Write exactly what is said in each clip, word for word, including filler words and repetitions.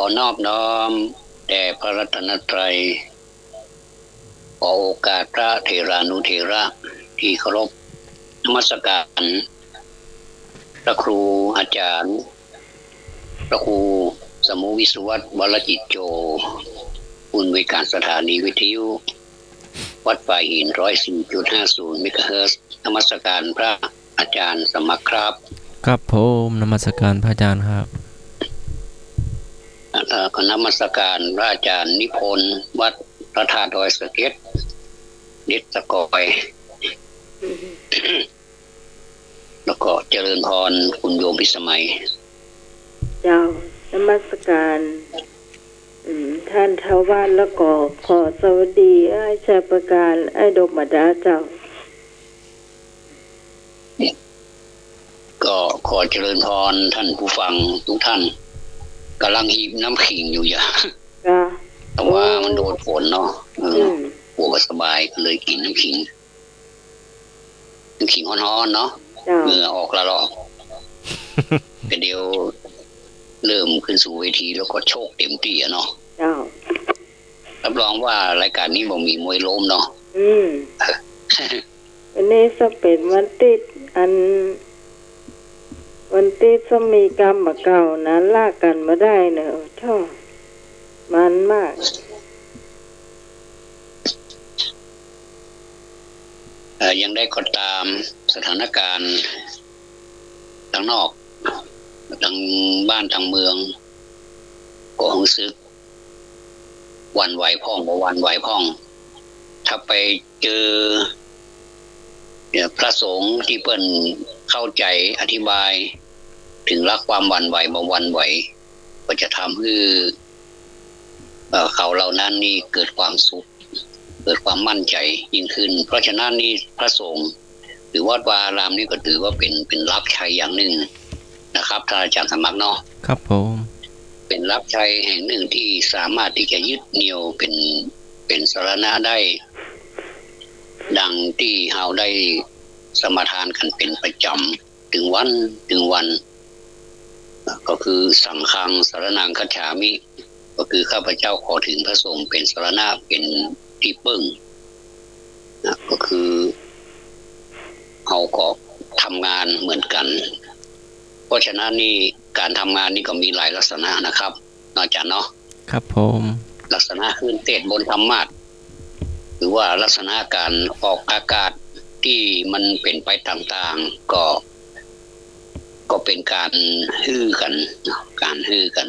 อนอบน้อมแด่พระรัตนตรัย ขอโอกาสพระเถรานุเถระที่เคารพ นมัสการพระครูอาจารย์ พระครูสมุวิศวัตร วรจิตโจ ผู้อำนวยการสถานีวิทยุ วัดฝายหิน ร้อยสี่จุดห้าศูนย์ เมกะเฮิรตซ์ นมัสการพระอาจารย์สมัครครับ ครับผม นมัสการพระอาจารย์ครับ แล้วก็นมัสการพระอาจารย์นิพนธ์ วัดพระธาตุดอยสะเก็ด เด็ดสะกอย แล้วก็เจริญพรคุณโยมพิสมัย เจ้า นมัสการ อืม ท่านทวัช แล้วก็ขอสวัสดีอ้ายชัยประการ อ้ายดกมาดาเจ้า ก็ขอเจริญพรท่านผู้ฟังทุกท่าน กำลังหีบน้ำขิงอยู่อย่า เจ้า แต่ว่ามันโดนฝนเนาะ เออ อืม กลัวบ่สบายก็เลยกิ๋นน้ำขิง น้ำขิงฮ้อนๆ เนาะ เจ้า เหงื่อออกละลอก ก็เดี๋ยวเริ่มขึ้นสู่เวทีแล้วก็โชกเต็มตี้อะเนาะ เจ้า รับรองว่ารายการนี้บ่มีมวยล้มเนาะ อืม อันนี้จะเป๋นวันติ๊ด อัน วันติ๊ดจะมีกรรมบ่าเก่านะ ลากกั๋นบ่ได้เนาะ โธ่ มันมาก เอ่อ อย่างใดก็ต๋าม สถานการณ์ตางนอก ตางบ้านตางเมือง ก็ฮู้สึกหวั่นไหวพ่อง บ่หวั่นไหวพ่อง ถ้าไปเจอ เนี่ย พระสงฆ์ตี้เปิ้นเข้าใจ๋อธิบายเถิงหลักความหวั่นไหว บ่หวั่นไหว ก็จะทำหื้อ เอ่อ เขาเหล่านั้นนี่เกิดความสุข เกิดความมั่นใจ๋ยิ่งขึ้น เพราะฉะนั้นนี่พระสงฆ์หรือวัดวาอารามนี่ก็ถือว่าเป๋น เป๋นหลักชัยอย่างนึ่งนะครับ ท่านอาจารย์สมัครเนาะ ครับผม เป๋นหลักชัยแห่งนึ่งตี้สามารถตี้จะยึดเหนี่ยวเป๋น เป๋นสรณะได้ ดังตี้เฮาได้สมาทานกั๋นเป๋นประจ๋ำ ตึงวัน ตึงวัน ก็คือ สังฆัง สรณัง คัจฉามิ ก็คือข้าพเจ้าขอเถิงพระสงฆ์เป๋นสรณะ เป๋นตี้เปิ้ง นะ ก็คือเฮาก็ทำงานเหมือนกั๋น เพราะฉะนั้นนี่ก๋านทำงานนี่ก็มีหลายลักษณะนะครับ เนาะอาจารย์เนาะ ครับผม ลักษณะขึ้นเตสน์บนธรรมาสน์ หรือว่าลักษณะก๋านออกอากาศตี้มันเป๋นไปต่างๆ ก็ ก็เป๋นก๋านหื้อกั๋นเนาะ ก๋านหื้อกั๋น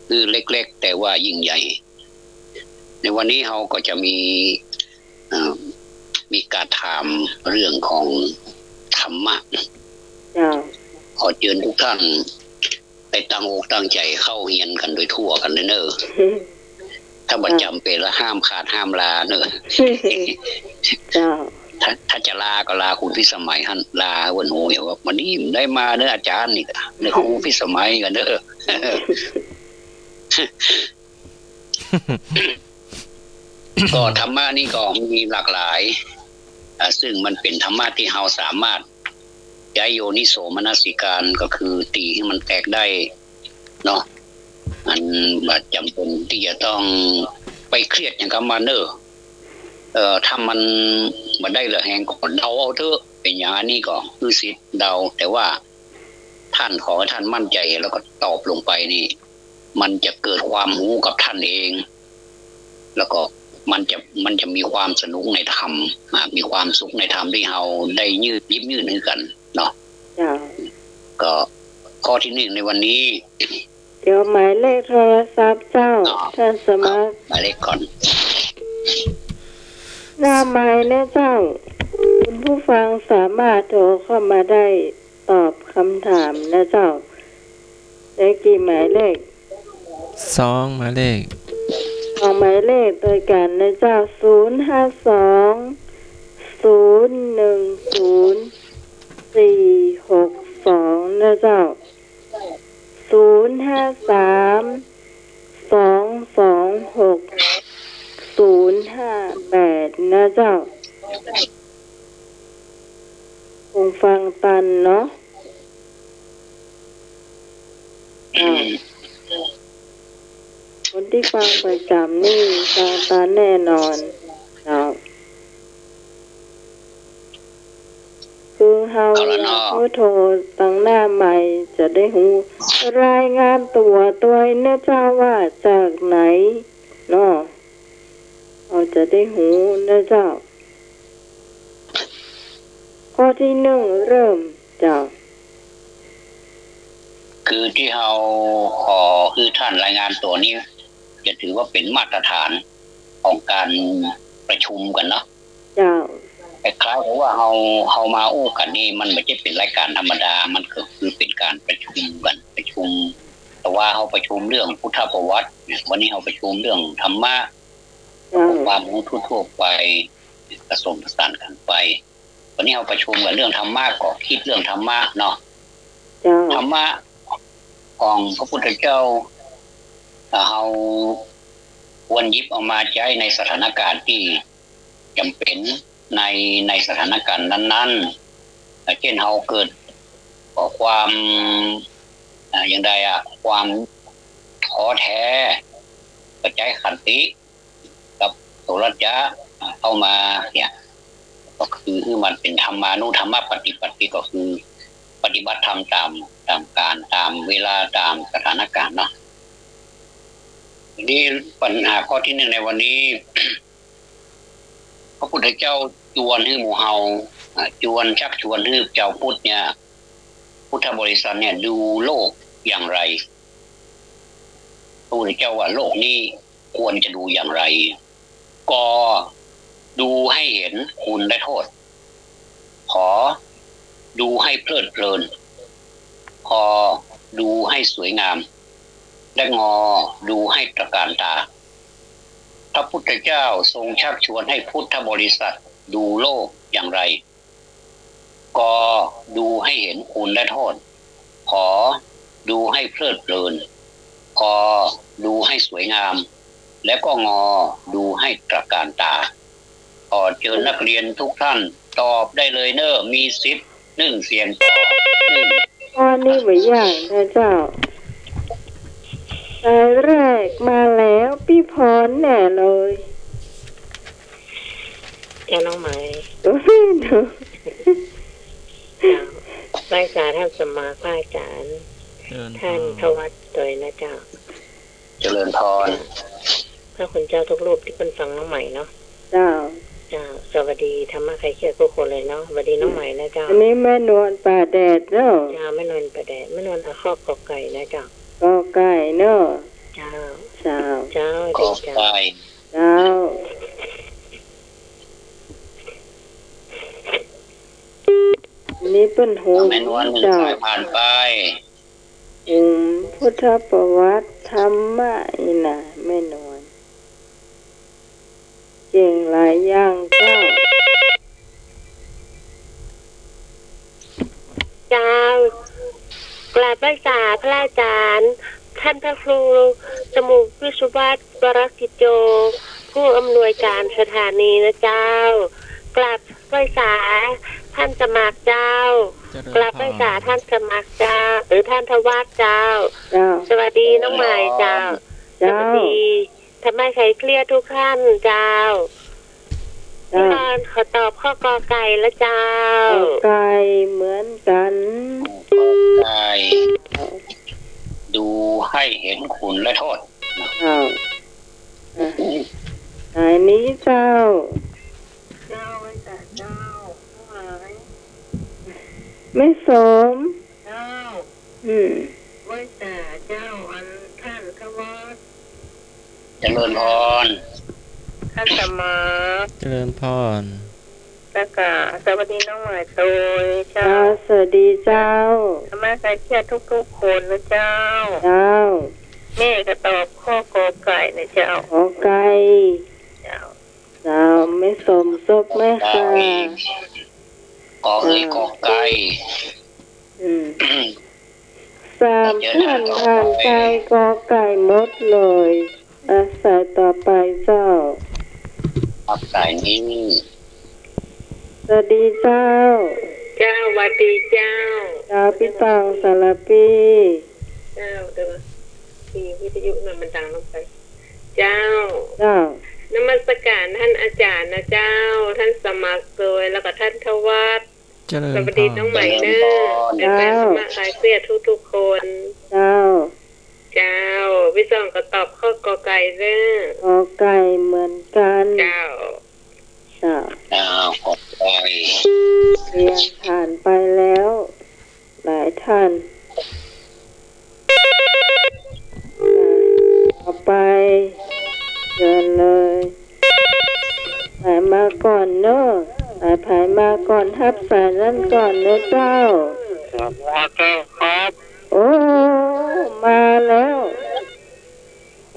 หื้อเล็กๆ แต่ว่ายิ่งใหญ่ ในวันนี้เฮาก็จะมี เอ่อ มีก๋านถามเรื่องของธรรมะ เจ้า ขอเจิญทุกท่าน ได้ตั้งอกตั้งใจ๋เข้าเฮียนกั๋นโดยทั่วกั๋นเน่อ ถ้าบ่จ๋ำเป๋นละห้ามขาดห้ามลาเน่อ เจ้า ถ้า ถ้าจะลาก็ลาคุณพิสมัยหั้น ลาวันโหยว่าวันนี้ได้มาเน่ออาจารย์นี่กะ เน่อครูพิสมัยกั๋นเน่อ ก็ธรรมะนี่ก็มีหลากหลาย อ่า ซึ่งมันเป๋นธรรมะตี้เฮาสามารถใจ๊โยนิโสมนสิการ ก็คือตี๋หื้อมันแตกได้เนาะ อันบ่จ๋ำเป๋นตี้จะต้องไปเครียดหยังกับมันเน่อ เอ่อ ถ้ามันบ่ได้เหลือแฮงก็เดาเอาเต๊อะ เป๋นอย่างอันนี้ก็คือสิทธิ์เดา แต่ว่าท่านขอให้ท่านมั่นใจ๋แล้วก็ตอบลงไปนี่ มันจะเกิดความฮู้กับท่านเอง แล้วก็มันจะ มันจะมีความสนุกในธรรม อ่า มีความสุขในธรรมตี้เฮาได้ยื่น หยิบยื่นหื้อกั๋นเนาะ เจ้า ก็ข้อตี้นึ่งในวันนี้ เดี๋ยวหมายเลขโทรศัพท์เจ้า อ๋อ ท่านสมัคร ครับ หมายเลขก่อน หน้าไมค์นะเจ้า คุณผู้ฟังสามารถโทรเข้ามาได้ ตอบคำถามนะเจ้า ได้กี่หมายเลข สองหมายเลข สองหมายเลขตวยกั๋นนะเจ้า ศูนย์ห้าสอง ศูนย์หนึ่งศูนย์ สี่หกสอง นะเจ้า ศูนย์ห้าสาม สองสองหก ศูนย์ห้าแปด นะเจ้า คงฟังตันเนาะ อ้าว ตี้ฟังประจ๋ำนี่ฟังต๋ามแน่นอน เจ้า คือเฮา เอาละเนาะ อยากฮู้โตตังหน้าไมค์จะได้ฮู้ รายงานตั๋วตวยเนาะเจ้า ว่าจากไหนเนาะ เฮาจะได้ฮู้เนาะเจ้า ข้อตี้นึ่งเริ่มเจ้า คือตี้เฮาขอหื้อท่านรายงานตั๋วนี้ จะถือว่าเป๋นมาตรฐานของก๋านประชุมกั๋นเนาะ เจ้า คล้ายๆ กับว่าเฮา เฮามาอู้กั๋นนี่ มันบ่ใจ้เป๋นรายก๋านธรรมดา มันก็คือเป๋นก๋านประชุมกั๋น ประชุม แต่ว่าเฮาประชุมเรื่องพุทธประวัติเนี่ย วันนี้เฮาประชุมเรื่องธรรมะ เจ้า ความรู้ทั่วๆ ไป ผสมผสานกั๋นไป วันนี้เฮาประชุมกั๋นเรื่องธรรมะ ก็กึ๊ดเรื่องธรรมะเนาะ เจ้า ธรรมะของพระพุทธเจ้า เฮาควรหยิบเอามาใจ๊ในสถานก๋ารณ์ตี้จ๋ำเป๋น ใน ในสถานก๋ารณ์นั้นๆ เจ้นเฮาเกิดความ อ่า อย่างใดอะ ความท้อแท้ ก็ใจ๊ขันติ กับโสรัจจะเข้ามาเนี่ย ก็คือหื้อมันเป๋นธรรมานุธรรมปฏิปัติ ก็คือปฏิบัติธรรมต๋าม ต๋ามก๋าล ต๋ามเวลา ต๋ามสถานก๋ารณ์เนาะ ทีนี้ปัญหาข้อตี้นึ่งในวันนี้ พระพุทธเจ้าจวนหื้อหมู่เฮา อ่า จวนชักชวนหื้อจาวพุทธเนี่ย พุทธบริษัทเนี่ยดูโลกอย่างไร พระพุทธเจ้าว่าโลกนี้ควรจะดูอย่างไร ก ดูให้เห็นคุณและโทษ ข ดูให้เพลิดเพลิน ค ดูให้สวยงาม และ ง ดูให้ตระการตา พระพุทธเจ้าทรงชักชวนให้พุทธบริษัทดูโลกอย่างไร ก ดูให้เห็นคุณและโทษ ข ดูให้เพลิดเพลิน ค ดูให้สวยงาม และก็ ง ดูให้ตระการตา ขอเจิญนักเรียนทุกท่านตอบได้เลยเน่อ มีสิทธิ์นึ่งเสียงตอบ นึ่ง ข้อนี้บ่ยากนะเจ้า สายแรกมาแล้ว ปี้พรแน่เลย เจ้าน้องไหม โอ้ย เจ้า ไหว้สาท่านสมมาพระอาจารย์ เจริญพร ท่านทวัชตวยนะเจ้า เจริญพร พระคุณเจ้าทุกรูปตี้เปิ้นฟังน้องไหมเนาะ เจ้า เจ้า สวัสดีธรรมะคลายเครียดทุกคนเลยเนาะ สวัสดีน้องไหมนะเจ้า อันนี้แม่นวลป่าแดดเนาะ เจ้า แม่นวลป่าแดด แม่นวลเอาข้อกอไก่นะเจ้า กอไก่เนาะ เจ้า เจ้า เจ้า กอไก่ เจ้า อันนี้เปิ้นโฮม แม่นวลนึ่ง เจ้า สายผ่านไป อืม พุทธประวัติธรรมะนี่นะ แม่นวล เก่งหลายอย่างเจ้า เจ้า กราบไหว้สาพระอาจารย์ ท่านพระครูสมุทรวิศวัตร วรกิจโจ ผู้อำนวยการสถานีนะเจ้า กราบไหว้สาท่านสมัครเจ้า เจริญพร กราบไหว้สาท่านสมัครเจ้า หรือท่านทวัชเจ้า เจ้า สวัสดีน้องไหมเจ้า เจ้า สวัสดี ธรรมะคลายเครียดทุกท่านเจ้า เจ้า พี่พรขอตอบข้อกอไก่ละเจ้า กอไก่เหมือนกั๋น กอไก่ ดูให้เห็นคุณและโทษ เจ้า อ่ะ สายนี้เจ้า เจ้า ไหว้สาเจ้า ทั้งหลาย แม่สม เจ้า อืม ไหว้สาเจ้า อันท่านทวัช เจริญพร ท่านสมัคร เจริญพร แล้วก็สวัสดีน้องไหมตวยเจ้า เจ้า สวัสดีเจ้า ธรรมะคลายเครียดทุกๆ คนนะเจ้า เจ้า แม่ก็ตอบข้อกอไก่นะเจ้า กอไก่ เจ้า เจ้า แม่สมซบแม่ค่ะ กอไก่ กอไก่ อืม สามท่านผ่านไป กอไก่หมดเลย อ่ะ สายต่อไปเจ้า ครับ สายนี้ สวัสดีเจ้า เจ้า สวัสดีเจ้า เจ้า ปี้ตองสารพี เจ้า เดี๋ยว มีวิทยุหน่อย มันดังลงไป เจ้า เจ้า นมัสการท่านอาจารย์นะเจ้า ท่านสมัครโดย แล้วก็ท่านธวัฒน์ เจริญพร สวัสดีน้องใหม่เนอะ เจริญพร เดี๋ยวแฟนธรรมะคลายเครียดทุกๆคน เจ้า เจ้า พี่สองก็ตอบข้อกอไก่เนอะ กอไก่เหมือนกัน เจ้า เจ้า เจ้า กอไก่ เรียนผ่านไปแล้ว หลายท่าน ต่อไป เชิญเลย สายมาก่อนเนอะ สายผายมาก่อน ฮับสายนั้นก่อนเนอะเจ้า ครับ มาเจ้าครับ โอ้ มาแล้ว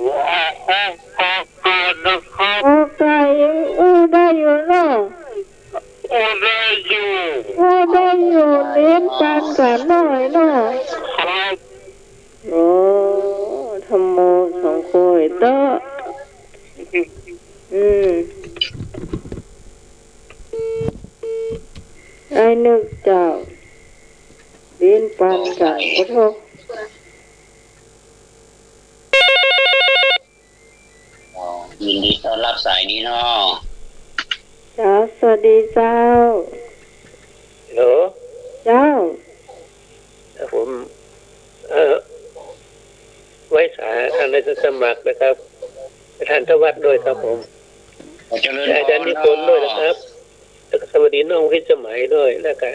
ว่า ว่า ว่า ว่านะครับ กอไก่ยังอู้ได้อยู่เนาะ อู้ได้อยู่ อู้ได้อยู่ เรียนปันกั๋นหน่อยเนาะ ครับ โอ้ ธัมโมสังโฆเต๊อะ อืม ไอ้นึกเจ้า เรียนปันกั๋น ขอโทษ อ๋อ ยินดีต้อนรับสายนี้เนาะ เจ้า สวัสดีเจ้า ฮัลโหล เจ้า ครับผม เอ่อ ไว้สา ท่านได้สมัครนะครับ ท่านธวัฒน์ด้วยครับผม ขอเจริญพร อาจารย์นิพนธ์ด้วยนะครับ แล้วก็สวัสดีน้องพิสมัยด้วย แล้วก็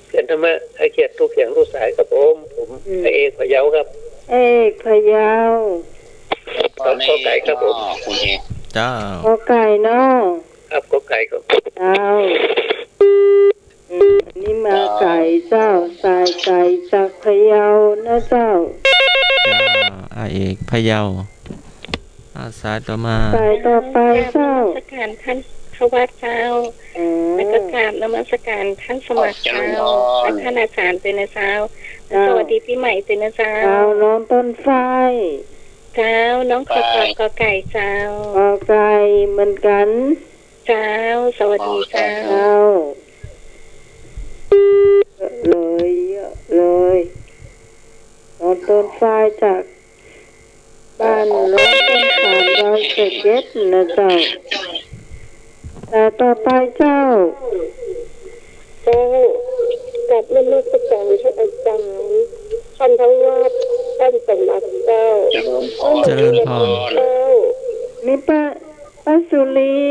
เพื่อนธรรมะให้เกียรติทุกเสียงทุกสายครับผม ผม อืม พระเอกพะเยาครับ เอกพะเยา ครับ กอไก่ครับผม คุณเอก เจ้า กอไก่เนาะ ครับ กอไก่ครับ เจ้า อืม อันนี้มาไกลเจ้า สายไกลจากพะเยานะเจ้า เจ้า อาเอกพะเยา อ่า สายต่อมา สายต่อไปเจ้า กราบนมัสการท่านธวัฒน์เจ้า อืม แล้วก็กราบนมัสการท่านสมัครเจ้า เจริญพร และท่านอาจารย์ด้วยนะเจ้า เจ้า สวัสดีปีใหม่ด้วยนะเจ้า เจ้า น้องต้นฝ้าย เจ้า น้องขอตอบกอไก่เจ้า กอไก่เหมือนกั๋น เจ้า สวัสดีเจ้า เจ้า เยอะเลย เยอะเลย น้องต้นฝ้ายจากบ้านโน้นต้นขามดอยสะเก็ดนะเจ้า สายต่อไปเจ้า เจ้า กราบนมัสการท่านอาจารย์ ท่านธวัฒน์ ท่านสมัครเจ้า เจริญพร เจริญพร เจ้า นี่ป้า ป้าสุรี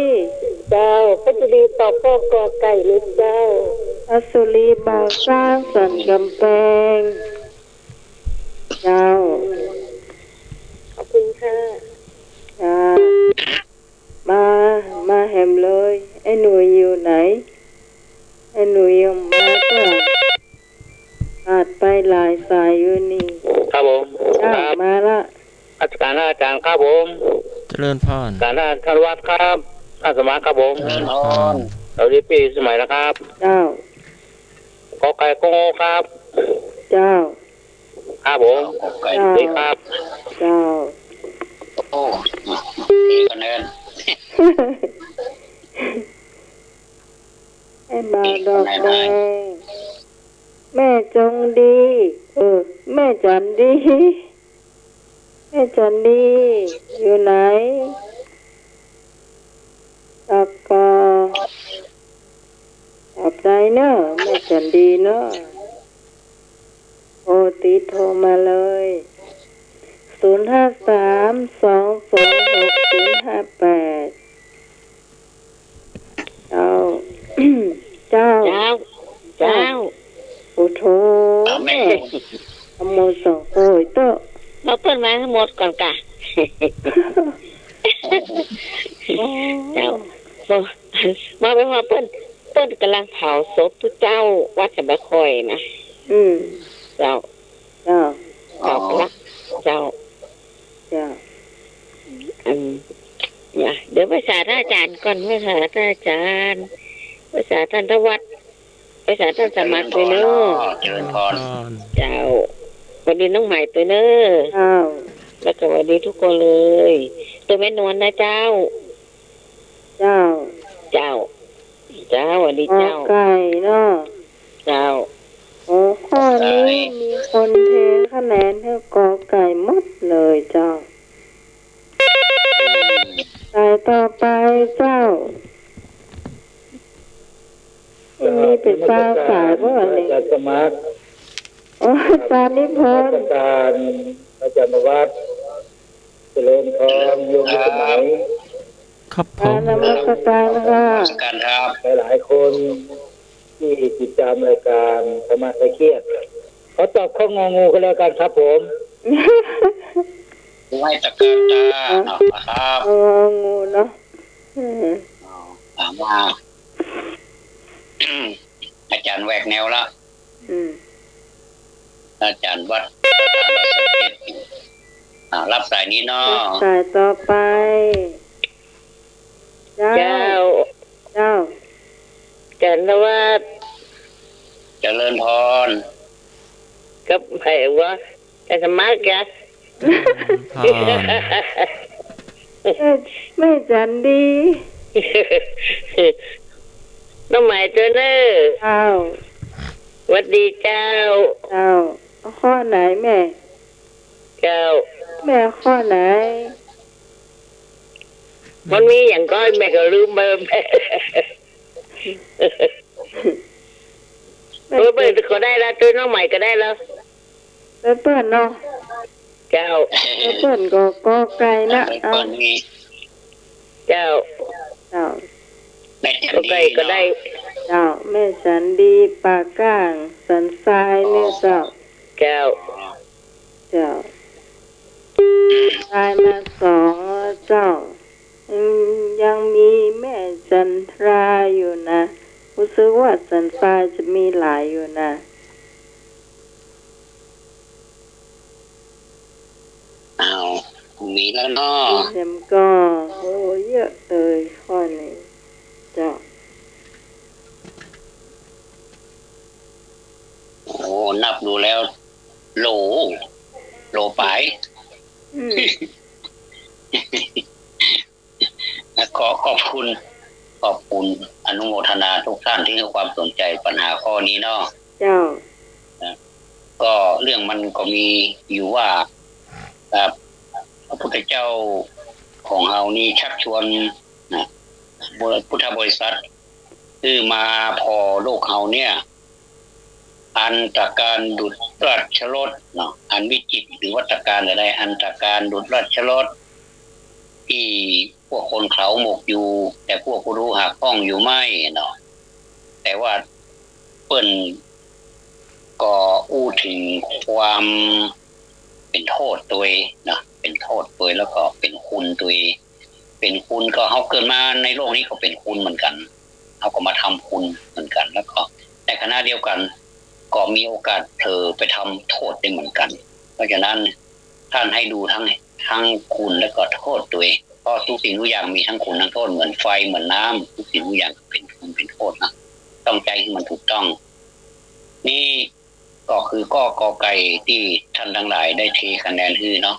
เจ้า ป้าสุรีตอบข้อกอไก่เลยเจ้า ป้าสุรีบ่าวสร้างสันกำแพง เจ้า ขอบคุณค่ะ เจ้า มา มาแหมเลย ไอ้หนุ่ยอยู่ไหน ไอ้หนุ่ยยังมาเจ้า ขาดไปหลายสายอยู่นี่ ครับผม เจ้า ครับ มาละ นมัสการอาจารย์ครับผม เจริญพร นมัสการท่านธวัฒน์ครับ ท่านสมัครครับผม เจริญพร สวัสดีปีใหม่นะครับ เจ้า กอไก่กอโงครับ เจ้า ครับผม กอไก่ สวัสดีครับ เจ้า โอ้ เอกคะแนน ไอ้บ่าวดอกแดง แม่จงดี เออ แม่จันดี แม่จันดี อยู่ไหน แล้วก็ ขอบใจเนอะ แม่จันดีเนอะ โอ้ ติดโทรมาเลย ศูนย์ห้าสาม สองสองหก ศูนย์ห้าแปด เจ้า เจ้า เจ้า เจ้า โอ้โธ่ แม่ ธัมโมสังโฆเต๊อะ มาเปิ้นมาทั้งหมดก่อนกะ เจ้า มา มาไปมาเปิ้น เปิ้นก่ำลังเผาศพตุ๊เจ้าวัดสะบะคอยนะ อืม เจ้า เจ้า เจ้า อ๋อ พระ เจ้า เจ้า อัน เนี่ย เดี๋ยวไปสาท่านอาจารย์ก่อน ไปสาท่านอาจารย์ ไปสาท่านธวัฒน์ ไปสาท่านสมัครด้วยเนอะ เจริญพร เจ้า สวัสดีน้องใหม่ด้วยเนอะ เจ้า แล้วก็สวัสดีทุกคนเลย ตัวแม่นวลนะเจ้า เจ้า เจ้า เจ้า สวัสดีเจ้า กอไก่เนาะ เจ้า โอ้ ข้อนี้มีคนเทคะแนนหื้อกอไก่หมดเลยเจ้า ปาสายบ่นี่ อาจารย์สมัคร โอ้ อาจารย์นิพนธ์ นมัสการอาจารย์วัด เจริญพร โยมสมัย ครับผม นมัสการค่ะ นมัสการครับ หลายๆ คนที่ติดตามรายการธรรมะคลายเครียด ขอตอบข้ององูก็แล้วกันครับผม ไหว้ตะกาตา ครับ เอางองูเนาะ เออ เอา ถามว่า อาจารย์แหวกแนวละ อืม อาจารย์วัด อ่า รับสายนี้เนาะ รับสายต่อไป เจ้า เจ้า เจ้า อาจารย์นวัด เจริญพร กับใผวะ อาจารย์สมัครกะ เจริญพร แม่ แม่จันดี น้องใหม่เจ้าเน่อ เจ้า หวัดดีเจ้า เจ้า ข้อไหนแม่ เจ้า แม่ข้อไหน มันมีอย่างก้อยแม่ก็ลืมไป แม่ เปิ้นก็ได้ละ เจ้าน้องใหม่ก็ได้ละ เปิ้นเนาะ เจ้า เปิ้นก็กอไก่นะ เปิ้นนี่ เจ้า เจ้า แม่จันดี กอไก่ก็ได้ เนาะ เจ้า แม่จันดี ปากก้าง สันทรายเนี่ยเจ้า เจ้า เจ้า ทรายมาสองเจ้า อืม ยังมีแม่จันทราอยู่นะ รู้สึกว่าสันทรายจะมีหลายอยู่นะ อ้าว มีแล้วเนาะ มีแหมก็ โอ้ เยอะเลยข้อนี้ เจ้า โอ้ นับดูแล้ว โหล โหลปาย อืม ขอขอบคุณ ขอบคุณ อนุโมทนาทุกท่านที่ให้ความสนใจปัญหาข้อนี้เนาะ เจ้า นะ ก็เรื่องมันก็มีอยู่ว่า ครับ พระพุทธเจ้าของเฮานี่ชักชวนนะ พุทธบริษัท คือมาผ่อโลกเฮาเนี่ย อันตรการดุจราชรถเนาะ อันวิจิตรหรือว่าตรการอะไร อันตรการดุจราชรถ ที่พวกคนเขาหมกอยู่ แต่พวกผู้รู้หาข้องอยู่ไม่เนาะ แต่ว่าเปิ้นก็อู้ถึงความเป็นโทษตวยเนาะ เป็นโทษตวย แล้วก็เป็นคุณตวย เป็นคุณก็เฮาเกิดมาในโลกนี้ก็เป็นคุณเหมือนกัน เฮาก็มาทำคุณเหมือนกัน แล้วก็ในขณะเดียวกัน ก็มีโอกาสเผลอไปทำโทษได้เหมือนกัน เพราะฉะนั้นท่านให้ดูทั้ง ทั้งคุณและก็โทษตวย เพราะทุกสิ่งทุกอย่างมีทั้งคุณทั้งโทษ เหมือนไฟเหมือนน้ำ ทุกสิ่งทุกอย่างก็เป็นคุณเป็นโทษนะ ต้องใจ๊ให้มันถูกต้อง นี่ก็คือข้อกอไก่ที่ท่านทั้งหลายได้เทคะแนนหื้อเนาะ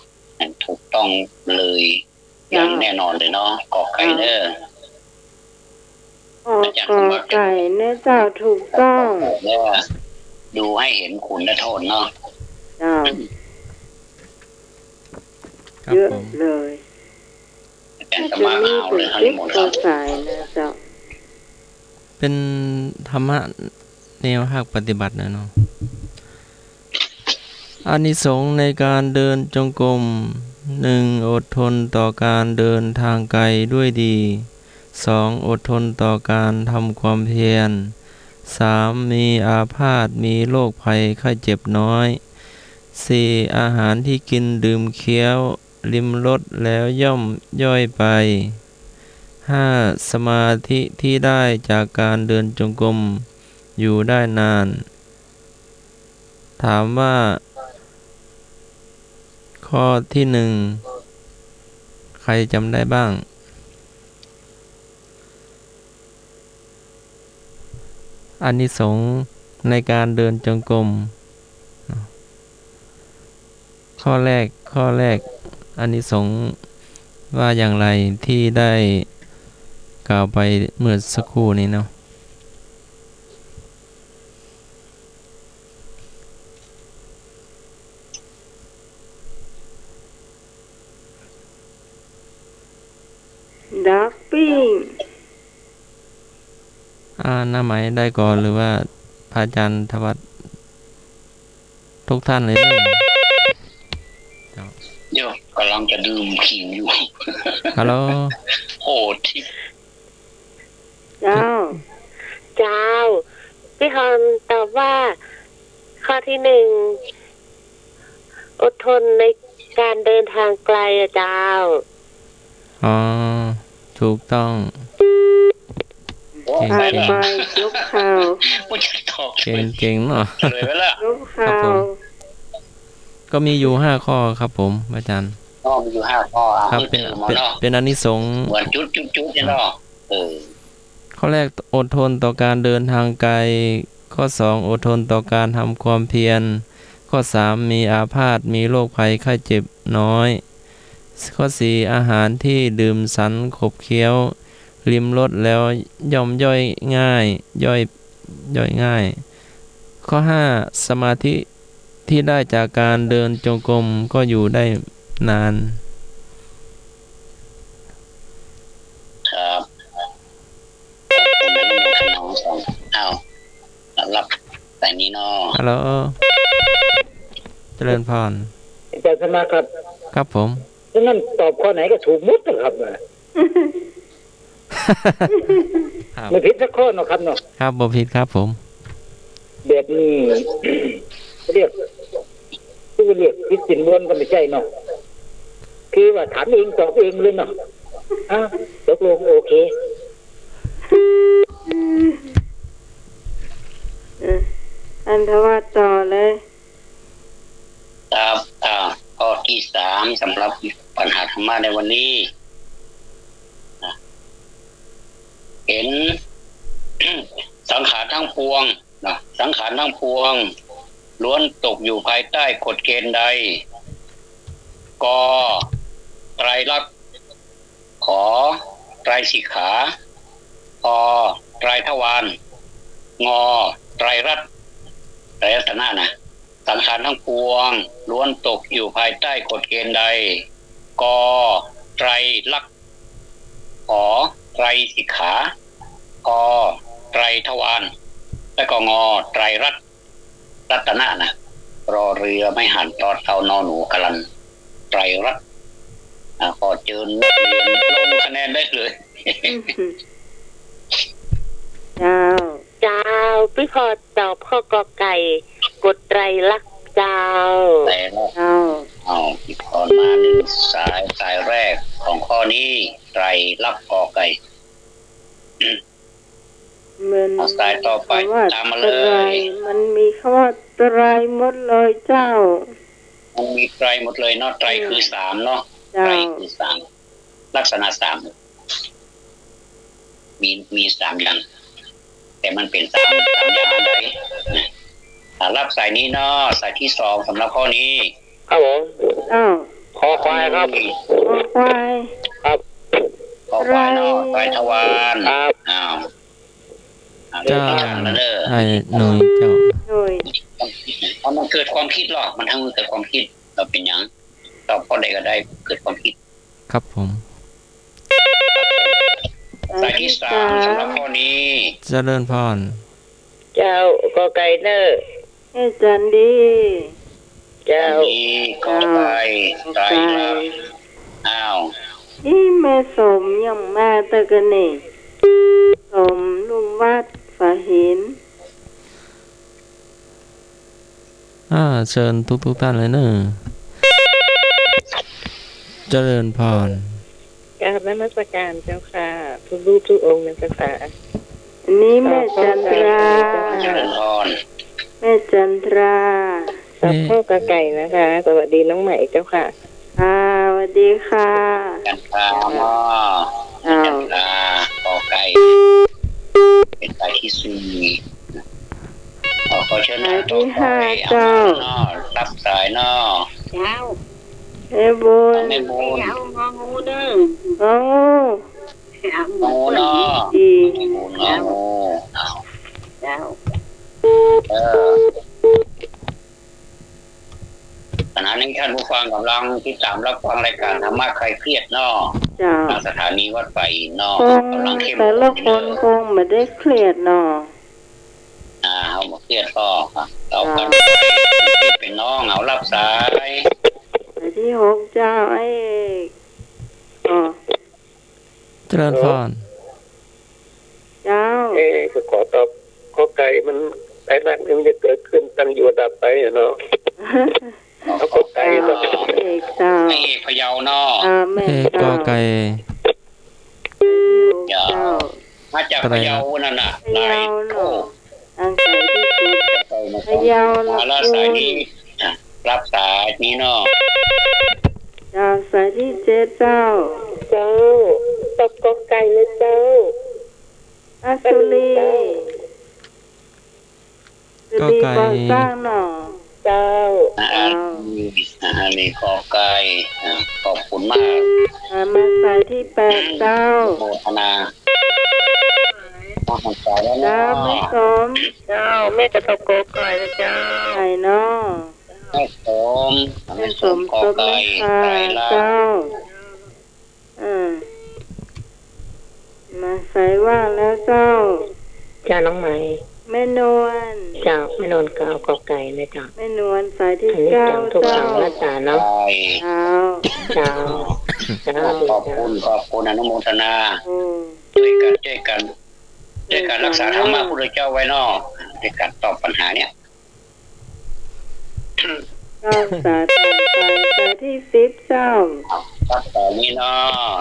ถูกต้องเลย อย่างแน่นอนเลยเนาะ กอไก่เน่อ อ๋อ อาจารย์สมบัติ กอไก่เนี่ยเจ้า ถูกต้อง เนี่ย ดูให้เห็นคุณและโทษเนาะ เจ้า ครับผม เยอะเลย อาจารย์สมบัติ น่าจะมี เอาเลย เป็น ครับ สิบ นิมนต์ครับ กว่าสายนะเจ้า เป๋นธรรมะแนวภาคปฏิบัตินะเนาะ อานิสงส์ในการเดินจงกรม หนึ่ง อดทนต่อการเดินทางไกลด้วยดี สอง อดทนต่อการทำความเพียร สาม มีอาพาธ มีโรคภัยไข้เจ็บน้อย สี่ อาหารที่กินดื่มเคี้ยว ลิ้มรสแล้วย่อมย่อยไป ห้า สมาธิที่ได้จากการเดินจงกรมอยู่ได้นาน ถามว่า ข้อที่หนึ่ง ใครจำได้บ้าง อานิสงส์ในการเดินจงกรม ข้อแรก ข้อแรก อานิสงส์ว่าอย่างไรที่ได้กล่าวไปเมื่อสักครู่นี้เนาะ ดักปิ้ง อ่า น้าไหมได้ก่อน หรือว่าพระอาจารย์ธวัช ทุกท่านเลยเนอะ เจ้า เดี๋ยวก่ำลังจะดื่มขิงอยู่ ฮัลโหล โอ้ ทิพย์ เจ้า เจ้า พี่ฮอนตอบว่า ข้อที่หนึ่ง อดทนในการเดินทางไกลอะเจ้า อ๋อ ถูกต้อง โอ้ เก่ง ไป เก่ง ไป ยกข่าว โอ้ย จะตอบ เก่ง เก่งเนาะ เลยไหมล่ะ ยกข่าว ครับผม ก็มีอยู่ห้าข้อครับผม อาจารย์ อ๋อ มีอยู่ห้าข้อ อ่ะ ครับ หื้อ เป็น ตื่นมา เป็น เนาะ เป็นอานิสงส์ เหมือนจุด จุด จุดเนี่ยเนาะ เออ ข้อแรก อดทนต่อการเดินทางไกล ข้อสอง อดทนต่อการทำความเพียร ข้อสาม มีอาพาธ มีโรคภัยไข้เจ็บน้อย ข้อสี่ อาหารที่ดื่มสันขบเคี้ยว ลิ้มรสแล้วย่อมย่อยง่าย ย่อย ย่อยง่าย ข้อห้า สมาธิที่ได้จากการเดินจงกรมก็อยู่ได้นาน ครับ อ้าว รับสายนี้เนาะ ฮัลโหล เจริญพร อาจารย์สมัครครับ ครับผม ฉะนั้นตอบข้อไหนก็ถูกหมดนะครับ ครับ ไม่ผิดสักข้อเนาะครับเนาะ ครับ บ่ผิดครับผม แบบนี้ เรียก คือเรียกผิดสินบนก็ไม่ใช่เนาะ คือว่าถามเองตอบเองเลยเนาะ อ่ะ ตกลงโอเค เออ อันทว่าต่อเลย ครับ อ่า ข้อที่สาม สำหรับปัญหาธรรมะในวันนี้ นะ เห็น สังขารทั้งปวง นะ สังขารทั้งปวง ล้วนตกอยู่ภายใต้กฎเกณฑ์ใด ก ไตรลักษณ์ ข ไตรสิกขา พ ไตรทวาร ง ไตรรัตน์ ไตรรัตนะนะ สังขารทั้งปวง ล้วนตกอยู่ภายใต้กฎเกณฑ์ใด ก ไตรลักษณ์ ข ไตรสิกขา พ ไตรทวาร และก็ ง ไตรรัตน์ รัตนะนะ รอเรือไม้หัน ตอเต่า นอหนู กรัน ไตรรัตน์ อ่ะ ขอเจิญนักเรียนลงคะแนนได้เลย เจ้า เจ้า พี่พรตอบข้อ ก ไก่ กฎไตรลักษณ์เจ้า ไตรลักษณ์ เจ้า เอา พี่พรมาหนึ่งสาย สายแรกของข้อนี้ ไตรลักษณ์ ก ไก่ มัน เอาสายต่อไป คำว่า ตามมาเลย ไตร มันมีคำว่าไตรหมดเลยเจ้า มันมีไตรหมดเลยเนาะ ไตร อืม คือสามเนาะ เจ้า ไตรคือสาม ลักษณะสาม มี มีสามอย่าง แต่มันเป๋นสาม สามอย่างอันใดนะ อ่ะ รับสายนี้เนาะ สายที่สองสำหรับข้อนี้ ครับผม อ้าว คอควายครับ คอควาย ครับ คอควายเนาะ ไตร ไตรทวาร ครับ อ้าว อ่ะ เจ้า เริ่มที่กลางแล้วเด้อ ไอ้หนุ่ยเจ้า หนุ่ย เพราะมันเกิดความคิดหรอก มันทำให้เกิดความคิด เราเป๋นหยัง ตอบข้อใดก็ได้ เกิดความคิด ครับผม สายที่สามสำหรับข้อนี้ เจริญพร เจ้า กอไก่เนอะ แม่จันดี เจ้า จันดี กอไก่ เจ้า ไตรลักษณ์ อ้าว นี่แม่สมยังมาเตื้อกั๋นนี่ สม ลุ่มวัด ฝาหิน อ่า เชิญทุกๆ ท่านเลยเนอะ เจริญพร กราบนมัสการเจ้าค่ะ ทุกรูปทุกองค์ในภาษา อันนี้แม่จันทรา เจริญพร แม่จันทรา ตอบข้อกอไก่นะคะ สวัสดีน้องใหม่เจ้าค่ะ ค่ะ สวัสดีค่ะ จันทราเนาะ อ้าว จันทรา กอไก่ เป๋นสายที่สี่ ขอ ขอเชิญนางต่อไป สายที่ห้า เอา เจ้า เนาะ รับสายเนาะ เจ้า แม่บุญ แม่บุญ เอางองูเด้อ งองู เอางองูเนาะ อีก แม่บุญ งองู เอา เจ้า เออ ส ขณะนี้ท่านผู้ฟังกำลังติดตามรับฟังรายการธรรมะคลายเครียดเนาะ เจ้า ทางสถานีวัดป่าอินทร์เนาะ คง กำลังเข้มข้น แต่ละคนคงบ่ได้เครียดเนาะ อ่า เฮาบ่เครียดก็ เอากัน เจ้า เป็นพี่เป็นน้อง เอารับสาย สายตี้หกเจ้า ไอ้ อ๋อ เจริญพร เจ้า เอ่อ ก็ขอตอบ ก.ไก่ มัน ไตรลักษณ์นี่มันจะเกิดขึ้นตั้งอยู่ดับไปอะเนาะ เอา ก.ไก่ ก็ เอกเจ้า ไอ้เอกพะเยาเนาะ อ่า แม่น เอก เจ้า ก.ไก่ เจ้า มาจากพะเยานั่นน่ะ พะเยาเนาะ โอ้ ทางไกลตี้สุด พะเยา มาละสายนี้ อ่ะ รับสายนี้เนาะ เจ้า สายตี้เจ็ดเจ้า เจ้า ตอบ ก.ไก่ เลยเจ้า ราชบุรี เจ้า ราชบุรี ก.ไก่ ก่อสร้างเนาะ เจ้า อ่า เจ้า อ่า นี่ ก.ไก่ อ่า ขอบคุณมาก อ่า มาสายตี้แปดเจ้า โมทนา มาสายแล้วเนาะ เจ้า แม่สม เจ้า แม่ก็ตอบ ก.ไก่ นะเจ้า ไก่เนาะ แม่สม แม่สม แม่สม ก.ไก่ สมนะคะ ไตรลักษณ์ เจ้า อ่า มาสายว่างแล้วเจ้า เจ้า น้องไหม แม่นวล เจ้า แม่นวลก็เอา ก.ไก่ เลยเจ้า แม่นวลสายตี้เก้า อันนี้เจ้า ทุกครั้งนะจ๊ะเนาะ เจ้า เจ้า เจ้า ขอบคุณ ขอบคุณ อนุโมทนา อืม ช่วยกัน ช่วยกัน ช่วยกัน ช่วยกัน รักษาธรรมะพุทธเจ้าไว้เนาะ ช่วยกันตอบปัญหาเนี่ย เจ้า สาธุ สายตี้สิบเจ้า ครับ สายนี้เนาะ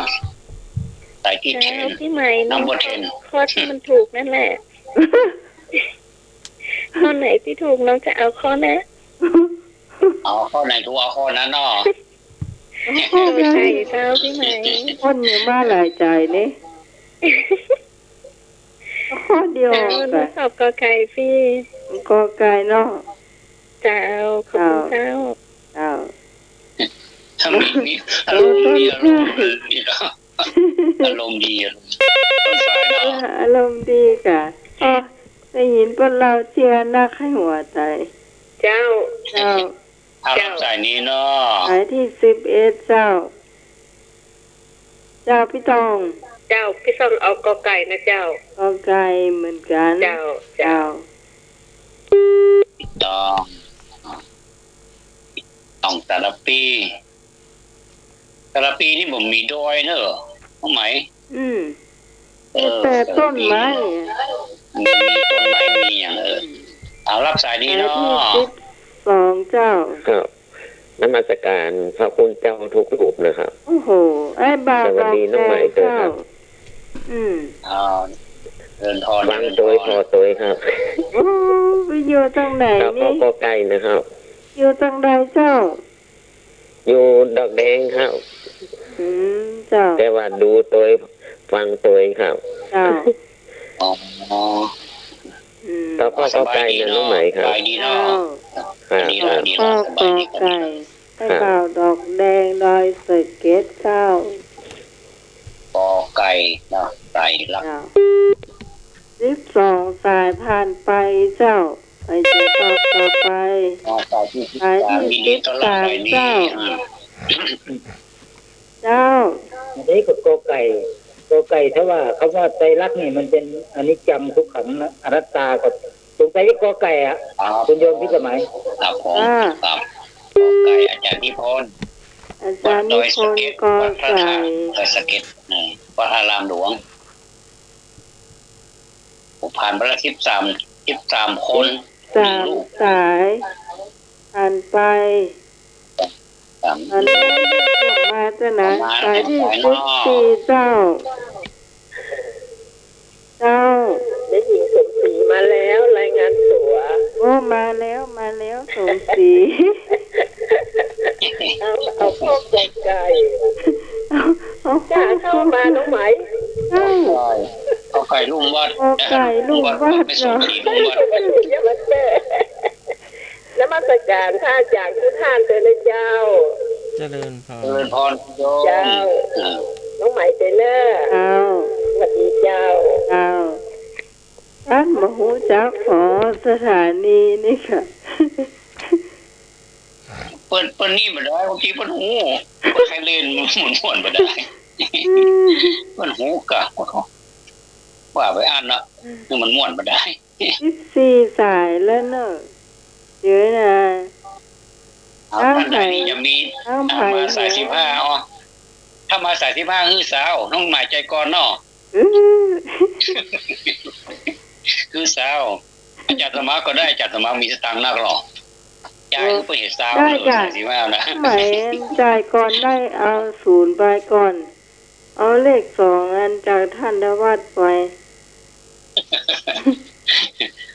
สายตี้ เจ้า เทน พี่ไหม number ten ข้อที่มันถูกนั่นแหละ ข้อไหนตี้ถูกน้องก็เอาข้อนั้น เอาข้อไหนถูกเอาข้อนั้นเนาะ โอ้โห ใช่เจ้า พี่ไหม คนนี่มาหลายใจนี่ ข้อเดียว เจ้า หนูตอบ ก.ไก่ พี่ ก.ไก่ เนาะ เจ้า ขอบคุณเจ้า เจ้า ทำไมมีอารมณ์ดี อารมณ์ดีเนาะ อารมณ์ดี อารมณ์ดี ต้นสายเนาะ อารมณ์ดีก่ะ อ๋อ ได้ยินเปิ้นเล่าเจื้อนักให้หัวใจ เจ้า เจ้า เอา เจ้า รับสายนี้เนาะ สายตี้สิบเอ็ดเจ้า เจ้า พี่ต้อง เจ้า พี่ต้องเอา ก.ไก่ นะเจ้า ก.ไก่ เหมือนกัน เจ้า เจ้า เจ้า ต้อง ต้อง ตะละปี ตะละปีนี่บ่มีดอยเนอะ น้องไหม อืม เออ แต่ต้นไม้ มี มีต้นไม้ มีอย่าง เออ เอา รับสายนี้เนาะ สายตี้สิบสองเจ้า ครับ นมัสการพระคุณเจ้าทุกรูปนะครับ โอ้โห ไอ้บ่าว สวัสดีน้องใหม่ด้วยครับ ดอกแดงเจ้า อืม อ่า เจริญพร ฟังโตย เจริญพร พอโตยครับ โอ้ ไปอยู่ตางไหนนี่ ครับ ก็ใกล้นะครับ อยู่ตางใดเจ้า อยู่ดอกแดงครับ อืม เจ้า แต่ว่าดูโตยฟังโตยครับ เจ้า อ๋อ อืม แล้วก็ สบายดีเนาะ ใกล้ๆนะน้องไหมครับ สบายดีเนาะ เจ้า ครับ อันนี้ ครับ อันนี้ พ่อ สบายดี ก.ไก่ ครับ ไอ้บ่าวดอกแดงดอยสะเก็ดเจ้า ก.ไก่ เนาะ ไตรลักษณ์ เจ้า สิบสองสายผ่านไปเจ้า ไปเจอต่อ ต่อไป อ๋อ สายตี้สิบสาม สายตี้ ยินดีต้อนรับ สิบสาม สายนี้ เจ้า อ่า เจ้า อันนี้ก็ ก.ไก่ ก.ไก่ ถ้าว่าคำว่าไตรลักษณ์นี่มันเป็นอนิจจังทุกขังอนัตตา ก็สงสัยจะ ก.ไก่ อะ ครับ คุณโยมพิสมัย ครับผม อ่า ครับ ก.ไก่ อาจารย์นิพนธ์ อาจารย์นิพนธ์ วัดดอยสะเก็ด ก.ไก่ วัดพระธาตุดอยสะเก็ด อืม วัดอารามหลวง โอ้ ผ่านไปแล้ว สิบสาม สิบสาม คน สิบสาม หนึ่งรูป สาย ผ่านไป สาม อันนี้เรียกว่ามาจากไหน มา สายตี้ สายนอก สิบสี่ เจ้า เจ้า เด็กหญิงสมศรีมาแล้ว รายงานตั๋ว โอ้ มาแล้ว มาแล้ว สมศรี เอา เอาข้อ ก.ไก่ เอา เอาข้อ จ้า เข้ามาน้องไหม เอ้า ก.ไก่ลุ่มวัด ก.ไก่ลุ่มวัด ไม่สมศรีลุ่มวัด อย่ามาแก้ นมัสการพระอาจารย์ทุกท่านเลยนะเจ้า เจริญพร เจริญพรโยม เจ้า อ่า น้องไหมเตเนอร์ เจ้า สวัสดีเจ้า เจ้า อันบ่ฮู้จักขอสถานีนี่ค่ะ เปิ้น เปิ้นนี่บ่ได้ บางทีเปิ้นฮู้ เปิ้นใค่เล่นม่วนๆ บ่ได้ เปิ้นฮู้กะ ว่าไปอั้นเนาะ คือมันม่วนบ่ได้ สิบสี่สายแล้วเนาะ เดี๋ยวนะ เอา ท่านใดนี่จะมี อ้าว ใคร มาสาย เนี่ย สิบห้า อ๋อ ถ้ามาสาย สิบห้า หื้อซาว ต้องหมายใจ๋ก่อนเนาะ เออ หื้อซาว อาจ๋ารย์สมัครก็ได้ อาจ๋ารย์สมัครมีสตางค์นักหรอ จ่ายหื้อไปหื้อซาว ได้ เออ จ้ะ สาย สิบห้า นะ สมัยจ่ายก่อนได้ เอาศูนย์ไปก่อน เอาเลขสองอันจากท่านธวัชไป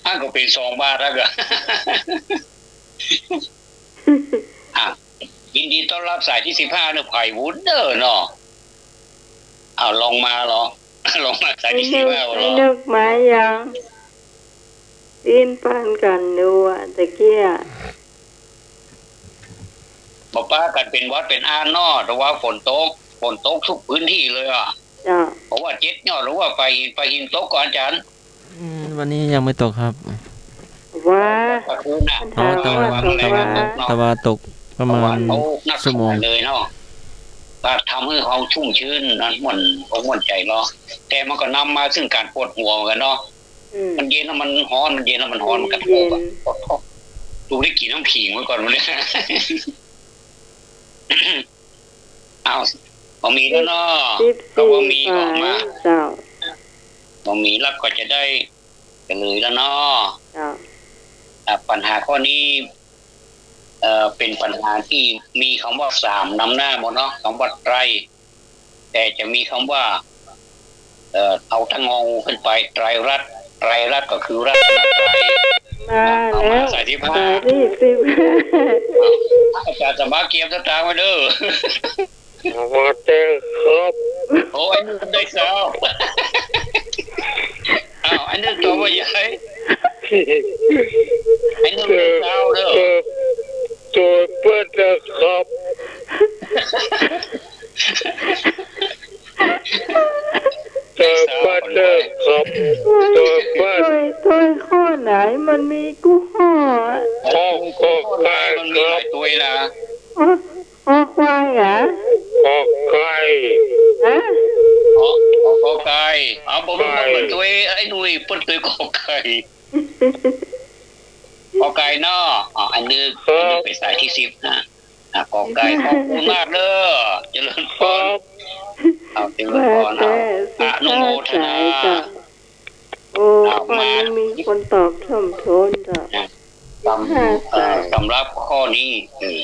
อันก็เป๋นสองบาทแล้วก็ อ่ะ ยินดีต้อนรับสายที่ สิบห้า เนาะ ไพบูลย์เด้อเนาะ เอาลองมาเหรอ ลองมาสายที่ สิบห้า เหรอ ไอ้นึก ไอ้นึกมายัง ปีนปันกั๋นดูอะ ตะกี้อะ บ่ปากั๋นเป๋นหวัดเป๋นอ้านเนาะ แต่ว่าฝนตก ฝนตกทุกพื้นที่เลยอะ จ้ะ เพราะว่าเจ็ดยอด หรือว่าฝ่ายหิน ฝ่ายหินตกก่อนอาจ๋ารย์ อืม วันนี้ยังไม่ตกครับ ว่า ตะคืนน่ะ อ๋อ ตะวัน ตะวัน ตะวันตกประมาณ ตะวันตกนัก ชั่วโมง เลยเนาะ ก็ทำให้เฮาชุ่มชื้นนะ ม่วนอกม่วนใจ๋เนาะ แต่มันก็นำมาซึ่งก๋านปวดหัวเหมือนกั๋นเนาะ อืม มันเย็นแล้วมันฮ้อน มันเย็นแล้วมันฮ้อน มันกระทบอะ เย็น ปวดท้อง ลูกได้กิ๋นน้ำขิงไว้ก่อนวันนี้ อ้าว บ่มีแล้วเนาะ สิบสี่ ก็บ่มีออกมา สาย เจ้า บ่มีแล้วก็จะได้เฉลยแล้วเนาะ เจ้า อ่ะ ปัญหาข้อนี้ เอ่อ เป๋นปัญหาตี้มีกำว่าสามนำหน้าหมดเนาะ กำว่าไตร แต่จะมีกำว่า เอ่อ เอาตั้งงองูขึ้นไป ไตรรัตน์ ไตรรัตน์ก็คือรัตนตรัย มา เอามา แล้ว สายที่ห้า สายที่สิบห้า อาจ๋ารย์สมัครเกียมสตางค์ไว้เด้อ มาแต่ครับ โอ้ย ได้ซาว อ้าว อันนี้ตอบว่าใหญ่ อันนี้ได้ซาวเด้อ เออ ตัวเปิ้นนะครับ ตัวเปิ้นนะครับ ตัวเปิ้น ตัว ตัวข้อไหนมันมีกู้ข้ออะ ข้อ ข้อไก่ มันมีหลายตัวนะ อ๋อ คอควายเหรอ กอไก่ ฮะ อ๋อ อ๋อ กอไก่ เอา ผม ผมเปิดตัว ไอ้หนุ่ยเปิดตัวกอไก่ กอไก่เนาะ อ๋อ อันนี้ ครับ อันนี้เป๋นสายที่สิบนะ อ่ะ กอไก่ ขอบคุณมากเด้อ เจริญพร ครับ เอาเจริญพร ว่าแต่ เอา อนุโมทนา สิบห้าสายจ้ะ โอ้ เอา ข้อนี้ มา มีคนตอบท่วมท้นจ้ะ นะ สิบห้า สำ เอ่อ สาย สำหรับข้อนี้ เออ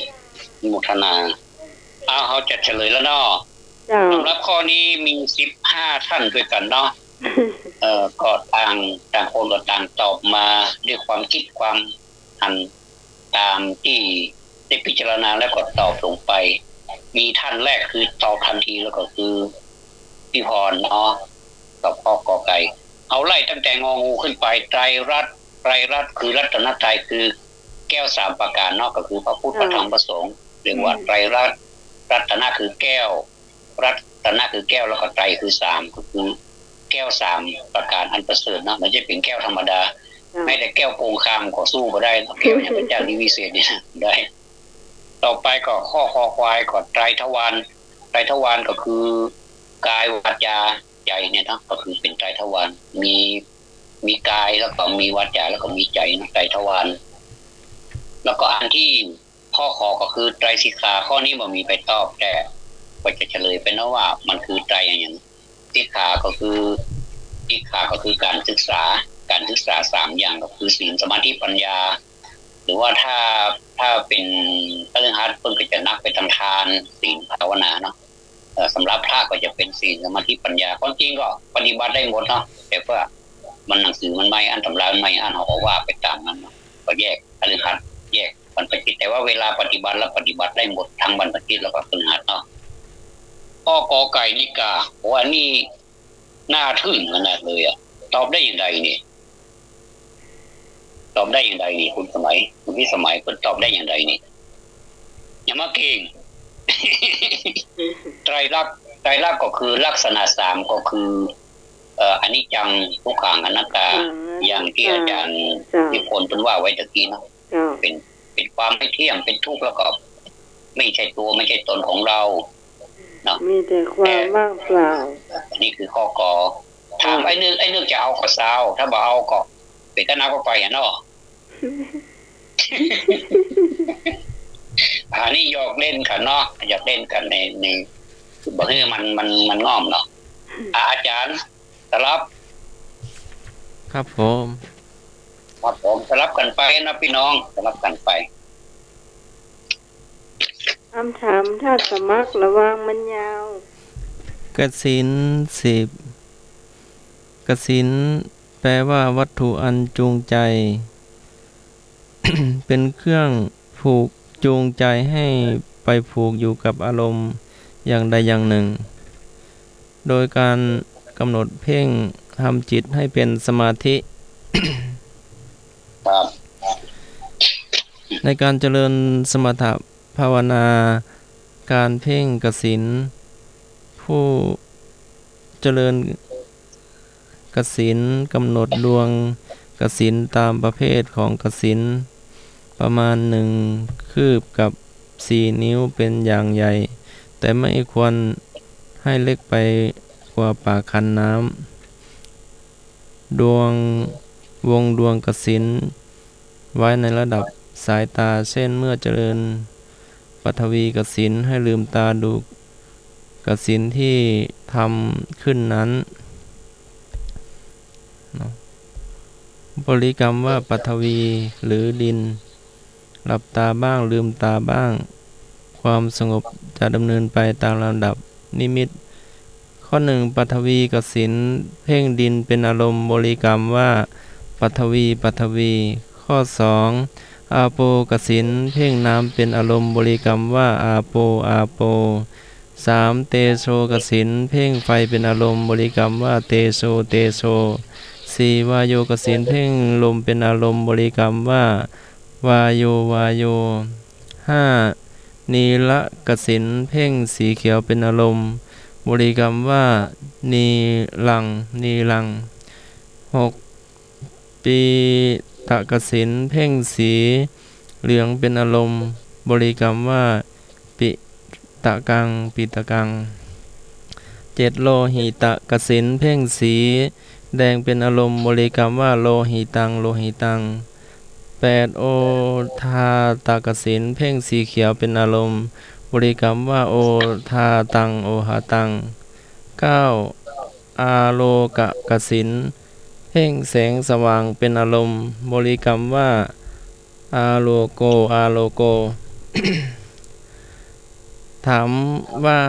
อนุโมทนา เอา เฮาจะเฉลยแล้วเนาะ เจ้า สำหรับข้อนี้มีสิบห้าท่านด้วยกั๋นเนาะ เอ่อ ก็ต่าง ต่างคนก็ต่างตอบมาด้วยความกึ๊ดความหัน ต๋ามตี้ได้พิจารณาแล้วก็ตอบลงไป มีท่านแรกคือตอบทันทีแล้วก็คือพี่พรเนาะ ตอบข้อกอไก่ เอาไล่ตั้งแต่งองูขึ้นไป ไตรรัตน์ ไตรรัตน์คือรัตนตรัย คือแก้วสามประก๋านเนาะ ก็คือพระพุทธ พระธรรม พระสงฆ์ เรียกว่า อืม ไตรรัตน์ รัตนะคือแก้ว รัตนะคือแก้ว แล้วก็ไตรคือสาม ก็คือแก้วสามประก๋านอันประเสริฐเนาะ บ่ใจ้เป๋นแก้วธรรมดา เจ้า แม้แต่แก้วโปงคามก็สู้บ่ได้เนาะ แก้วอย่างพระเจ้าที่วิเศษนี่นะ ได้ ต่อไปก็ข้อคอควายก็ไตรทวาร ไตรทวารก็คือ กาย วาจา ใจ๋เนี่ยเนาะ ก็คือเป๋นไตรทวาร มี มีกาย แล้วก็มีวาจา แล้วก็มีใจ๋เนาะ ไตรทวาร แล้วก็อันตี้ ข้อ ขอ ก็คือไตรสิกขา ข้อนี้บ่มีใผตอบ แต่ก็จะเฉลยไปเนาะว่ามันคือไตรอะหยัง สิกขาก็คือ สิกขาก็คือก๋านศึกษา ก๋านศึกษาสามอย่างก็คือศีล สมาธิ ปัญญา หรือว่าถ้า ถ้าเป๋นคฤหัสถ์เปิ้นก็จะหนักไปตางทาน ศีล ภาวนาเนาะ เอ่อ สำหรับพระก็จะเป๋นศีล สมาธิ ปัญญา ความจริงก็ปฏิบัติได้หมดเนาะ แต่ว่ามันหนังสือมันไม่อั้น ตำรามันไม่อั้น เฮาก็ว่าไปต๋ามนั้นเนาะ ก็แยกคฤหัสถ์ แยกบรรพชิต แต่ว่าเวลาปฏิบัติแล้วปฏิบัติได้หมด ตึงบรรพชิตแล้วก็คฤหัสถ์เนาะ ข้อกอไก่นี่กา โอ้ อันนี้น่าทึ่งขนาดเลยอะ ตอบได้อย่างใดนี่ ตอบได้อย่างใดนี่ คุณสมัย คุณพิสมัย เปิ้นตอบได้อย่างใดนี่ อย่ามาเก่ง ไตรลักษณ์ ไตรลักษณ์ก็คือลักษณะสาม ก็คือ เอ่อ อนิจจัง ทุกขัง อนัตตา อ่า อย่างตี้อาจ๋ารย์ เจ้า นิพนธ์เปิ้นว่าไว้ตะกี้เนาะ เจ้า เป๋น เป๋นความไม่เที่ยง เป๋นทุกข์ แล้วก็ ไม่ใช่ตัวไม่ใช่ตนของเราเนาะ มีแต่ความว่างเปล่า อันนี้คือข้อ กอ ถาม อ่ะ ไอ้นึก ไอ้นึกจะเอาก็ซาว ถ้าบ่เอาก็เป๋นก้าน้ำก้าไฟอะเนาะ อันนี้หยอกเล่นกั๋นเนาะ หยอกเล่นกั๋นใน ใน บ่หื้อมัน มัน มันง่อมเนาะ อ่ะ อาจ๋ารย์ สลับ ครับผม ครับผม สลับกั๋นไปนะปี้น้อง สลับกั๋นไป กำถาม ถ้าสมัครระวังมันยาว กสิณ สิบ กสิณ แปลว่าวัตถุอันจูงใจ เป็นเครื่องผูกจูงใจให้ไปผูกอยู่กับอารมณ์อย่างใดอย่างหนึ่ง โดยการกำหนดเพ่งทำจิตให้เป็นสมาธิ ครับ ในการเจริญสมถภาวนา การเพ่งกสิณ ผู้เจริญกสิณ กำหนดดวงกสิณตามประเภทของกสิณ ประมาณหนึ่งคืบกับสี่นิ้วเป็นอย่างใหญ่ แต่ไม่ควรให้เล็กไปกว่าปากขันน้ำ ดวง วงดวงกสิณไว้ในระดับสายตา เช่น เมื่อเจริญปฐวีกสิณ ให้ลืมตาดูกสิณที่ทำขึ้นนั้น เนาะ บริกรรมว่าปฐวี หรือดิน หลับตาบ้าง ลืมตาบ้าง ความสงบจะดำเนินไปตามลำดับนิมิต ข้อหนึ่ง ปฐวีกสิณ เพ่งดินเป็นอารมณ์ บริกรรมว่า ปฐวี ปฐวี ข้อสอง อาโปกสิณ เพ่งน้ำเป็นอารมณ์ บริกรรมว่า อาโป อาโป สาม เตโชกสิณ เพ่งไฟเป็นอารมณ์ บริกรรมว่า เตโช เตโช สี่ วาโยกสิณ เพ่งลมเป็นอารมณ์ บริกรรมว่า วาโย วาโย ห้า นีลกสิณ เพ่งสีเขียวเป็นอารมณ์ บริกรรมว่า นีลัง นีลัง หก ปีตกสิณ เพ่งสีเหลืองเป็นอารมณ์ บริกรรมว่า ปิตกัง ปิตกัง เจ็ด โลหิตกสิณ เพ่งสีแดงเป็นอารมณ์ บริกรรมว่า โลหิตัง โลหิตัง แปด โอทาตกสิณ เพ่งสีเขียวเป็นอารมณ์ บริกรรมว่า โอทาตัง โอหาตัง เก้า อาโลกกสิณ เพ่งแสงสว่างเป็นอารมณ์ บริกรรมว่า อาโลโก อาโลโก ถามว่า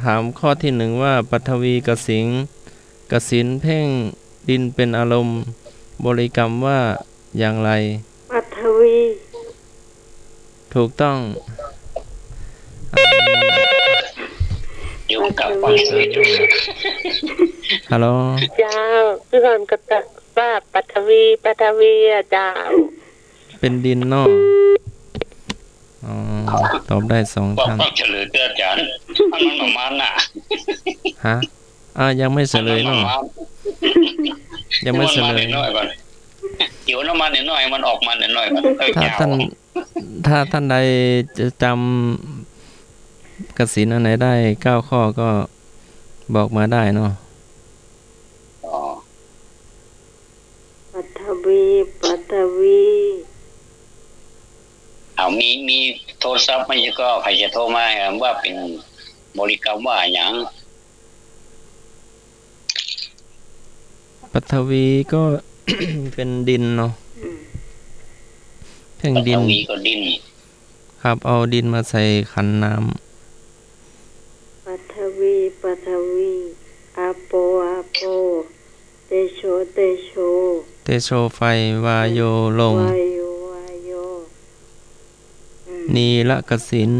ถามข้อที่หนึ่งว่า ปฐวีกสิณ กสิณเพ่งดินเป็นอารมณ์ บริกรรมว่าอย่างไร ปฐวี ถูกต้อง เดี๋ยวกลับฟังเสียง ฮัลโหล เจ้า คือก่อนก็ตอบว่าปฐวี ปฐวีอะเจ้า เป็นดินเนาะ อ๋อ ตอบได้สองท่าน ฟังเฉลยเตื้ออาจ๋ารย์ อันนั้นประมาณน่ะ ฮะ อ่า ยังไม่เฉลยเนาะ อันนั้นประมาณ ยังไม่เฉลย น้ำมันน้อยก่อน เดี๋ยวน้ำมันน้อย มันออกมาน้อยก่อน เออ ถ้า เจ้า ท่าน ถ้าท่านใดจะจำกสิณอันไหนได้เก้าข้อก็บอกมาได้เนาะ อ๋อ ปฐวี ปฐวี เอา มี มีโทรศัพท์ไหม ก็ใครจะโทรมา ว่าเป๋นบริกรรมว่าหยัง ปฐวีก็ เป็นดินเนาะ อืม เพ่งดิน ปฐวีก็ดิน ครับ เอาดินมาใส่ขันน้ำ ปฐวี ปฐวี อาโป อาโป เตโช เตโช เตโชไฟ วาโยลม วาโย วาโย อืม นีลกสิณ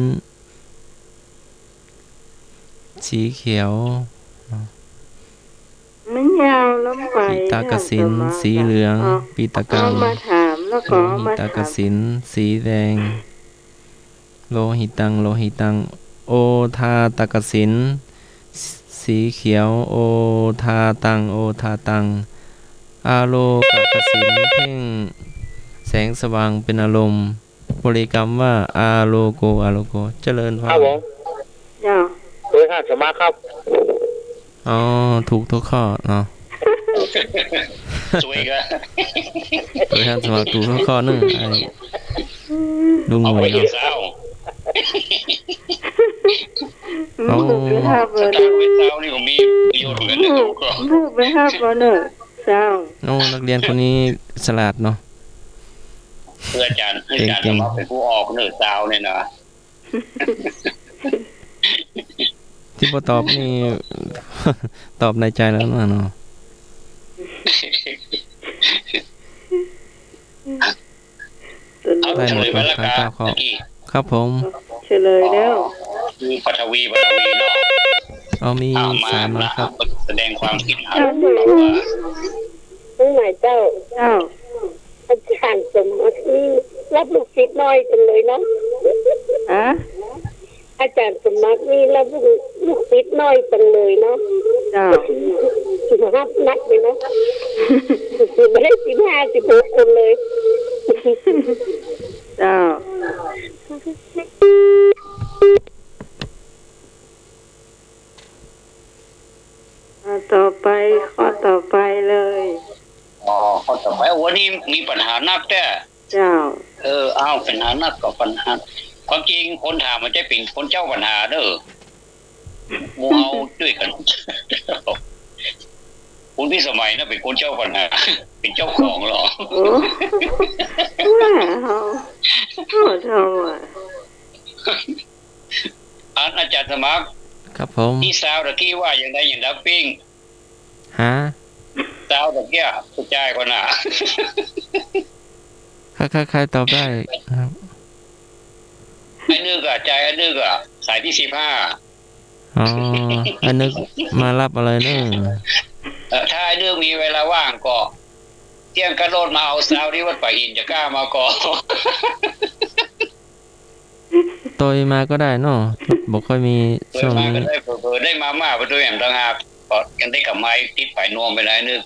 สีเขียว มันยาวแล้วไป ปีตกสิณ สีเหลือง อ๋อ ปีตกัง เอามาถาม แล้วก็เอามาถาม โลหิตกสิณ สีแดง โลหิตัง โลหิตัง โอทาตกสิณ สีเขียว โอทาตัง โอทาตัง อาโลกกสิณ เพ่งแสงสว่างเป็นอารมณ์ บริกรรมว่า อาโลโก อาโลโก เจริญพร ครับผม เจ้า เบอร์ห้าสมัครครับ อ๋อ ถูกทุกข้อเนาะ สวยอีกแล้ว เบอร์ห้าสมัครถูกทุกข้อเนอะ ไอ้ลุงหน่วยเนาะ เอาไปเฮ็ดซาว เอา เบอร์ห้าเบอร์ สตางค์เว้นซาวนี่ก็มีประโยชน์เหมือนกันนะ เบอร์ห้าเบอร์เนอะ เจ้า โอ้ นักเรียนคนนี้ฉลาดเนาะ คืออาจารย์ คืออาจารย์ เก่งๆ สมัครเป็นผู้ออกเนอะ ซาวเนี่ยนะ ตี้บ่ตอบนี่ ตอบในใจแล้วนะเนาะ เอาเฉลยไปแล้วกะ เก้าข้อ ตะกี้ ครับผม เฉลยแล้ว อ๋อ คือปฐวี ปฐวีเนาะ เอามี อ้าว มา สามแล้วครับ มาแสดงความคิดเห็น อ้าว ว่า ลุงหน่อยเจ้า อ้าว อาจารย์สมมัตินี่รับลูกศิษย์น้อยจังเลยเนาะ ฮะ อาจารย์สมมัตินี่รับลูก ลูกศิษย์น้อยจังเลยเนาะ เจ้า รับนักเลยเนาะ บ่ได้สิบห้า สิบหก คนเลย เจ้า อ่า ต่อไป ข้อต่อไปเลย อ๋อ ข้อต่อไป โอ้ นี่มีปัญหานักแต๊ เจ้า เออ อ้าว ปัญหานักก็ปัญหา ความจริงคนถามมันจะเป็นคนเจ้าปัญหาเด้อ หมู่เฮาจ้วยกั๋น คุณพิสมัยน่ะเป็นคนเจ้าปัญหา เป็นเจ้าของเหรอ โอ้ ว่าเฮา เฮาเท่าอะ อันอาจารย์สมัคร ครับผม ตี้ซาวตะกี้ว่าอย่างใดอย่างใดปิ้ง ฮะ ซาวตะกี้ ผู้จายก่อนน่ะ ใครๆ ใครตอบได้ครับ ไอ้นึกอะ จายไอ้นึกอะ สายตี้สิบห้า อ๋อ ไอ้นึกมารับอะไรเนอะ เอ่อ ถ้าไอ้นึกมีเวลาว่างก็ เตี้ยงกระโดดมาเอาซาวตี้วัดป่าหินจะกล้ามาก่อ ตอยมาก็ได้เนาะ บ่ค่อยมี ตอยมาก็ได้ ช่วงนี้ เผลอๆ ได้มาม่าไปตวยแหมต่างหาก ก็ยังได้กับไม้ติดปายนวมไปได้นึก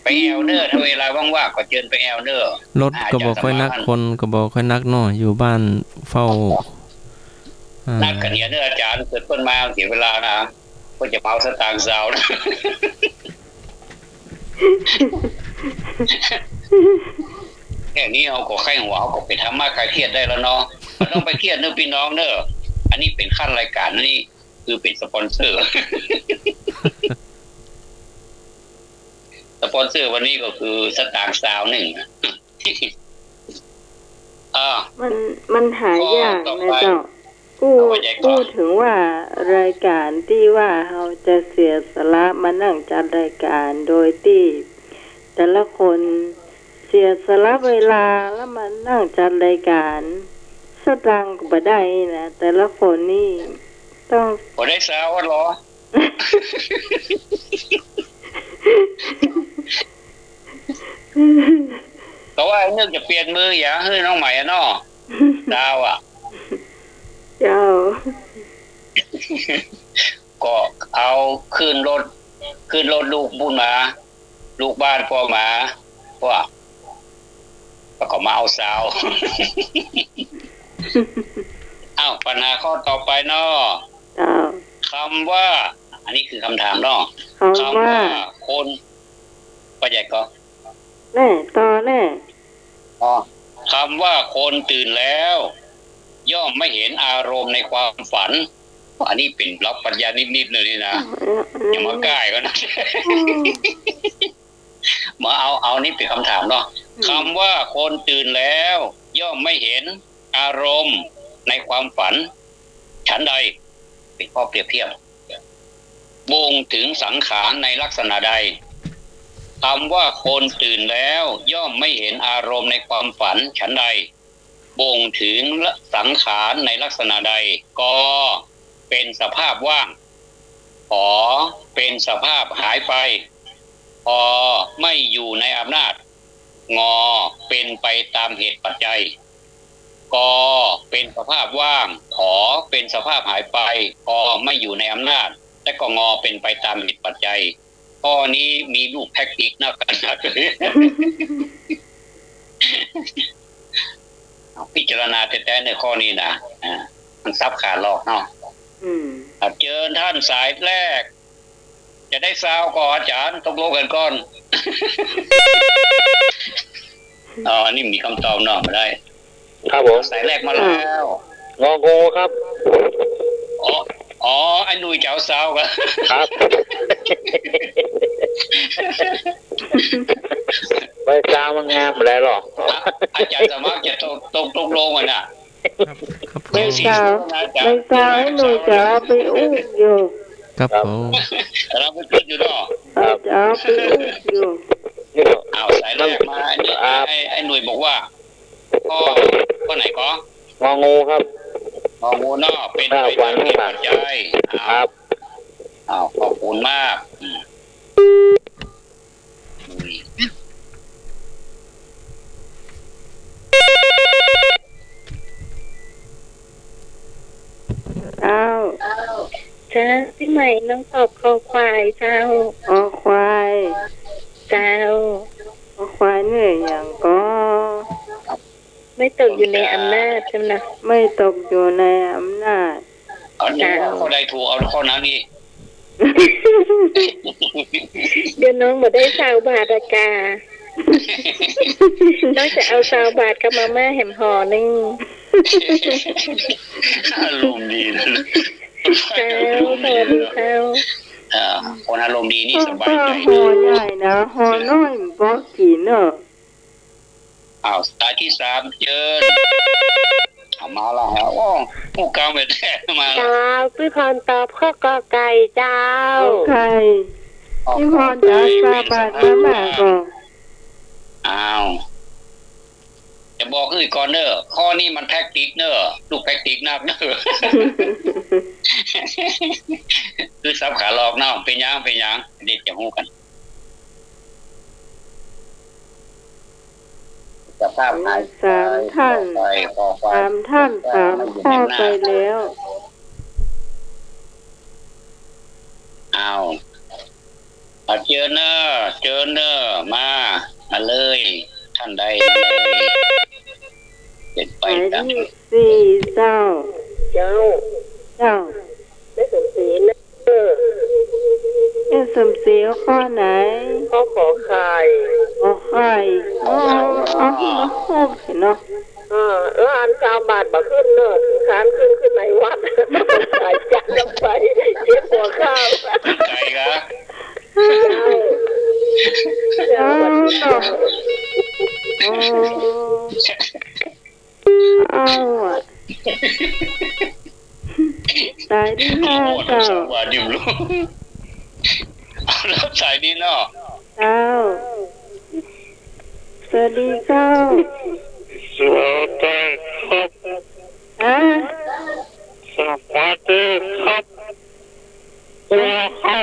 ไปแอ่วเน่อ ถ้าเวลาว่างๆ ก็เจิญไปแอ่วเน่อ รถก็บ่ค่อยนัก อาจารย์สมาน คนก็บ่ค่อยนักเนาะ อยู่บ้านเฝ้า อ่า นักกะเหียเน่ออาจารย์ เกิดเปิ้นมาเสียเวลานะ เปิ้นจะมาเอาสตางค์ซาวนะ แค่นี้เฮาก็ไข้หัว เฮาก็ไปทำมาคลายเครียดได้แล้วเนาะ บ่ต้องไปเครียดเน่อปี้น้องเน่อ อันนี้เป๋นขั้นรายก๋าน อันนี้คือเป๋นสปอนเซอร์ สปอนเซอร์วันนี้ก็คือสตางค์ซาวนึ่ง อ่า มัน มันหายากนะเจ้า ข้อต่อไป อู้ เอาว่าใหญ่กว่า อู้เถิงว่ารายก๋านตี้ว่าเฮาจะเสียสละมานั่งจัดรายก๋านโดยตี้แต่ละคนเสียสละเวลาแล้วมานั่งจัดรายก๋าน สตางค์ก็บ่ได้นะ แต่ละคนนี่ต้อง บ่ได้ซาวอะเหรอ ก็ว่าไอ้นึกจะเปลี่ยนเบอร์หยังหื้อน้องใหม่อะเนาะ ดาวอะ เจ้า ก็เอาขึ้นรถ ขึ้นรถลูกบุญมา ลูกบ้านก็มา ว่า แล้วก็มาเอาซาว อ้าว ปัญหาข้อต่อไปเนาะ เจ้า คำว่า อันนี้คือคำถามเนาะ คำว่า คำว่าคน ป้าใหญ่ก็ แน่ ต่อแน่ อ๋อ คำว่าคนตื่นแล้ว ย่อมไม่เห็นอารมณ์ในความฝัน อันนี้เป๋นหลักปรัชญานิดๆ เลยนี่นะ เออ เออ อย่ามาก้ายกั๋นนะ อืม มาเอา เอานี่เป๋นคำถามเนาะ อืม คำว่าคนตื่นแล้ว ย่อมไม่เห็นอารมณ์ในความฝัน ฉันใด เป๋นข้อเปรียบเทียบ บ่งถึงสังขารในลักษณะใด คำว่าคนตื่นแล้วย่อมไม่เห็นอารมณ์ในความฝัน ฉันใด บ่งถึงสังขารในลักษณะใด ก เป็นสภาพว่าง ข เป็นสภาพหายไป พ ไม่อยู่ในอำนาจ ง เป็นไปตามเหตุปัจจัย ก เป็นสภาพว่าง ข เป็นสภาพหายไป ก ไม่อยู่ในอำนาจ และก็ ง เป็นไปตามเหตุปัจจัย ข้อนี้มีลูกแท็กติกนักขนาดเลย เอาพิจารณาแต๊ๆ ในข้อนี้นะ อ่า มันสับขาหลอกเนาะ อืม อ่ะ เจิญท่านสายแรก จะได้ซาวก่ออาจ๋ารย์ ตกลงกั๋นก่อน อ๋อ นี่มีกำตอบเนาะ บ่ได้ ครับผม สายแรกมาแล้ว งองูครับ อ๋อ อ๋อ ไอ้หนุ่ยจะเอาซาวก่อ ครับ ไปซาวมันงามบ่ได้หรอก อ่ะ อาจ๋ารย์สมัครจะตก ตก ตกลงกั๋นนะ ครับ ครับผม ไม่ซาว ไม่ซาว ไอ้หนุ่ยจะเอาไปอู้อยู่ ครับผม เอาไปอู้อยู่เนาะ เอา จะเอาไปอู้อยู่ เอาสายแรกมา ไอ้นี่ ครับ ไอ้ ไอ้หนุ่ยบอกว่า ข้อ ข้อไหนก่อ งองูครับ งองูเนาะ เป๋น ครับ ไปตามเหตุปัจจัย ครับ อ้าว ขอบคุณมาก อืม เจ้า เจ้า ตี้ใหม่น้องตอบคอควายเจ้า คอควาย เจ้า คอควายนี่อะหยังก่อ ไม่ตกอยู่ในอำนาจใจ้ไหมนะ ไม่ตกอยู่ในอำนาจ อันนี้ เจ้า ข้อใดถูกเอาข้อนั้นนี่ เดี๋ยวน้องบ่ได้ซาวบาทอะกา น้องจะเอาซาวบาทกับมาม่าแหมห่อนึ่ง อารมณ์ดีนะ เจ้า สวัสดีเจ้า อ่า คนอารมณ์ดีนี่สบายใจ๋ ก็ห่อใหญ่นะ ห่อน้อยบ่กิ๋นเนาะ อ้าว สายตี้สาม เจิญ เอามาละฮะ โอ้ ผู้กำเป๋นแต๊มาละ เจ้า ตี้พรตอบข้อกอไก่เจ้า กอไก่ ตี้พรจะเอาซาวบาทมาม่าก่อ อ้าว จะบอกหื้อก่อนเน่อ ข้อนี้มันแท็กติกเน่อ ลูกแท็กติกนักเน่อ คือสับขาหลอกเนาะ เป๋นหยัง เป๋นหยัง เดี๋ยวจะฮู้กั๋น สภาพหายไป สามท่าน คอควาย สามท่าน สามข้อไปแล้ว อ้าว อ่ะ เจิญเน่อ เจิญเน่อ มา มาเลย ท่านใดมาเลย เป๋นไปตาม สายตี้สี่ เจ้า เจ้า เจ้า แม่สมศรีเน่อ แม่สมศรีข้อไหน ข้อขอไข่ ขอไข่ อ๋อ อ๋อ มาครบเนาะ อ่า แล้วอันซาวบาทบ่ขึ้นเน่อ คือค้านขึ้น ขึ้นในวัด สายจันทร์ลงไป เก็บหัวข้าว ไก่กะ เจ้า เจ้า เนาะ อ๋อ เอาอะ สายตี้ห้า เจ้า ว่าอยู่รู้ เอา รับสายนี้เนาะ เจ้า สวัสดีเจ้า สวัสดีครับ ฮะ สวัสดีครับ หัวข้อ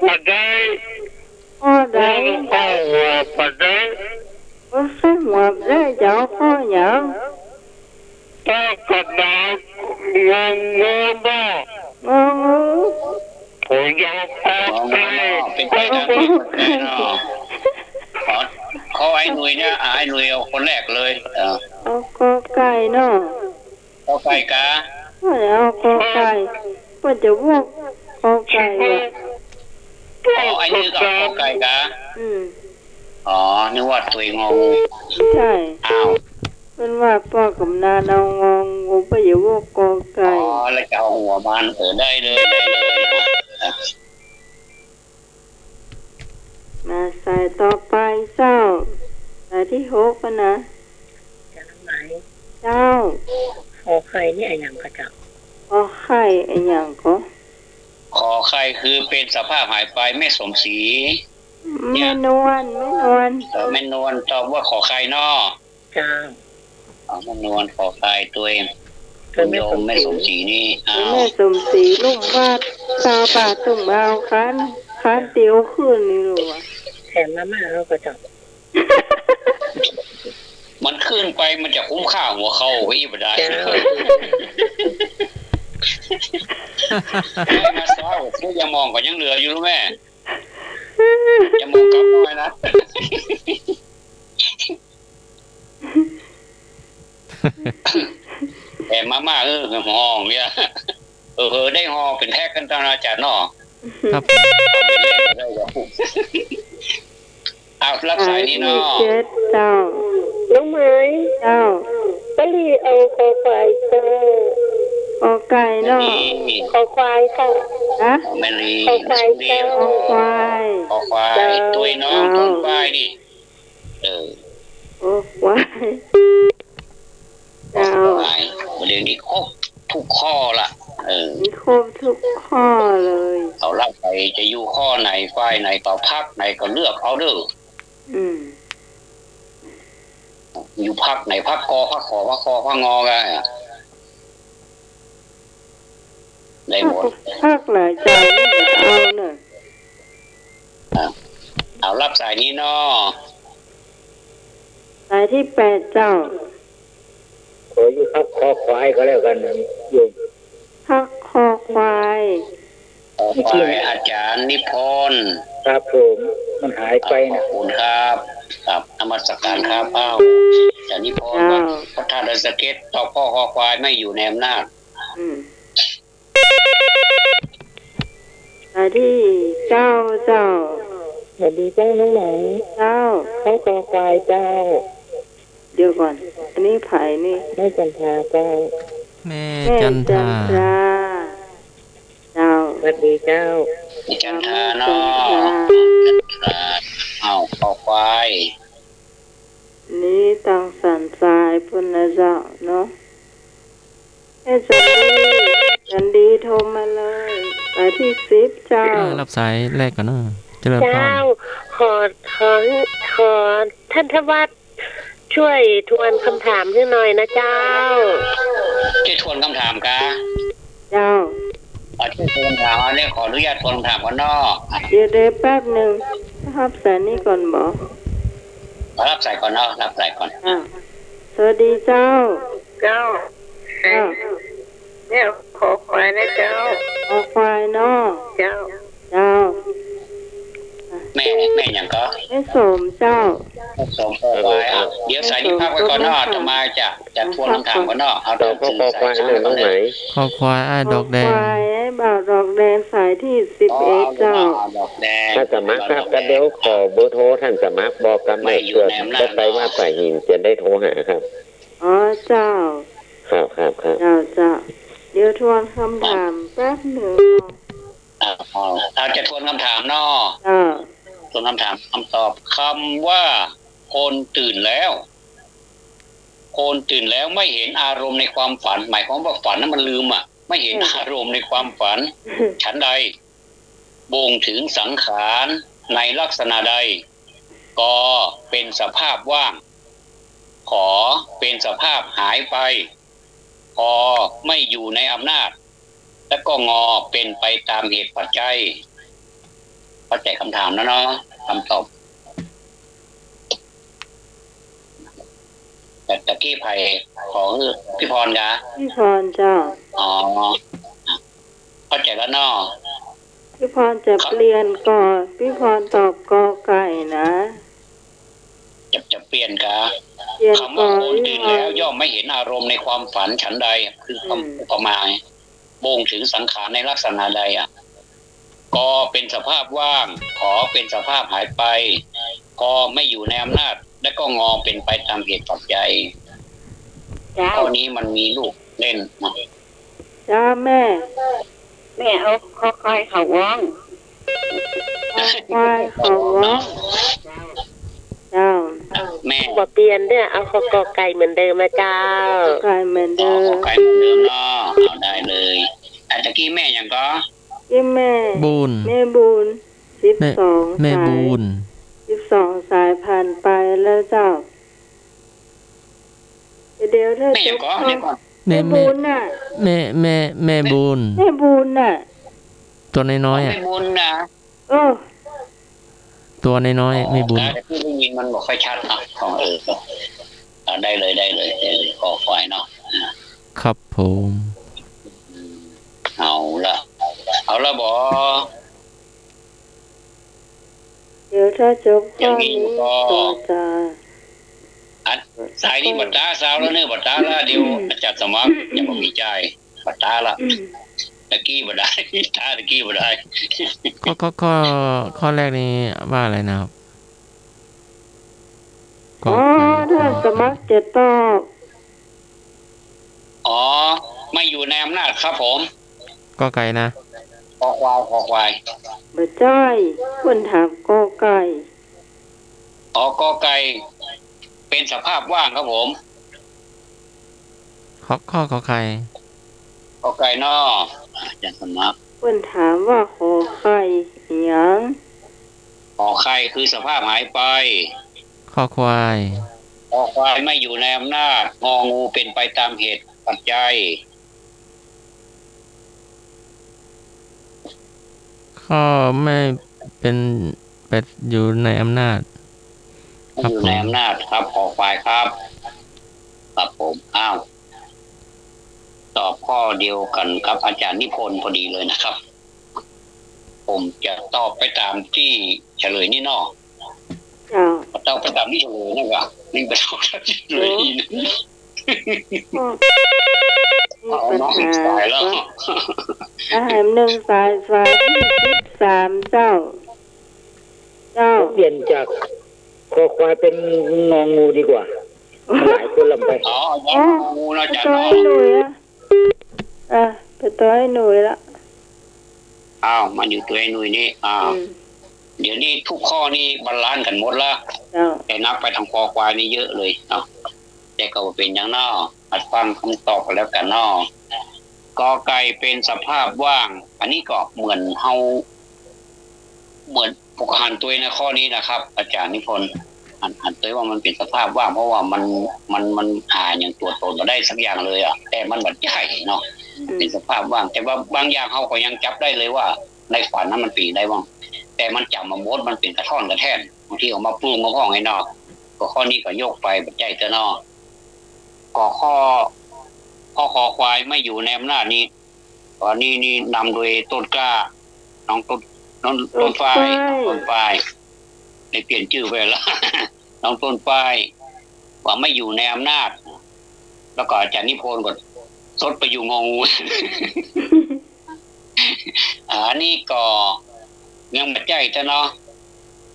บ่ได้ ข้อใด หัวข้อบ่ได้ หัวข้อบ่ได้ จะเอาข้อหยัง ตอบกระดาษ งองูบ่ งองู ผมจะเอาข้อไก่ งองูเนาะ เป๋นไปตามนี้เนาะ ขอ ขอไอ้หนุ่ยเนี่ย อ่ะ ไอ้หนุ่ยเอาคนแรกเลย เออ เอากอไก่เนาะ กอไก่กา ว่าแล้วกอไก่ ว่าจะบอกกอไก่ว่ะ อ๋อ ไอ้นี่ก็กอไก่กา อืม อ๋อ นึกว่าตั๋วงองู ใช่ อ้าว เปิ้นว่าป้อกำนันเอางองู ป้ออย่าบอกกอไก่ อ๋อ แล้วจะเอาหัวมัน เออ ได้เลย ได้เลย มาสายต่อไปเจ้า สายตี้หกอะนะ เจ้า เจ้า ขอไข่นี่อะหยังกะเจ้า ขอไข่อะหยังก่อ ขอไข่คือเป๋นสภาพหายไป แม่สมศรี แม่นวล แม่นวล เออ แม่นวลตอบว่าขอไข่เนาะ เจ้า อ๋อ แม่นวลขอไข่ตวย คุณโยมแม่สมศรีนี่ อ้าว แม่สมศรีลุ่มว่าซาวบาทตึงมาเอาคัน คันเตียวขึ้นนี่หรือวะ แถมมาม่าเอากะเจ้า มันขึ้นไปมันจะคุ้มค่าหัวข้าวอีกบ่ได้ เจ้า มาเช้า ยามองก็ยังเหลืออยู่รู้แม่ ยามองกลับน้อยนะ แต่มาม่า เออ ห่อเนี่ย เออ ได้ห่อเป๋นแพ็คกั๋นตอนอาจ๋ารย์เนาะ ครับผม อ้าว รับสายนี้เนาะ สายตี้เจ็ดเจ้า น้องไม้ เจ้า มะลิเอาคอควายเจ้า กอไก่เนาะ มะลิ คอควายค่ะ ฮะ อ๋อ มะลิ คอควายเจ้า คอควาย คอควาย เจ้า ตวยเนาะ เจ้า คอควายนี่ เออ คอควาย เจ้า คอควาย เดี๋ยวนี้ครบทุกข้อละ เออ มีครบทุกข้อเลย เอาละ ใผจะอยู่ข้อไหน ฝ่ายไหน ก็พรรคไหนก็เลือกเอาเด้อ อืม อยู่พรรคไหน พรรค ก พรรค ข พรรค ค พรรค ง ก็ได้หมด พรรค พรรคไหนเจ้า เอาเนาะ อ่ะ เอารับสายนี้เนาะ สายตี้แปดเจ้า ขออยู่พรรคคอควายก็แล้วกั๋นนะโยม พรรคคอควาย คอควาย อาจ๋ารย์นิพนธ์ ครับผม มันหายไปนะ ขอบคุณครับ ครับ นมัสการครับ อ้าว อาจ๋ารย์นิพนธ์ เจ้า วัดพระธาตุดอยสะเก็ด ตอบข้อคอควาย ไม่อยู่ในอำนาจ อืม สายตี้เก้าเจ้า สวัสดีเจ้าน้องไหม เจ้า ข้อคอควายเจ้า เดี๋ยวก่อน อันนี้ใผนี่ แม่จันทราเจ้า แม่ แม่จันทรา จันทรา เจ้า สวัสดีเจ้า แม่จันทราเนาะ แม่จันทรา อ้าว คอควาย นี่ตังสันทรายพุ้นนะเจ้าเนาะ แม่จันดี จันดีโทรมาเลย สายตี้สิบเจ้า เออ รับสายแรกก่อนเนาะ เจริญพร เจ้า ขอ ขอ ขอท่านทวัฒน์ช่วยทวนคำถามหื้อหน่อยนะเจ้า ช่วยทวนคำถามกา เจ้า ขอช่วยทวนคำถาม อันนี้ขออนุญาตทวนคำถามก่อนเนาะ เดี๋ยว เดี๋ยวแป๊บหนึ่ง รับสายนี้ก่อนบ่ ขอรับสายก่อนเนาะ รับสายก่อน อ่า สวัสดีเจ้า เจ้า เจ้า เนี่ย คอควายนะเจ้า คอควายเนาะ เจ้า เจ้า แม่ แม่หยังก็ แม่สมเจ้า แม่สม คอควาย อ่ะ เดี๋ยวสายนี้พักไว้ก่อนเนาะ อาตมาจะ จะทวนคำถามก่อนเนาะ เอา เจ้า ก็คอควายนะน้องไหม คอควายอ้ายดอกแดง คอควายอ้ายบ่าวดอกแดง สายตี้สิบเอ็ดเจ้า อ๋อ เอาดอกแดง ถ้าสมัครครับ ก็เดี๋ยวขอเบอร์โทรท่านสมัครบอกกำเนิด เผื่อบ่ไปวัดสายหินจะได้โทรหาครับ อ๋อ เจ้า ครับ ครับ ครับ เจ้า เจ้า เดี๋ยวทวนคำถามแป๊บหนึ่งเนาะ อ่า เอา เอา จะทวนคำถามเนาะ เจ้า ทวนคำถาม คำตอบ คำว่า คนตื่นแล้ว คนตื่นแล้วไม่เห็นอารมณ์ในความฝัน หมายความว่าฝันนั้นมันลืมอะ ไม่เห็น อืม อารมณ์ในความฝัน ฉันใด บ่งถึงสังขารในลักษณะใด ก เป็นสภาพว่าง ข เป็นสภาพหายไป ค ไม่อยู่ในอำนาจ และก็ ง เป็นไปตามเหตุปัจจัย เข้าใจ๋คำถามแล้วเนาะ คำตอบ แต่ตะกี้ใผขอ พี่พรกา พี่พรเจ้า อ๋อ เข้าใจ๋แล้วเนาะ พี่พรจะเปลี่ยนก่อน พี่พรตอบกอไก่นะ จะ จะเปลี่ยนกา เปลี่ยนก่อน คำว่าคนตื่นแล้วย่อมไม่เห็นอารมณ์ในความฝันฉันใด คือคำ อืม อุปมาไง บ่งถึงสังขารในลักษณะใดอะ ก เป็นสภาพว่าง ข เป็นสภาพหายไป ค ไม่อยู่ในอำนาจ และก็ ง เป็นไปตามเหตุปัจจัย เจ้า ข้อนี้มันมีลูกเล่นนะ เจ้าแม่ แม่เอาคอควายเขาว้อง คอควายเขาว้อง เจ้า แม่ บ่เปลี่ยนเด้อ เอาคอกอไก่เหมือนเดิมนะเจ้า กอไก่เหมือนเดิม อ๋อ กอไก่เหมือนเดิมเนาะ เอาได้เลย อ่ะ ตะกี้แม่หยังก็ ตะกี้แม่ บุญ แม่บุญ สิบสอง แม่ แม่ สาย บุญ สิบสอง สายผ่านไปแล้วเจ้า เดี๋ยว เดี๋ยว แม่หยังก็ เดี๋ยวก่อน แม่ แม่ แม่บุญน่ะ แม่ แม่ แม่บุญ แม่บุญน่ะ ตั๋วน้อยๆ อะ แม่บุญนะ เออ ตั๋วน้อยๆ แม่บุญ อ๋อ แต่ที่ได้ยินมันบ่ค่อยชัดเนาะ ของ เออ อ่ะ ได้เลย ได้เลย ได้เลย คอควายเนาะ อ่ะ ครับผม เอาละ เอาละบ่ เดี๋ยวถ้าจบข้อนี้ก็จะ อัน สายนี้บ่ต๋า สาวแล้วเน่อ บ่ต๋าละ เดี๋ยวอาจ๋ารย์สมัครจะบ่มีจ่าย บ่ต๋าละ ตะกี้บ่ได้ ต๋าตะกี้บ่ได้ ข้อ ข้อ ข้อ ข้อแรกนี้ว่าอะไรนะครับ อ๋อ กอไก่ ถ้าสมัครจะตอบ อ๋อ ไม่อยู่ในอำนาจครับผม กอไก่นะ คอควาย คอควาย บ่ใจ้ เปิ้นถามกอไก่ อ๋อ กอไก่ เป็นสภาพว่างครับผม ขอ ข้อขอไข่ ขอไข่เนาะ อาจ๋ารย์สมัคร เปิ้นถามว่าขอไข่อิหยัง ขอไข่คือสภาพหายไป คอควาย คอควายไม่อยู่ในอำนาจ งองูเป็นไปตามเหตุปัจจัย ข้อไม่เป็น ไปอยู่ในอำนาจ ครับผม อยู่ในอำนาจครับ คอควายครับ ครับผม อ้าว ตอบข้อเดียวกั๋นกับอาจ๋ารย์นิพนธ์พอดีเลยนะครับ ผมจะตอบไปต๋ามตี้เฉลยนี่เนาะ เจ้า ตอบไปต๋ามตี้เฉลยนี่หว่า นี่ไปตอบต๋ามตี้เฉลยนี่ โอ้ มีปัญหา เอาเนาะ สายแล้ว ก็ อ่ะ แหมหนึ่งสาย สายตี้สิบสาม เจ้า เจ้า เปลี่ยนจากคอควายเป็นงองูดีกว่า มันหลายคนละไป อ๋อ งองูนะ อาจ๋ารย์ ไปต๋อหนุ่ยอะ อ่ะ ไปต๋อหนุ่ยละ อ้าว มาอยู่ต๋อหนุ่ยนี่ อ้าว อืม เดี๋ยวนี้ทุกข้อนี่บาลานซ์กั๋นหมดละ เจ้า แต่นับไปตางคอควายนี่เยอะเลยเนาะ แต่ก็บ่เป๋นหยังเนาะ มาฟังกำตอบกั๋นแล้วกั๋นเนาะ กอไก่เป๋นสภาพว่าง อันนี้ก็เหมือนเฮา เหมือนผมก็หันตวยในข้อนี้นะครับ อาจ๋ารย์นิพนธ์ หัน หันตวยว่ามันเป๋นสภาพว่าง เพราะว่ามัน มัน มันหาหยังตั๋วต๋นบ่ได้สักอย่างเลยอะ แต่มันบ่ใจ้เนาะ อืม เป๋นสภาพว่าง แต่ว่าบางอย่างเฮาก็ยังจับได้เลยว่าในฝันนั้นมันเป๋นได้บ้าง แต่มันจ๋ำบ่หมด มันเป๋นกระท่อนกระแท่น บางทีเอามาปรุงมาพ่องไอ้เนาะ ก็ข้อนี้ก็ยกไป บ่ใจ้เตื้อเนาะ ก็ข้อ ข้อคอควายไม่อยู่ในอำนาจนี้ ต๋อนนี้นี่นำโดยต้นกล้า น้องต้น น้องต้นฝ้าย ต้นฝ้าย ได้เปลี่ยนจื้อไปละ น้องต้นฝ้าย ว่าไม่อยู่ในอำนาจ แล้วก็อาจ๋ารย์นิพนธ์ก็ซดไปอยู่งองู อ่า อันนี้ก็ยังบ่ใจ้เตื้อเนาะ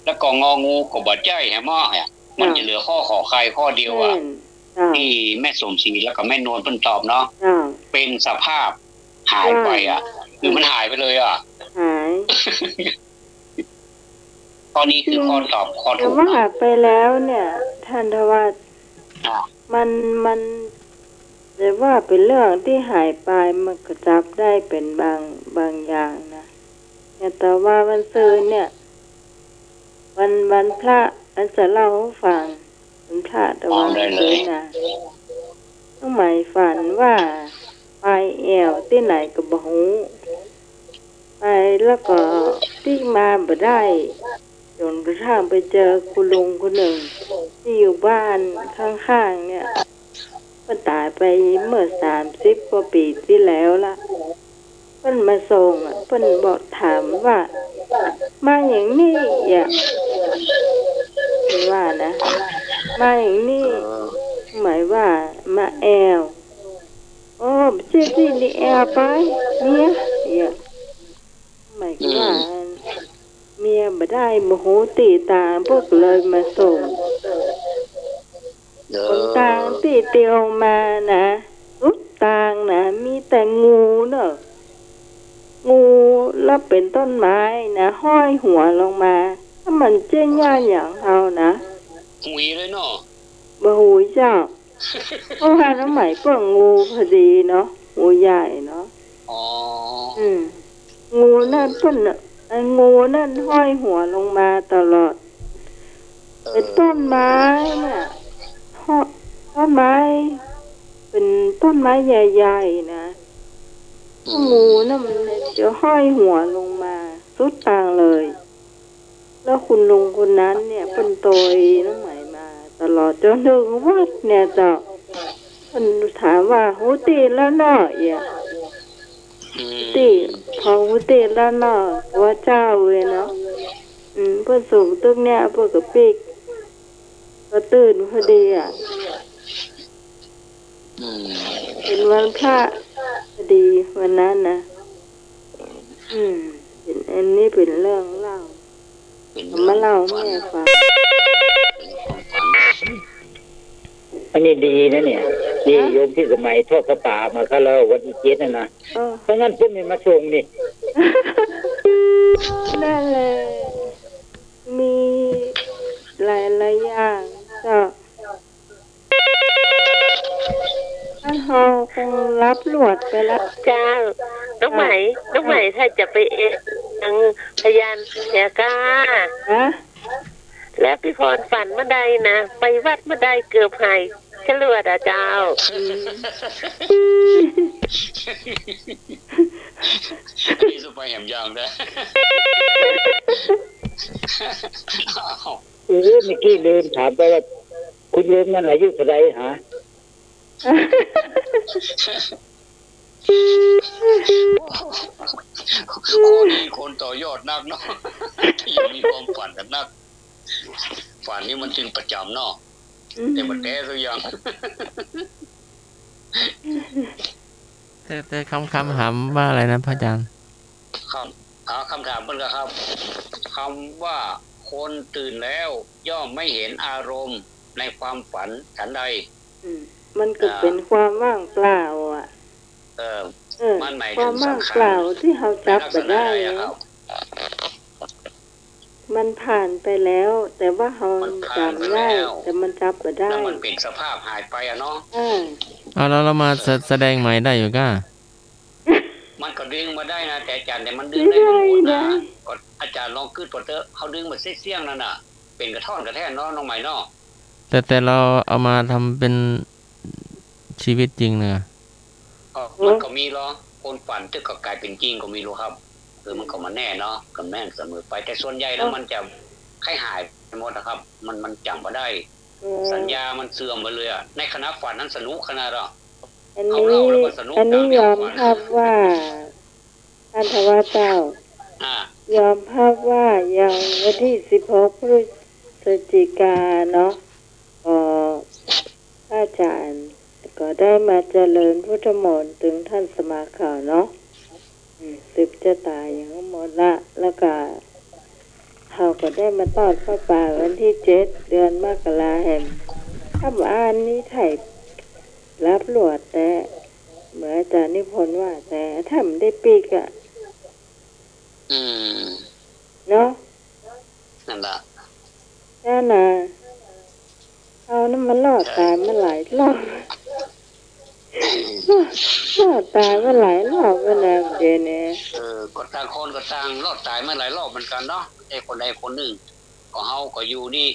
แล้วก็งองูก็บ่ใจ้แหมเนาะ มันจะเหลือข้อขอไข่ข้อเดียวอะ แม่น เจ้า ตี้แม่สมศรีแล้วก็แม่นวลเปิ้นตอบเนาะ เจ้า เป๋นสภาพหายไปอะ ว่าง คือมันหายไปเลยอะ หาย ข้อนี้คือข้อตอบ ข้อถูกนะ แต่ว่าไปแล้วเนี่ย ท่านทวัช อ่ะ มัน มัน แต่ว่าเป๋นเรื่องตี้หายไป มันก็จับได้เป๋นบาง บางอย่างนะ อย่างแต่ว่าวันซืนเนี่ย วัน วันพระ อาจจะเล่าหื้อฟัง วันพระแต่ว่า อ๋อ ได้เลย วันซืนนะ น้องไหมฝันว่าไปแอ่วตี้ไหนก็บ่ฮู้ ไปแล้วก็ปิ๊กมาบ่ได้ จ๋นกระทั่งไปเจอคุณลุงคนนึ่งตี้อยู่บ้านข้างๆ เนี่ย เปิ้นต๋ายไปเมื่อสามสิบกว่าปี๋ตี้แล้วละ เปิ้นมาส่งอะ เปิ้นบอกถามว่า "มาหยังนี่" อะ เปิ้นว่านะ "มาหยังนี่" เออ หมายว่ามาแอ่ว "โอ้ บ่ใจ้ตี้นี่ แอ่วไป เมีย" อะ หมายความว่า อืม เมียบ่ได้ บ่ฮู้ตี้ตาง เปิ้นก็เลยมาส่ง เออ หนตางตี้เตียวมานะ สุดตางนะ มีแต่งูเนาะ งูแล้วเป๋นต้นไม้นะ ห้อยหัวลงมา ถ้ามันเจ๊ยย่านอย่างเฮานะ หุยเลยเนาะ บ่หุยเจ้า เพราะว่าน้องไหมเปิ้นงูพอดีเนาะ งูใหญ่เนาะ อ๋อ อืม งูนั่นเปิ้นน่ะ ไอ้งูนั่นห้อยหัวลงมาตลอด เออ ไอ้ต้นไม้เนี่ย ห้อย ต้นไม้ เป๋นต้นไม้ใหญ่ๆ นะ อืม งูนั่นมันจะห้อยหัวลงมา สุดตางเลย แล้วคุณลุงคนนั้นเนี่ย เปิ้นตวยน้องไหมมาตลอดจ๋นเถิงวัดเนี่ยเจ้า เปิ้นถามว่า "ฮู้ตี้แล้วเนาะ" อะ อืม ตี้ พอฮู้ตี้แล้วเนาะ ว่าเจ้าเว้ยเนาะ อืม เปิ้นส่งตึกเนี่ย เปิ้นก็ปิ๊ก ก็ตื่นพอดีอะ อืม เป๋นวันพระพอดีวันนั้นนะ อืม เป๋น อันนี้เป๋นเรื่องเล่า เป๋นเรื่อง มาเล่าหื้อแม่ฟัง อันนี้ดีนะเนี่ย ดี ฮะ โยมพิสมัยทอดผ้าป่ามาคราววันตี้เจ็ดนั่นนะ เออ ถ้างั้นผมไม่มาส่งนี่ นั่นแหละ มีหลายๆ อย่างเจ้า ท่านเฮาคงหลับหลวดไปละ เจ้า น้องไหม อ่ะ น้องไหม อ่ะ ถ้าจะไปเอะ ตังพยานเสียก้า ฮะ แล้วปี้พรฝันเมื่อใดนะ ไปวัดเมื่อใดเกือบหายจรวดอะเจ้า อืม อันนี้จะไปแหมยางได้ อ้าว เออ เมื่อกี้ลืมถามไปว่า คุณโยมนั่นอายุเท่าไหร่ฮะ คนนี้คนต่อยอดนักเนาะ ยังมีความฝันกันนัก ฝันนี่มันตึงประจ๋ำเนาะ อืม แต่มันแต๊สักอย่าง แต่ แต่กำ กำถามว่าอะไรนะพระอาจารย์ ครับ อ่า กำถามเปิ้นก็ครับ กำว่าคนตื่นแล้วย่อมไม่เห็นอารมณ์ในความฝันฉันใด อืม มันก็ อ่า เป๋นความว่างเปล่าอะ เออ เออ มันหมายถึงความว่างเปล่าสังขารตี้เฮาจับบ่ได้ ในลักษณะใดอะครับ มันผ่านไปแล้ว แต่ว่าเฮาจ๋ำได้ มันผ่านไปแล้ว แต่มันจับบ่ได้ แล้วมันเป๋นสภาพหายไปอะเนาะ เออ เอา แล้ว แล้วมา เออ แส- แสดงใหม่ได้อยู่ก้า มันก็ดึงมาได้นะ แต่อาจ๋ารย์ แต่มันดึงได้บ่หมดนะ ไม่ได้นะ ก็อาจ๋ารย์ลองกึ๊ดก่อนเต๊อะ เฮาดึงมาเสี้ยงๆ นั่นน่ะ เป๋นกระท่อนกระแท่นเนาะ น้องใหม่เนาะ แต่ แต่เฮาเอามาทำเป๋นชีวิตจริงนะ ก็ มันก็มีลอ คนฝันตึกก็ก๋ายเป๋นจริงก็มีลอครับ คือมันก็บ่แน่เนาะ ก็บ่แน่เสมอไป แต่ส่วนใหญ่แล้ว เออ มันจะค่อยหายไปหมดนะครับ มัน มันจ๋ำบ่ได้ เออ สัญญามันเสื่อมไปเลยอะ ในขณะฝันนั้นสนุกขนาดอะ อันนี้ เขาเล่าแล้วก็สนุก อันนี้ ตามแนวยอม ฝัน ฮับว่า ท่านทวารเจ้า อ่า ยอมฮับว่าอย่างวันตี้สิบหกพฤศจิกาเนาะ ก็พระอาจ๋ารย์ก็ได้มาเจริญพุทธมนต์ตึงท่านสมัครเขาเนาะ อืม สืบจะต๋ายอย่างหมดละ แล้วก็ เฮาก็ได้มาตอดผ้าป่าวันตี้เจ็ด เดือนมกราแหม ถ้าบ่อ่านนี่ไถ่หลับหลวดแต๊ เหมือนอาจ๋ารย์นิพนธ์ว่าแต๊ ถ้าบ่ได้ปิ๊กอะ อืม เนาะ นั่นละ นั่นน่ะ เฮานั้นมันลอดต๋ายมาหลายรอบ ลอดต๋ายมาหลายรอบแล้วนะ เดี๋ยวนี้ เออ ก็ต่างคนก็ต่างลอดต๋ายมาหลายรอบเหมือนกั๋นเนาะ ไอ้คนใดคนนึ่ง ก็เฮาก็อยู่นี่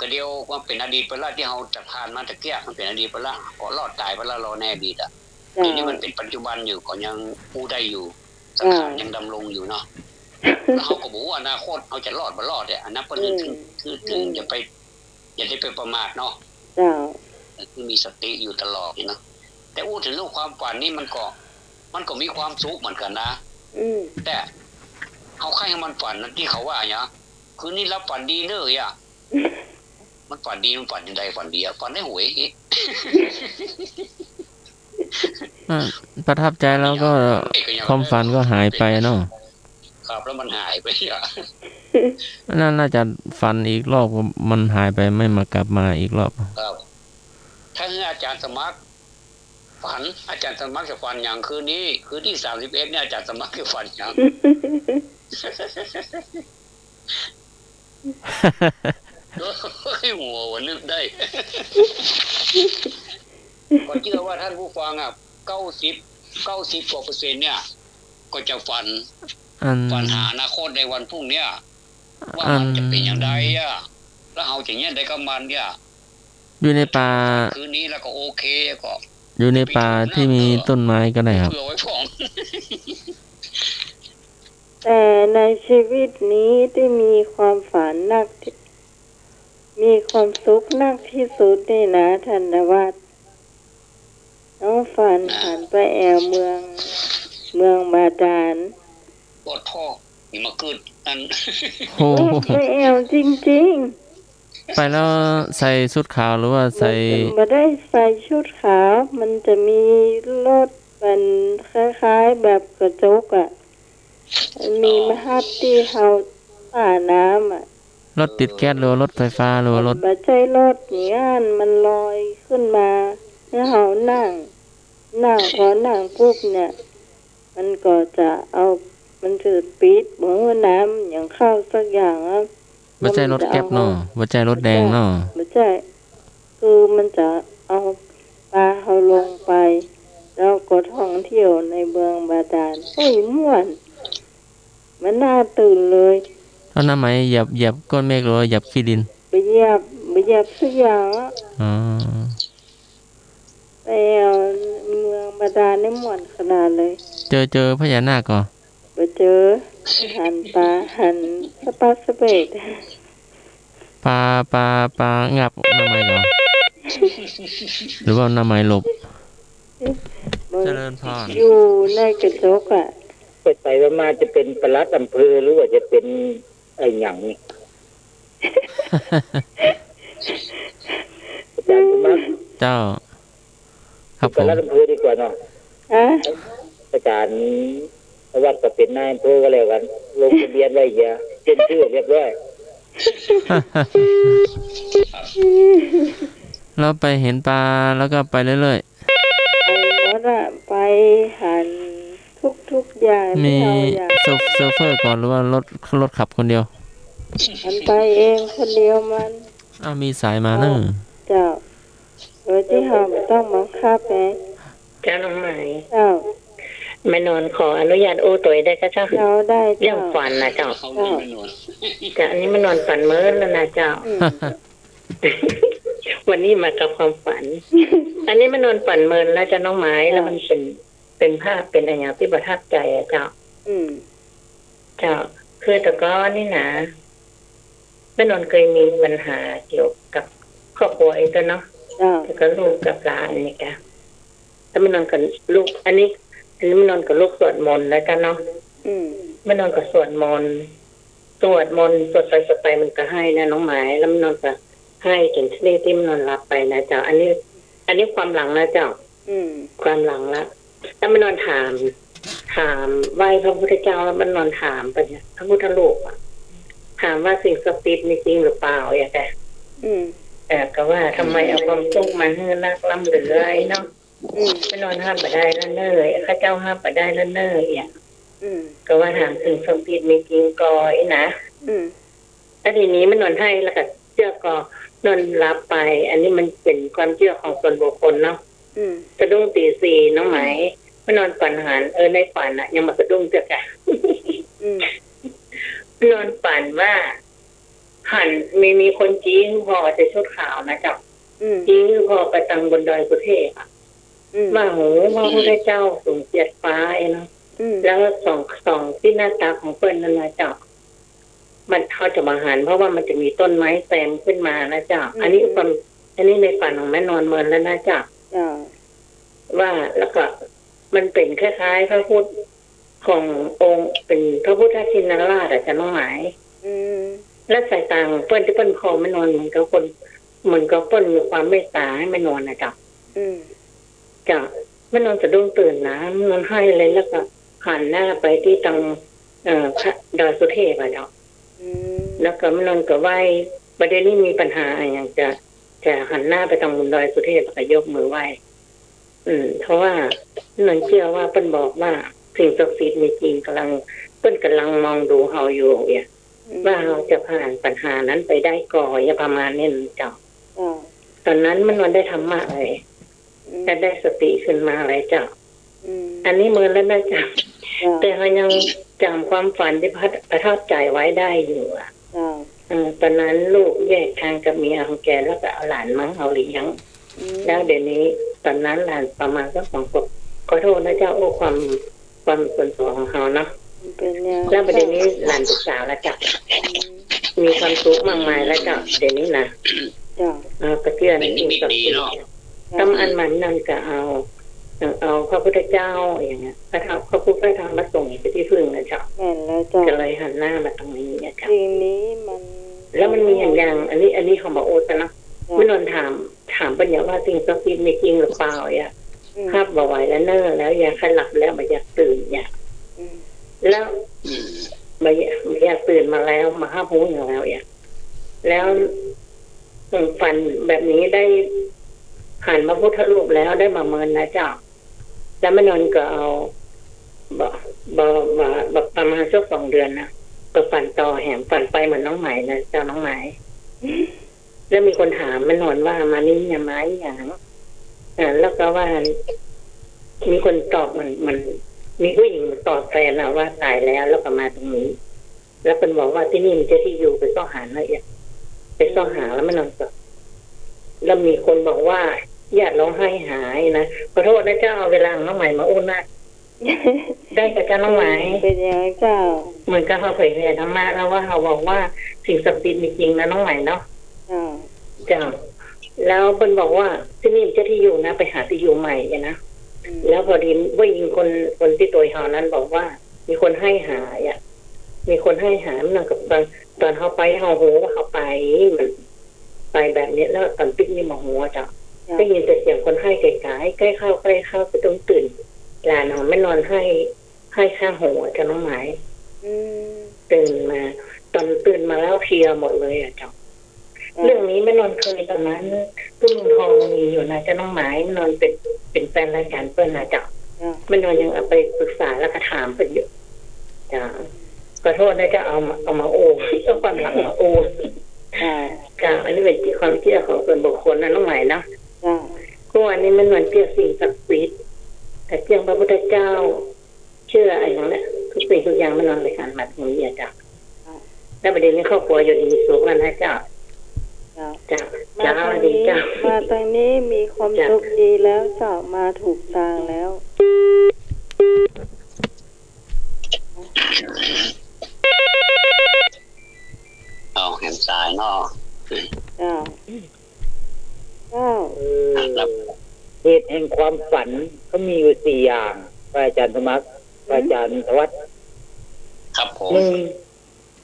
ก็เดี๋ยวมันเป๋นอดีตไปละ ตี้เฮาจะผ่านมาตะเกียะ มันเป๋นอดีตไปละ ก็ลอดต๋ายไปละลอในอดีตอะ เจ้า เดี๋ยวนี้มันเป๋นปัจจุบันอยู่ ก็ยังอู้ได้อยู่ สังขาร เจ้า ยังดำรงอยู่เนาะ แล้วเฮาก็บ่ฮู้อนาคตเฮาจะลอดบ่ลอดเนี่ย อันนั้นเปิ้น อืม คือ คือ อืม คืออย่าไป อย่าได้ไปประมาทเนาะ เจ้า คือมีสติอยู่ตลอดนี่เนาะ แต่อู้เถิงเรื่องความฝันนี่มันก็ มันก็มีความสุขเหมือนกั๋นนะ อืม แต่เฮาใค่หื้อมันฝันนะ ตี้เขาว่าหยัง คืนนี้หลับฝันดีเน่ออะ มันฝันดี มันฝันจังใด ฝันดีอะ ฝันได้หวย อ่ะ ประทับใจแล้วก็ เอ๊ะ ก็ยัง ความฝันก็หายไปเนาะ ครับ แล้วมันหายไปอะ นั่นน่าจะฝันอีกรอบ มันหายไป ไม่มากลับมาอีกรอบ ครับ ถ้าหื้ออาจ๋ารย์สมัคร ฝัน อาจ๋ารย์สมัครจะฝันหยังคืนนี้ คืนตี้สามสิบเอ็ดเนี่ย อาจ๋ารย์สมัครจะฝันหยัง โอ้ย หัว หัวนึกได้ ก็เจื้อว่าท่านผู้ฟังอะ เก้าสิบ เก้าสิบกว่าเปอร์เซ็นต์เนี่ย ก็จะฝัน อัน ฝันหาอนาคตในวันพรุ่งเนี้ย ว่ามันจะเป๋นอย่างใดอะ แล้วเฮาจะเยียะใดกับมันเนี่ย อยู่ในป่า คืนนี้แล้วก็โอเค ก็ อยู่ในป่าตี้มีต้นไม้ก็ได้ครับ เผื่อไว้พ่อง แต่ในชีวิตนี้ตี้มีความฝันนักที่ มีความสุขนักตี้สุดนี่นะ ท่านนวัต น้องฝัน อ่า หันไปแอ่วเมือง เมืองบาดาล โอ้โธ่ นี่มากึ๊ดอัน โอ้โห ไปแอ่วจริง ไปแล้วใส่ชุดขาวหรือว่าใส่ บ่ได้ใส่ชุดขาว มันจะมีรถเป็นคล้ายๆ แบบกระจกอะ มันมีมาฮับตี้เฮาต้าน้ำอะ รถติดแก๊สหรือว่ารถไฟฟ้าหรือว่ารถ บ่ใจ้รถอย่างนั้น มันลอยขึ้นมา แล้วเฮานั่ง นั่ง พอนั่งปุ๊บเนี่ย มันก็จะเอา มันจะปิดบ่หื้อน้ำอย่างเข้าสักอย่างอะ บ่ใจ้รถแก๊ปเนาะ บ่ใจ้รถแดงเนาะ บ่ใจ้ คือมันจะเอาปาเฮาลงไป แล้วก็ท่องเที่ยวในเมืองบาดาล โอ้ย ม่วน มันน่าตื่นเลย เอาน้ำไหมเหยียบ เหยียบก้อนเมฆหรือว่าเหยียบขี้ดิน บ่เหยียบ บ่เหยียบสักอย่างอะ อ๋อ แล้วเมืองบาดาลนี่ม่วนขนาดเลย เจอ เจอพญานาคก่อ บ่เจอ หันปา หันสะปัดสะเปด ปา ปา ปางับน้ำไหมก่อ หรือว่าน้ำไหมหลบ บ่ เจริญพร อยู่ในกระจกอะ ไปไปมาๆ จะเป็นปลัดอำเภอหรือว่าจะเป็น ไอ้หยังนี่ อาจารย์สมัคร เจ้า ครับผม เป็นรัฐอำเภอดีกว่าเนาะ ฮะ อาจารย์วัดก็เป็นนายอำเภอก็แล้วกัน ลงทะเบียนไว้เสีย เซ็นชื่อเรียบร้อย แล้วไปเห็นปลาแล้วก็ไปเรื่อยๆ ไปหมดอะ ไปหันทุกๆ อย่าง มี ที่เฮาอยาก โช โชเฟอร์ก่อหรือว่ารถ รถขับคนเดียว มันไปเองคนเดียวมัน อ้าว มีสายมาเนอะ เจ้า โดยที่เฮาบ่ต้องบังคับไง เจ้าน้องไหม เจ้า แม่นวลขออนุญาตอู้ตวยได้กะเจ้า เจ้า ได้เจ้า เรื่องฝันนะเจ้า เจ้า เจ้า อันนี้แม่นวลฝันเมินแล้วนะเจ้า อืม วันนี้มากับความฝัน อันนี้แม่นวลฝันเมินแล้วเจ้าน้องไหม เจ้า แล้วมันเป็น เป็นภาพ เป็นอะหยังตี้ประทับใจ๋อะเจ้า อืม เจ้า คือแต่ก่อนนี่นะ แม่นวลเกยมีปัญหาเกี่ยวกับครอบครัวไอ้ตั๊วเนาะ เจ้า แล้วก็ลูกกับหลานนี่กะ แล้วแม่นวลกับลูก อันนี้ อันนี้แม่นวลกับลูกสวดมนต์แล้วเจ้าเนาะ อืม แม่นวลก็สวดมนต์ สวดมนต์ สวดไปสวดไปมันก็ไห้นะน้องไหม แล้วแม่นวลก็ไห้จนชนิดตี้แม่นวลหลับไปนะเจ้า อันนี้ อันนี้ความหลังนะเจ้า อืม ความหลังละ แล้วแม่นวลถาม ถามไหว้พระพุทธเจ้า แล้วแม่นวลถามไปเนี่ย พระพุทธรูปอะ ถามว่าสิ่งศักดิ์สิทธิ์มีจริงหรือเปล่า อย่างเงี้ย อืม เออ ก็ว่าทำไมเอาความทุกข์มาหื้อนักล้ำเหลือไอ้เนาะ อืม แม่นวลห้ามบ่ได้แล้วเน่อ ข้าเจ้าห้ามบ่ได้แล้วเน่อ อย่างเงี้ย อืม ก็ว่าถามสิ่งศักดิ์สิทธิ์มีจริงก่อไอ้นะ อืม แล้วทีนี้แม่นวลไห้แล้วก็เจื้อก่อ นอนหลับไป อันนี้มันเป็นความเชื่อของส่วนบุคคลเนาะ อืม สะดุ้งตีสี่น้องไหม แม่นวลฝันหัน เออ ในฝันน่ะ ยังบ่สะดุ้งเตื้อกะ อืม แม่นวลฝันว่า หัน มี มีคนจี๊หื้อผ่อใส่ชุดขาวนะเจ้า อืม จี๊หื้อผ่อไปตังบนดอยสุเทพอะ อืม ว่า โห พระพุทธเจ้าสูงเจียดฟ้าไอ้เนาะ อืม แล้วสอง สองตี้หน้าตาของเปิ้นนั่นนะเจ้า มัน เฮาจะบ่หัน เพราะว่ามันจะมีต้นไม้แซมขึ้นมานะเจ้า อืม อันนี้ความ อันนี้ในฝันของแม่นวลเมินแล้วนะเจ้า เจ้า ว่า แล้วก็มันเป็นคล้ายๆ พระพุทธขององค์ เป็นพระพุทธชินราชอะเจ้าน้องไหม อืม และสายตาของเปิ้นตี้เปิ้นผ่อแม่นวลเหมือนกับคน เหมือนกับเปิ้นมีความเมตตาหื้อแม่นวลนะเจ้า อืม เจ้า แม่นวลสะดุ้งตื่นนะ แม่นวลไห้เลย แล้วก็หันหน้าไปตี้ตัง เอ่อ พระดอยสุเทพอะเจ้า อืม แล้วก็แม่นวลก็ไหว้ บ่าเดี๋ยวนี้มีปัญหาอะหยังจะ จะหันหน้าไปตังบนดอยสุเทพ แล้วก็ยกมือไหว้ อืม เพราะว่าแม่นวลเจื้อว่าเปิ้นบอกว่าสิ่งศักดิ์สิทธิ์มีจริง ก่ำลัง เปิ้นก่ำลังมองดูเฮาอยู่เนี่ย อืม ว่าเฮาจะผ่านปัญหานั้นไปได้ก่อ อย่างประมาณนี้นะเจ้า เจ้า ตอนนั้นแม่นวลได้ธรรมะเลย อืม และได้สติขึ้นมาเลยเจ้า อืม อันนี้เมินแล้วนะเจ้า เจ้า แต่เฮายังจ๋ำความฝันตี้ประทับ ประทับใจ๋ไว้ได้อยู่อะ เจ้า เออ ตอนนั้นลูกแยกทางกับเมียของแก แล้วก็เอาหลานมาหื้อเฮาเลี้ยง อืม แล้วเดี๋ยวนี้ ตอนนั้นหลานประมาณสักสองขวบ ขอโทษนะเจ้า โอ้ ความ ความส่วนตัวของเฮาเนาะ เป็นแนว แล้วบัดเดี๋ยวนี้หลานเป็นสาวแล้วเจ้า อืม มีความสุขมากมายแล้วเจ้า เดี๋ยวนี้นะ เจ้า เออ ก็เจื้อในสิ่งศักดิ์สิทธิ์ เจ้า ตำอันมันนั่นก็เอา เอาพระพุทธเจ้าอย่างเงี้ย พระธรรม พระพุทธ พระธรรม พระสงฆ์เป็นตี้พึ่งนะเจ้า แม่นแล้วเจ้า ก็เลยหันหน้ามาตรงนี้เนี่ยเจ้า สิ่งนี้มัน แล้วมันมีอย่าง อย่าง อันนี้ อันนี้เขามาอู้กั๋นเนาะ เจ้า แม่นวลถาม ถามปัญญาว่าสิ่งศักดิ์สิทธิ์มีจริงหรือเปล่าอ่ะ อืม ฮับบ่ไหวแล้วเน่อ แล้วอยากให้หลับแล้ว บ่อยากตื่นอ่ะ อืม แล้ว อืม บ่อยาก บ่อยากตื่นมาแล้ว มาฮับฮู้อย่างแล้วอ่ะ แล้ว อืม ฝันแบบนี้ได้ หันพระพุทธรูปแล้วได้มาเมินนะเจ้า แล้วแม่นวลก็เอา บ่ บ่ บ่ บ่ ประมาณสักสองเดือนนะ ก็ฝันต่อแหม ฝันไปเหมือนน้องไหมนะเจ้า น้องไหม แล้วมีคนถามแม่นวลว่ามานี่เนี่ยมาอีหยัง อ่า แล้วก็ว่า มีคนตอบเหมือน เหมือน มีผู้หญิงมาตอบแฟนนะว่าต๋ายแล้ว แล้วก็มาตรงนี้ แล้วเปิ้นบอกว่าตี้นี่มันใจ้ตี้อยู่ ไปเซาะหาหน่อยเอีย ไปเซาะหาแล้วแม่นวลก็ แล้วมีคนบอกว่าญาติร้องไห้หายนะ ขอโทษนะเจ้า เอาเวลาของน้องไหมมาอู้นะ ได้กับเจ้าน้องไหม เป๋นยังไงเจ้า เหมือนกับเขาเผยแผ่ธรรมะแล้วว่าเขาบอกว่าสิ่งศักดิ์สิทธิ์มีจริงนะน้องไหมเนาะ เจ้า เจ้า แล้วเปิ้นบอกว่าตี้นี่มันใจ้ตี้อยู่นะ ไปหาตี้อยู่ใหม่เนี่ยนะ อืม แล้วพอดีผู้หญิงคน คนตี้โตยเฮานั้นบอกว่า มีคนไห้หายอ่ะ มีคนไห้หาย มันเหมือนกับตอน ตอนเขาไปเขาฮู้ว่าเขาไป มันไปแบบนี้ แล้วตอนปิ๊กนี่บ่ฮู้อะเจ้า เจ้า ได้ยินแต่เสียงคนไห้ไก๋ๆ ใก้เข้า ใก้เข้า ก็ต้องตื่น หลานของแม่นวลไห้ ไห้ข้างหูอะเจ้าน้องไหม อืม ตื่นมา ตอนตื่นมาแล้วเพลียหมดเลยอะเจ้า เรื่องนี้แม่นวลเคย ตอนนั้นตี้เมืองทองมีอยู่นะเจ้าน้องไหม แม่นวลเป๋น เป๋นแฟนรายก๋านเปิ้นนะเจ้า แม่นวลยังเอาไปปรึกษาแล้วก็ถามเปิ้นอยู่ เจ้า ขอโทษนะเจ้า เอามา เอามาอู้ เอาความหลังมาอู้ เจ้า อันนี้เป๋นความเจื้อของส่วนบุคคลนะน้องไหมเนาะ เมื่อวานนี้แม่นวลเจื้อสิ่งศักดิ์สิทธิ์ แต่เจื้อพระพุทธเจ้า เจื้อไอ้หยังเนี่ย ทุกสิ่งทุกอย่างแม่นวลเลยหันมาตรงนี้อะเจ้า แล้วบัดนี้ครอบครัวอยู่ดีมีสุขแล้วนะเจ้า เจ้า เจ้า มาตรงนี้ เจ้า มาตรงนี้มีความสุขดีแล้วเจ้า มาถูกตางแล้ว เอาแหมสายเนาะ เจ้า เจ้า เออ ครับ เหตุแห่งความฝันก็มีอยู่สี่อย่าง พระอาจารย์สมัคร พระอาจารย์ธวัช ครับผม หนึ่ง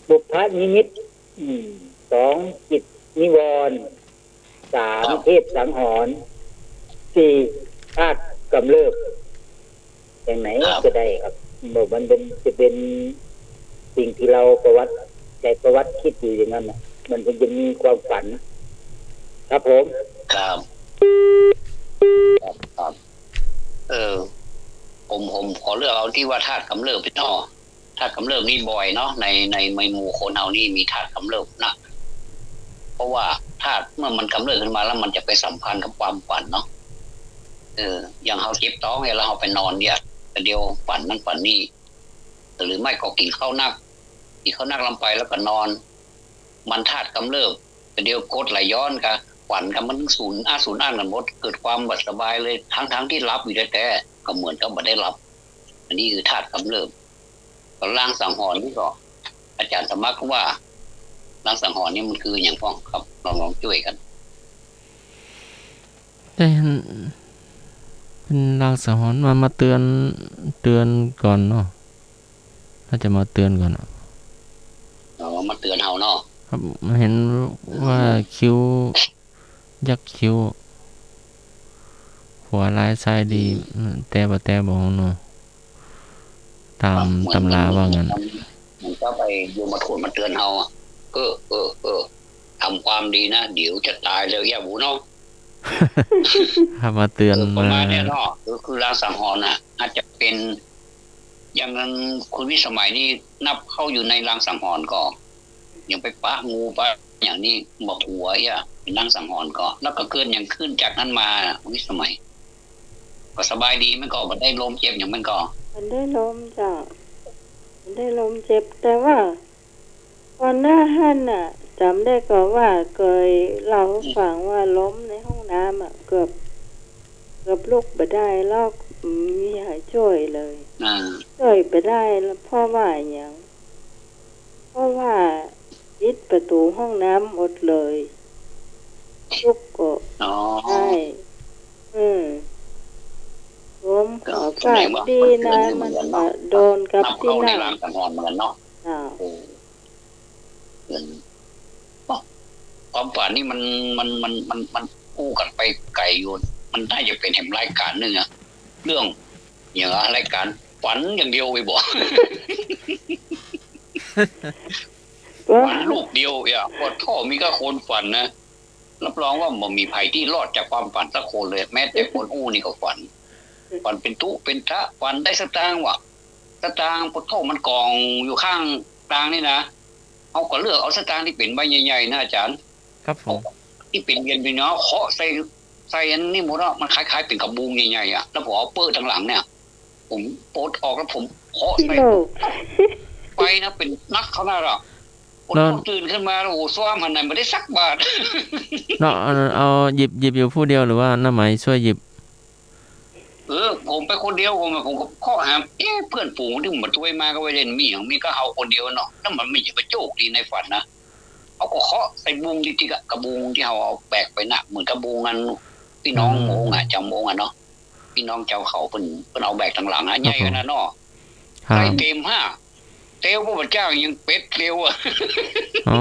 ปุพพนิมิต อืม สอง จิตนิวรณ์ สาม ครับ เทพสังหรณ์ สี่ ธาตุกำเริบ อย่างไหน ครับ ก็ได้ครับ บอกมันเป็น จะเป็นสิ่งที่เราประวัติ ใจ้ประวัติคิดอยู่อย่างนั้นน่ะ มันถึงจะมีความฝัน ครับผม ครับ ครับ ครับ เออ ผม ผมขอเลือกเอาตี้ว่าธาตุกำเริบเนาะ ธาตุกำเริบนี่บ่อยเนาะ ใน ใน ในหมู่คนเฮานี่มีธาตุกำเริบนะ เพราะว่าธาตุเมื่อมันกำเริบขึ้นมาแล้วมันจะไปสัมพันธ์กับความฝันเนาะ เออ อย่างเฮาเจ็บต๊องเนี่ย แล้วเฮาไปนอนเนี่ย เดี๋ยวฝันนั่นฝันนี่ หรือไม่ก็กิ๋นข้าวนัก กิ๋นข้าวนักลำไปแล้วก็นอน มันธาตุกำเริบ เดี๋ยวกรดไหลย้อนกะ ฝันกะมันสูญอาสูญอ้านกั๋นหมด เกิดความบ่สบายเลย ทั้งๆ ตี้หลับอยู่แต๊ๆ ก็เหมือนกับบ่ได้หลับ อันนี้คือธาตุกำเริบ ส่วนลางสังหรณ์นี่ก็ อาจารย์สมัครว่า ลางสังหรณ์นี่มันคือหยังพ่องครับ ลอง ลองจ้วยกั๋น แต่เป๋นลางสังหรณ์มา มาเตือน เตือนก่อนเนาะ น่าจะมาเตือนก่อนอะ อ๋อ มาเตือนเฮาเนาะ ครับ เห็นว่าคิ้ว ยักษ์คิ้ว ขวาร้ายซ้ายดี อืม แต๊บ่แต๊บ่ฮู้เนาะ ต๋าม ครับ ต๋ำราว่างั้น เหมือน เหมือนกับไอ้ยมทูตมาเตือนเฮาอะ เออ เออ เออ ทำความดีนะ เดี๋ยวจะต๋ายแล้ว อย่าหูเนาะ ครับ มาเตือน เออ ประมาณเนี้ยเนาะ เออ คือลางสังหรณ์น่ะ อาจจะเป็น อย่างนั้นคุณวิสมัยนี่นับเข้าอยู่ในลางสังหรณ์ก่อ อย่างไปปะงูปะอย่างนี้ บอกหัวเอี้ย เป็นลางสังหรณ์ก่อ แล้วก็เกิดอย่างขึ้นจากนั้นมา คุณวิสมัย ก็สบายดี มันก็บ่ได้ล้มเจ็บอย่างมันก่อ มันได้ล้มเจ้า มันได้ล้มเจ็บ แต่ว่า ก่อนหน้าหั้นน่ะ จ๋ำได้ก่อว่าเกยเล่าหื้อฟังว่าล้มในห้องน้ำอะ เกือบ เกือบลุกบ่ได้ แล้วมีใผจ้วยเลย อ่า จ้วยบ่ได้ แล้วเพราะว่าหยัง เพราะว่าปิดประตู๋ห้องน้ำหมดเลย ลุกก็ อ๋อ ได้ อืม ล้ม ก็ ขอ แสดงว่า ฝากดีนะ มันก็โดนกับตี้นั่น นับเข้าในลางสังหรณ์เหมือนกันเนาะ อ่า เออ เหมือน ความฝันนี่มัน มัน มัน มัน มันอู้กั๋นไปไก๋อยู่ มันน่าจะเป๋นแหมรายก๋านนึ่งอะ เรื่อง อย่างอะ รายก๋านฝันอย่างเดียวไปบ่ ฝันลูกเดียวอะ ปะโถ มีก้าคนฝันนะ รับรองว่าบ่มีใผตี้รอดจากความฝันสักคนเลย แม้แต่คนอู้นี่ก็ฝัน ฝันเป๋นตุ๊เป๋นตะ ฝันได้สตางค์ว่ะ สตางค์ ปะโถ มันก่องอยู่ข้างตางนี่นะ เฮาก็เลือกเอาสตางค์ตี้เป๋นใบใหญ่ๆ นะอาจารย์ ครับผม ตี้เป๋นเหรียญเป๋นหยัง เคาะใส่ ใส่อันนี้หมดอะ มันคล้ายๆ เป๋นกระบุงใหญ่ๆ อะ แล้วผมเอาเปิ้ลตังหลังเนี่ย ผมปลดออกแล้วผมเคาะใส่ โอ้ ไปนะ เป๋นนักขนาดอะ แล้ว ผมตื่นขึ้นมา โอ้โห ซ้อมหันไหนบ่ได้สักบาท เนาะ เอา เอาหยิบ หยิบอยู่ผู้เดียวหรือว่าน้าไหมช่วยหยิบ เออ ผมไปคนเดียว ผม ผมก็เคาะหา เอ๊ะ เปื้อนฝูงตี้ผมมาช่วยมาก็ว่าเล่นมีหยัง มีก้าเฮาคนเดียวเนาะ แล้วมันไม่ใจ้ว่าโจคดีในฝันนะ เฮาก็เคาะใส่บุงตี้ ตี้กะ กระบุงตี้เฮาเอาแบกไปน่ะ เหมือนกระบุงอัน ปี้น้อง อืม โมงอะ จาวโมงอะเนาะ ปี้น้องจาวเขาเปิ้น เปิ้นเอาแบกตังหลังอะ ครับผม ใหญ่ขนาดเนาะ ครับ ใส่เต็มห้า เตียวพระพุทธเจ้ายังเป๋นเตียวอะ อ๋อ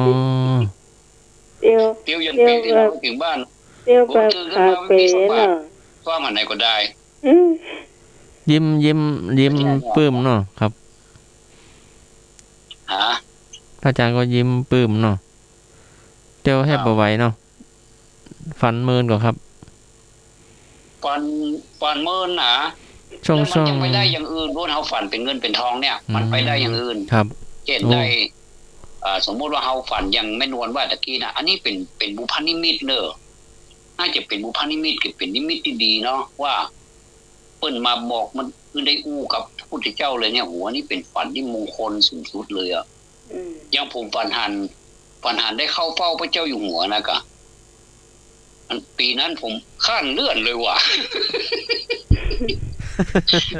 เตียว เตียวยังเป๋น เตียว เตียวแบบ เตียวแบบ ผมตื่นขึ้นมา ขาเป๋น ไม่มีสมบัติ เนาะ ซ้อมอันไหนก็ได้ อืม ยิ้ม ยิ้ม ยิ้ม ไม่ใช่เนาะ ปลื้มเนาะครับ ฮะ พระอาจารย์ก็ยิ้มปลื้มเนาะ เตียวแฮบ อ้าว บ่ไหวเนาะ ฝันเมินก่อครับ ฝัน ฝันเมินนะ ช่วง แล้วมันยังไปได้อย่างอื่น ช่วง พวกเฮาฝันเป๋นเงินเป๋นทองเนี่ย อืม มันไปได้อย่างอื่น ครับ เช่น โอ้ ได้ เอ่อ สมมุติว่าเฮาฝันอย่างแม่นวลว่าตะกี้น่ะ อันนี้เป๋น เป๋นบุพนิมิตเน่อ น่าจะเป๋นบุพนิมิต คือเป๋นนิมิตตี้ดีเนาะ ว่าเปิ้นมาบอกมัน คือได้อู้กับพระพุทธเจ้าเลยเนี่ย โห อันนี้เป๋นฝันตี้มงคลสูงสุดเลยอะ อืม อย่างผมฝันหัน ฝันหันได้เข้าเฝ้าพระเจ้าอยู่หัวนะกะ อันปี๋นั้นผมคร้านเลื่อนเลยว่ะ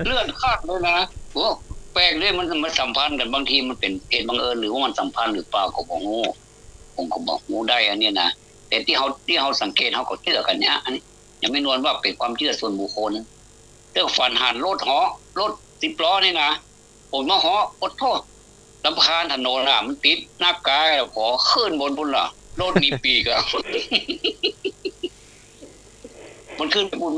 เลื่อนคร้านเลยนะ โอ้ แปลกเด้ มัน มันสัมพันธ์กั๋น บางทีมันเป๋นเหตุบังเอิญ หรือว่ามันสัมพันธ์หรือเปล่าก็บ่ฮู้ ผมก็บ่ฮู้ได้อันเนี้ยนะ แต่ตี้เฮา ตี้เฮาสังเกตเฮาก็เจื้อกั๋นเนี่ย อันนี้ยังแม่นวลว่าเป๋นความเจื้อส่วนบุคคล แต่ฝันหันรถเหาะ รถสิบล้อนี่นะ ผมมาเหาะ โอ้โธ่ รำคาญถนนน่ะ มันติดนักกาย ขอขึ้นบนพุ้นล่ะ รถมีปีกอะ มันขึ้นไปพุ้น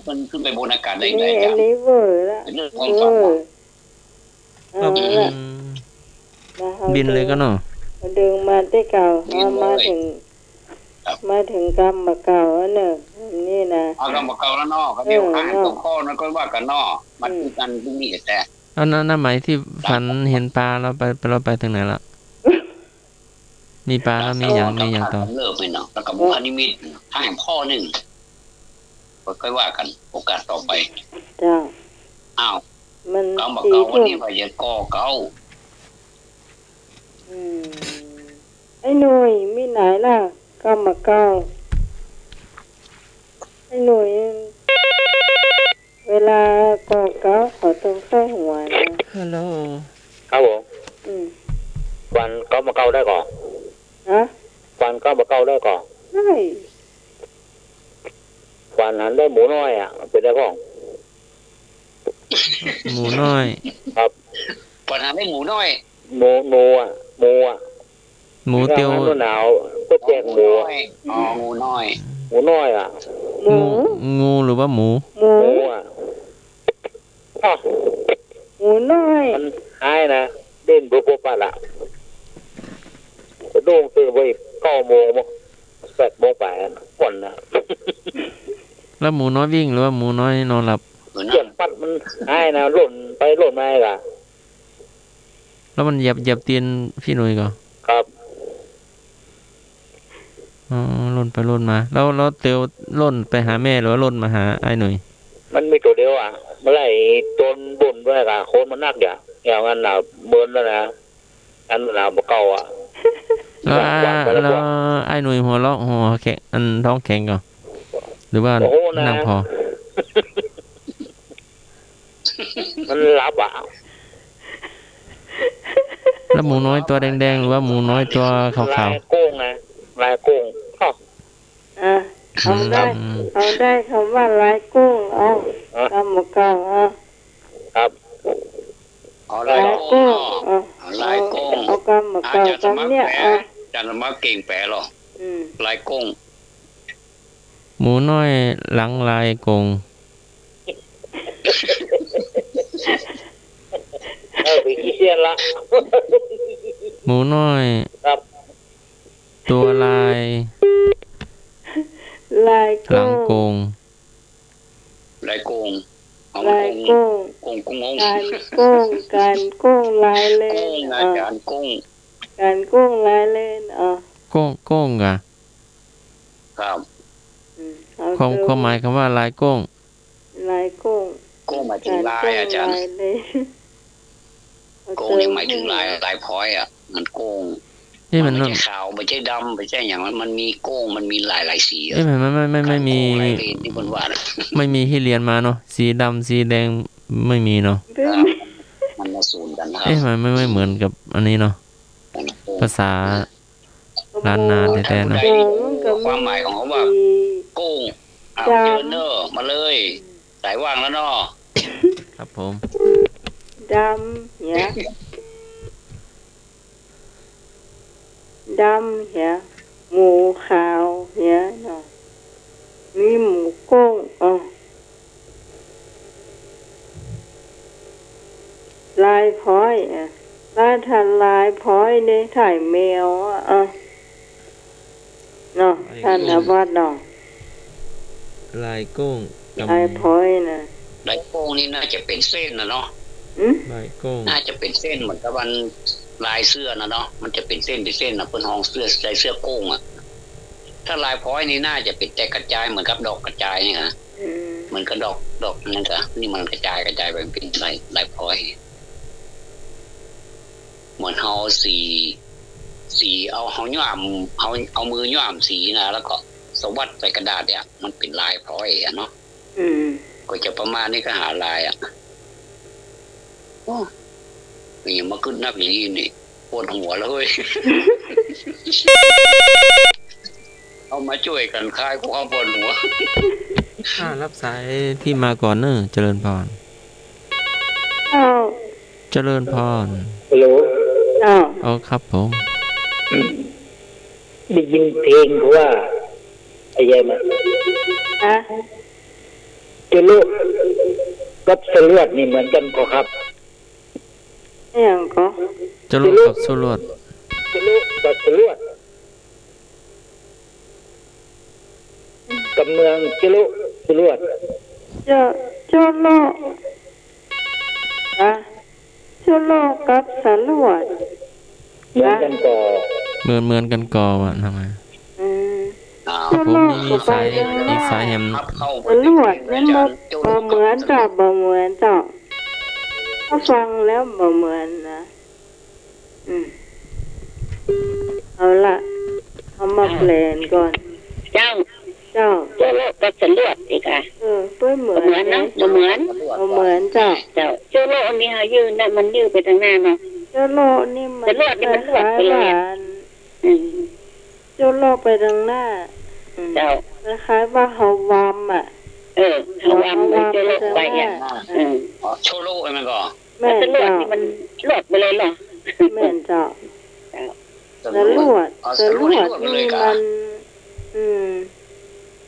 มันขึ้นไปบนอากาศได้ไง นี่ อะ อันนี้เวอร์ละ เป๋นเรื่องความฝัน เวอร์ เอาละ อืม มาเฮา บินเลยก็เนาะ ดึง ดึงมาตี้เก่า บินเลย เอามาเถิง ครับ มาเถิงกำบ่าเก่าอันเน่อ นี่นะ เอากำบ่าเก่าแล้วเนาะ ก็เดี๋ยว เออ อ่าน เนาะ หัวข้อนั้นก็ว่ากั๋นเนาะ มา อืม คุยกั๋นเรื่องนี้แต๊ อันนั้นน่ะ หมายตี้ฝันเห็นป๋า แล้วไป แล้วไปเถิงไหนละ มีป๋าแล้วมีหยัง มีหยังต่อ เลิกไปเนาะ แล้วก็บุพนิมิต ถ้าแหมข้อนึ่ง ค่อยว่ากั๋น โอกาสต่อไป เจ้า อ้าว มัน กำบ่าเก่า สี่ทุ่ม วันนี้ว่าจะก่อเก่า อืม ไอ้หนุ่ย มีไหนล่ะ กำบ่าเก่า ไอ้หนุ่ย เวลาก่อเก่าเขาต้องใส่หัวนะ ฮัลโหล ครับผม อืม ฝันกำบ่าเก่าได้ก่อ ฮะ ฝันกำบ่าเก่าได้ก่อ ได้ ฝันหันได้หมูน้อยอะ เป๋นได้พ่อง หมูน้อย ครับ ฝันหันได้หมูน้อย หมู หมูอะ หมูอะ หมูเตียว หน้าหนาวก็แจกหมูอะ อ๋อ หมูน้อย หมูน้อยอะ หมู งู งูหรือว่าหมู หมู หมูอะ อ้าว หมูน้อย มันฮ้ายนะ เด่นโบโบปัดอะ สะดุ้งตื่นไปเก้าโมง แปดโมงไปอะ ก่อนนะ แล้วหมูน้อยวิ่งหรือว่าหมูน้อยนอนหลับ เสียงปัดมันฮ้ายนะ ล่นไปล่นมาอีกอะ แล้วมันเหยียบ เหยียบตีนพี่หนุ่ยก่อ ครับ อ๋อ ล่นไปล่นมา แล้ว แล้วเตียวล่นไปหาแม่หรือว่าล่นมาหาอ้ายหนุ่ย มันมีตั๋วเดียวอะ มันไล่ตนบ่นไปกะ คนมันนักอย่า อย่างนั้นน่ะ เมินแล้วนะ อันน่ะบ่เก่าอะ แล้ว วางไปแล้ว แล้ว พวก อ้ายหนุ่ยหัวเราะหัวแข็ง อันท้องแข็งก่อ หรือว่า โอ้โห นะ นั่งผ่อ มันหลับอะ แล้วหมูน้อยตั๋วแดงๆ หรือว่าหมูน้อยตั๋วขาวๆ ลายโก้งนะ ลายโก้ง อ้าว อ่ะ เอาได้ อืม เอาได้กำว่าลายโก้ง เอา อ่ะ กำบ่าเก่า เอา ครับ เอาลายโก้งเนาะ ลายโก้ง เอา เอากำบ่าเก่า อาจารย์สมัคร กำเนี่ย แปล เอา อาจารย์สมัครเก่งแปลเหรอ อืม ลายก้ง หมูน้อยหลังลายก้ง เออ ไปขี้เกียจละ หมูน้อย ครับ ตัวลาย ลายก้ง หลังก้ง ลายก้ง เอา ลายก้ง ก้ง ก้ง ก้ง ก๋านก้ง ก๋านก้งลายเล่น ก้งนะ อ่ะ ก๋านก้ง ก๋านก้งลายเล่น อ่ะ ก้ง ก้งอะ ครับ อืม เอา ความ เติม ความหมายคำว่าลายก้ง ลายก้ง ก้งหมายถึงลาย ก๋านก้ง อาจ๋ารย์ ลายเล่น ก้งนี่หมายถึงลาย ลายพร้อยอะ มันก้ง เอ๊ะ มัน มันบ่ใจ้ขาว บ่ใจ้ดำ บ่ใจ้หยัง มัน มันมีก้ง มันมีหลายๆ สีอะ เอ๊ะ มัน มัน มัน มันไม่มี ก๋านก้งลายเล่นตี้เปิ้นว่านะ ไม่มีหื้อเรียนมาเนาะ สีดำ สีแดง ไม่มีเนาะ ครับ มันมาสูนกั๋นครับ เอ๊ะ มันไม่ ไม่เหมือนกับอันนี้เนาะ มันก้ง ภาษา ล้านนาแต๊ๆ เนาะ มันก็มี ความหมายของคำว่า สี ก้ง อ้าว ดำ เจิญเน่อ มาเลย สายว่างแล้วเนาะ ครับผม ดำเหีย ดำเหีย หมูขาวเหียเนาะ มีหมูก้ง อ้อ ลายพร้อยอะ ถ้า ถ้าลายพร้อยนี่ถ่ายแมวอะ อะ เนาะ ลายก้ง ต้านอาวาสเนาะ ลายก้ง ลายพร้อยนะ ลายก้งนี่น่าจะเป๋นเส้นน่ะเนาะ หืม ลายก้ง น่าจะเป๋นเส้นเหมือนกับอันลายเสื้อน่ะเนาะ มันจะเป๋นเส้น เป๋นเส้นน่ะ เปิ้นฮ้องเสื้อ ลายเสื้อก้งอะ ถ้าลายพร้อยนี่น่าจะเป๋นแตกกระจายเหมือนกับดอกกระจายนี่นะ อืม เหมือนกับดอก ดอกนั่นกะ นี่มันกระจาย กระจายไปเป๋นลาย ลายพร้อย เหมือนเฮาเอาสี สี เอา เฮาหย่ำ เฮาเอามือหย่ำสีนะ แล้วก็สะบัดใส่กระดาษเนี่ย มันเป๋นลายพร้อยอะเนาะ อืม ก็จะประมาณนี้ ก็หาลายอะ โอ้ นี่ยังมากึ๊ดนักอย่างนี้นี่ ปวดหัวแล้วเฮ้ย เอามาจ้วยกั๋นคลายความปวดหัว อ่า รับสายพี่มาก่อนเน่อ เจริญพร อ้าว เจริญพร ฮัลโหล อ้าว อ๋อ ครับผม ได้ยินเพลงเขาว่า อะไรนะ ฮะ จรวดกับสรวดนี่เหมือนกั๋นก่อครับ อะหยังก่อ จรวดกับสรวด จรวดกับสรวด กำเมืองจรวด สรวด จ- จรวด อะ จรวดกับสรวด เหมือนกั๋นก่อ เหมือน เหมือนกั๋นก่อวะ ทำไม อืม อ้าว ผมมี มีสาย อีกสายแหม สรวดนี่มันบ่เหมือนเจ้า บ่เหมือนเจ้า ถ้าฟังแล้วบ่เหมือนนะ อืม เอาละ เอามาแปลก่อน เจ้า เจ้า จรวดกับสรวดอีกอะ เออ บ่เหมือน บ่เหมือนเนาะ บ่เหมือน บ่เหมือนเจ้า เจ้า จรวดนี่เฮายื่นนะ มันยื่นไปตางหน้าเนาะ จรวดนี่มัน สรวดนี่มันสรวดไปเลยอะ คล้ายๆว่า อืม จรวดไปตางหน้า อืม เจ้า คล้ายๆว่าเฮาวำอะ เออ เฮาวำ เฮาวำ จรวดไปอะ ไปตางหน้า อืม อ๋อ จรวดมันก่อ แม่น สรวด เจ้า นี่มันรวดไปเลยเหรอ แม่นเจ้า เจ้า สรวด อ๋อ สรวด สรวดนี่มัน สรวดไปเลยก่อ อืม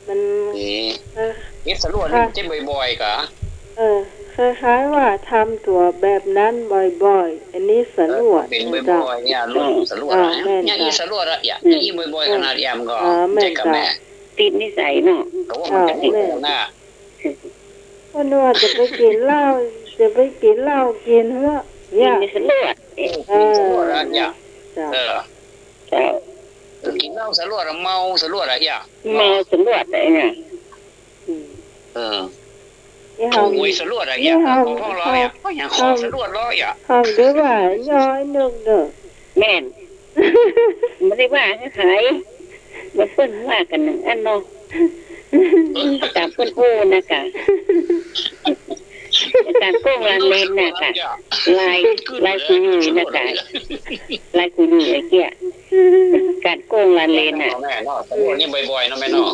มัน นี่ เออ เอ๊ะ สรวดนี่มันจะบ่อยๆ ก่อ เออ คล้ายๆว่าทำตั๋วแบบนั้นบ่อยๆ อันนี้สรวด เออ เป๋น นะเจ้า บ่อยๆ เนี่ย สรวด อ่า นะ แม่น เนี่ย เจ้า อีสรวดอะ เนี่ย อืม อีบ่อยๆ ขนาดเนี่ยมันก่อ อ่า แม่น ใจ้ก่ะ เจ้า แม่ ติดนิสัยเนาะ ก็ว่ามันจะติด เจ้า แม่น นะ เปิ้นว่าจะไปกิ๋นเหล้า จะไปกิ๋นเหล้ากิ๋นเหื้อ กิ๋น เนี่ย สรวด เออ กิ๋นสรวดอะ เนี่ย เจ้า เออ เจ้า กิ๋นเหล้าสรวดอะ เมาสรวดอะ เนี่ย เมาสรวดอะ เนี่ย อืม เออ เอ้ย ขโมยสรวดอะ เอ้ย เนี่ย เฮา ของพ่อเราอะ เฮา ก็ยังขอสรวดเราอะ เฮาได้ว่าย้อยนึกเด้อ แม่น บ่ได้ว่าหื้อใผ บ่เปิ้นว่ากั๋นนั่นเนาะ ต๋ามเปิ้นอู้นะก่ะ ก๋านโก้งลานเลนน่ะก่ะ ลาย ลายกูหยุ่ยน่ะก่ะ ลายกูหยุ่ยไอ้เกี้ย ก๋านโก้งลานเลนน่ะ แม่เนาะ สรวดนี่บ่อยๆ เนาะแม่เนาะ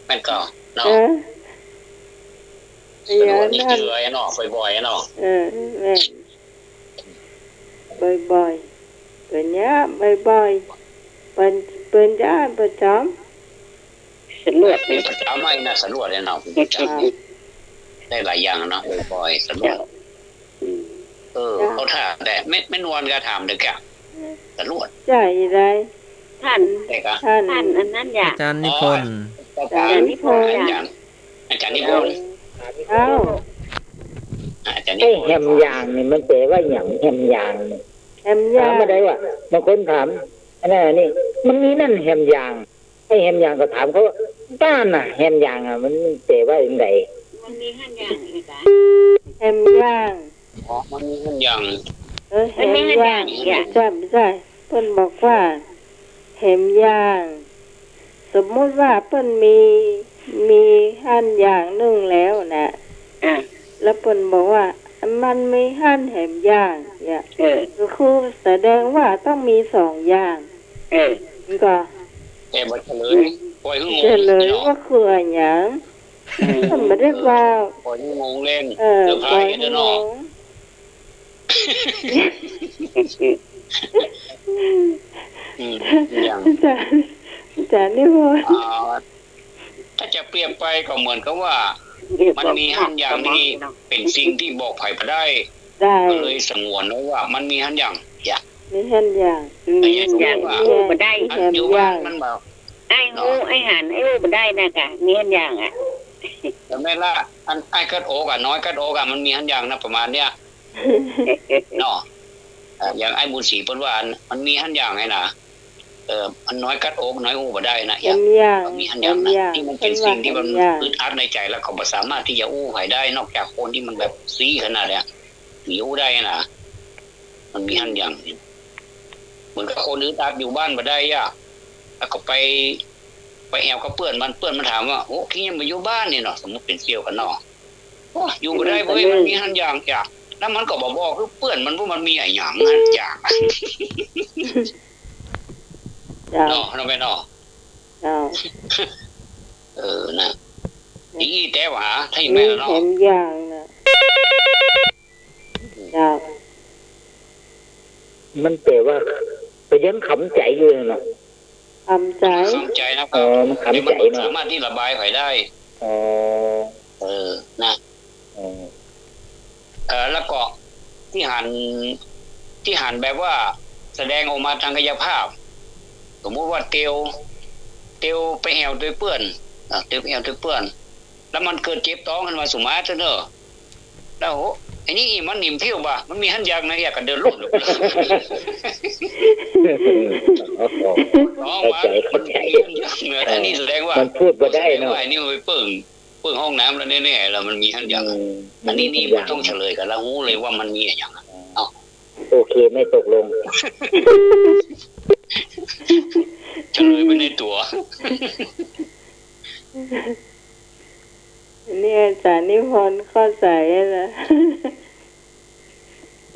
แม่นก่อเนาะ เออ สรวดนี่เจือเนาะ บ่อยๆ เนาะ เออ แม่น บ่อยๆ ก็เนี้ย บ่อย เปิ้น เปิ้นจะอ่านประจ๋ำ สำรวจ นี่ประจ๋ำไหมนะ สำรวจเนี่ยเนาะ ประจ๋ำ ได้หลายอย่างเนาะ บ่อยๆ สำรวจ เจ้า อืม เออ เจ้า เขาถามแต่ แม่ แม่นวลก็ถามเด้อแก สำรวจ ใจ้ได้ ต้าน ใจ้กะ ต้าน ต้านอันนั้นอย่า อาจ๋ารย์นิพนธ์ อ๋อ อาจ๋ารย์นิพนธ์ อาจ๋ารย์ อาจ๋ารย์นิพนธ์ เอ้า อาจ๋ารย์นิพนธ์ ไอ้แหมยางนี่มันแปลว่าหยัง แหมยางนี่ แหมยาง ถามมาได้ว่า บางคนถาม อันนั้นอันนี้ มันมีหั้นแหมยาง ไอ้แหมยางก็ถามเขาว่า ต้านน่ะ แหมยางอะ มันแปลว่าจั่งใด มันมีหั้นอย่างอีกอะ แหมยาง อ๋อ มันมีหั้นอย่าง เออ มันมีหั้นอย่าง แหมยาง อีกอะ ใจ้ ใจ้ เปิ้นบอกว่า แหมยาง สมมุติว่าเปิ้นมี มีหั้นอย่างนึ่งแล้วนะ อ่ะ แล้วเปิ้นบอกว่า มันมีหั้นแหมยาง เนี่ย เออ ก็คือแสดงว่าต้องมีสองอย่าง เออ มันก็ แต่บ่เฉลย อืม ปล่อยหื้องง เฉลย เนาะ ว่าคืออะหยัง อืม มันบ่ได้ว่า ปล่อยหื้องงเล่น เออ เซอร์ไพรส์ ปล่อยหื้องง เนาะ อืม อย่าง อาจ๋ารย์ อาจ๋ารย์นิพนธ์ อ่า ถ้าจะเปรียบไปก็เหมือนกับว่า มันมีหั้นอย่างนี่เป๋นสิ่งตี้บอกใผบ่ได้ ได้ ก็เลยสงวนไว้ว่ามันมีหั้นอย่าง อย่าง มีหั้นอย่าง มีหั้นอย่าง แต่สมมุติว่า อู้บ่ได้ อันอยู่บ้านมันบอก ไอ้ฮู้ เนาะ ไอ้หัน ไอ้อู้บ่ได้นะกะ มีหั้นอย่างอะ แต่แม่นละ อันไอ้กัดออกอะ น้อยกัดออกอะ มันมีหั้นอย่างนะ ประมาณเนี้ย เนาะ เอ่อ อย่างไอ้บุญศรีเปิ้นว่า อัน มันมีหั้นอย่างไงนะ เอ่อ อันน้อยกัดออก น้อยอู้บ่ได้นะ อย่าง แหมยาง มันมีหั้นอย่างนะ แหมยาง ตี้มันเป๋นสิ่งตี้มัน เปิ้นว่าแหมยาง อึดอัดในใจ๋ แล้วก็บ่สามารถตี้จะอู้ใผได้ นอกจากคนตี้มันแบบซี้ขนาดเนี้ย ตี้อู้ได้นะ มันมีหั้นอย่าง เหมือนกับคนอึดอัดอยู่บ้านบ่ได้อะ แล้วก็ไป ไปแอ่วกับเปื้อนมัน เปื้อนมันถามว่า โอ้ คิงยังบ่อยู่บ้านนี่เนาะ สมมุติเป๋นเสี่ยวกั๋นเนาะ โอ้ อยู่บ่ได้เว้ย มันมีหั้นอย่างจ้ะ แล้วมันก็บ่บอกคือเปื้อนมันว่ามันมีอะหยังหั้นอย่าง เจ้า เนาะ เนาะแม่เนาะ เจ้า เออ นะ นี่ อีแต่ว่า ถ้าอีแม่เนาะ มีแหมยางนะ เจ้า มันแป๋ว่า ก็ยังขำใจ๋อยู่เนาะ ขำใจ๋ ขำใจ๋นะ อ๋อ มันขำใจ๋เนาะ แต่มันบ่สามารถตี้ระบายใผได้ อ๋อ เออ นะ อ๋อ เอ่อ แล้วก็ตี้หัน ตี้หันแบบว่าแสดงออกมาตางกายภาพ สมมุติว่าเตียว เตียวไปแอ่วตวยเปื้อน อ่ะ เตียวไปแอ่วตวยเปื้อน แล้วมันเกิดเจ็บต๊องขึ้นมา สมมุติเนาะ แล้ว โห ไอ้นี่มันนิ่มเตี้ยวบ่ะ มันมีหั้นอย่างนะ อยากจะเดินลุ่น ต๊องว่า เข้าใจ๋ มันมีหั้นอย่างนะ อันนี้แสดงว่า มันพูดบ่ได้เนาะ แสดงว่าไอ้นี่มันไปเปิ้ง เปิ้งห้องน้ำแล้วแน่ๆ แล้วมันมีหั้นอย่าง อืม อันนี้นี่ มันมีหั้นอย่าง บ่ต้องเฉลยกั๋นแล้ว ฮู้เลยว่ามันมีอะหยังอะ เอ้า โอเค ไม่ตกลง เฉลยไปในตั๋ว อันนี้อาจ๋ารย์นิพนธ์เข้าใจ๋แล้วนะ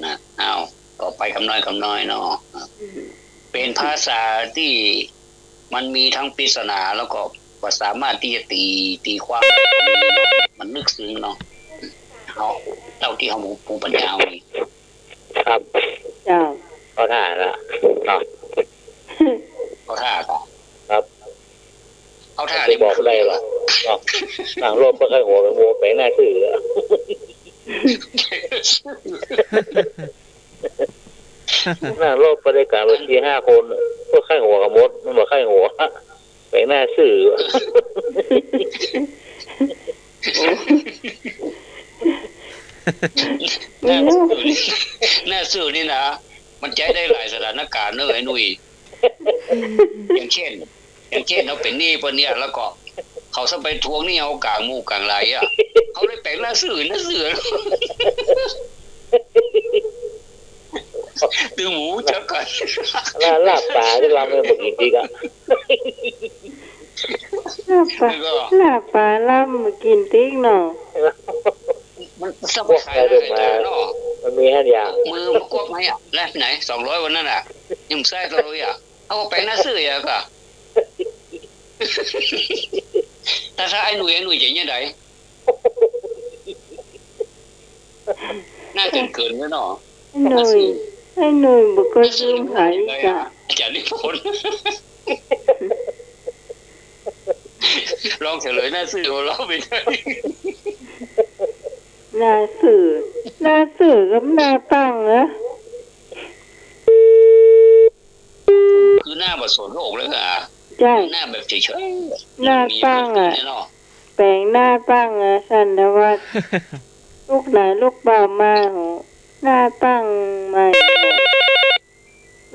นะ เอา ต่อไปกำน้อยกำน้อยเนาะ อืม เป๋นภาษาตี้มันมีตึงปริศนา แล้วก็บ่สามารถตี้จะตี๋ ตี๋ความได้ มันลึกซึ้งเนาะ เฮา เต้าตี้เฮาภูมิปัญญามี ครับ เจ้า เข้าท่าละ เนาะ เข้าท่าละ ครับ เข้าท่า จะ นี่ บอกได้ว่า เนาะ นั่งรถไปใค่หัวกั๋นหมด แป๋งหน้าซื่ออะ นั่งรถไปด้วยกั๋นสี่ห้าคน ก็ใค่หัวกั๋นหมด มันบ่ใค่หัว แป๋งหน้าซื่อ หน้าซื่อนี่ หน้าซื่อนี่นะ มันใจ๊ได้หลายสถานการณ์เนอะไอ้หนุ่ย อย่างเช่น อย่างเช่น เฮาเป๋นหนี้เปิ้นเนี่ย แล้วก็เขาจะไปทวงหนี้เฮากลางหมู่กลางหลายอะ เฮาเลยแป๋งหน้าซื่อ หน้าซื่อ ตึงหมู่จักกั๋น ลาบ ลาบป๋าตี้ลำเนี่ยบ่กิ๋นติ๊กอะ ลาบป๋า แล้วก็ ลาบป๋าลำบ่กิ๋นติ๊กเนาะ มันสับ พวกใครเดินมา เนาะ มันมีหั้นอย่าง มือมากวักไว้อะ แล้วไหน สองร้อยวันนั้นอะ ยังใส่ตลอดอะ เอาไปหน้าซื่ออะก็ ถ้า ถ้าไอ้หนุ่ย ไอ้หนุ่ยจะยังไง หน้าเกินๆ ไว้เนาะ ไอ้หนุ่ย ไอ้หนุ่ยบ่ก็ยืมใผจ้ะ อาจ๋ารย์นิพนธ์ ลองเฉลยหน้าซื่อของเฮาไปด้วย หน้าซื่อ หน้าซื่อกับหน้าตั้งนะ คือหน้าบ่สนโลกเลยอ่ะ ใจ้ หน้าแบบเฉยๆ หน้าตั้งอ่ะ แป๋งหน้าตั้งอ่ะ สันทวัฒน์ ลูกไหนลูกบ่าวมา โห หน้าตั้งใหม่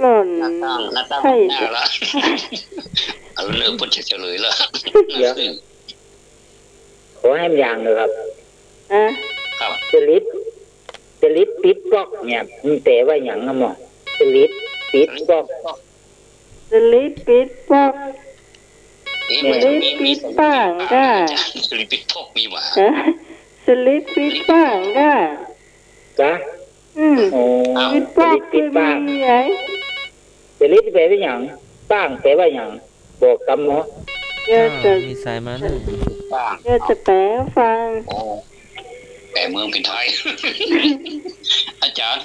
หล่อน หน้าตั้ง หน้าตั้ง ใช่ หน้าละ เอาเริ่มเปิ้นจะเฉลยแล้ว เดี๋ยว ขอแหมอย่างหนึ่งครับ อะ ครับ สลิป สลิปปิดป๊อกเนี่ย มันแปลว่าหยังอะหมอ สลิปปิดป๊อก สลิปปิดป๊อก เอ๊ะ สลิปปิดป้างก้า สลิปปิดป๊อกมีหว่า ฮะ สลิปปิดป้างก้า กะ อืม อ๋อ ปิดป๊อก สลิปปิดป้าง คือมีไง สลิปแปลว่าหยัง ป้างแปลว่าหยัง บอกกำหมอ เดี๋ยวจะ อ้าว มีสายมาแล้ว ป้าง เดี๋ยวจะแปลให้ฟัง อ๋อ แปลเมืองเป็นไทย อาจารย์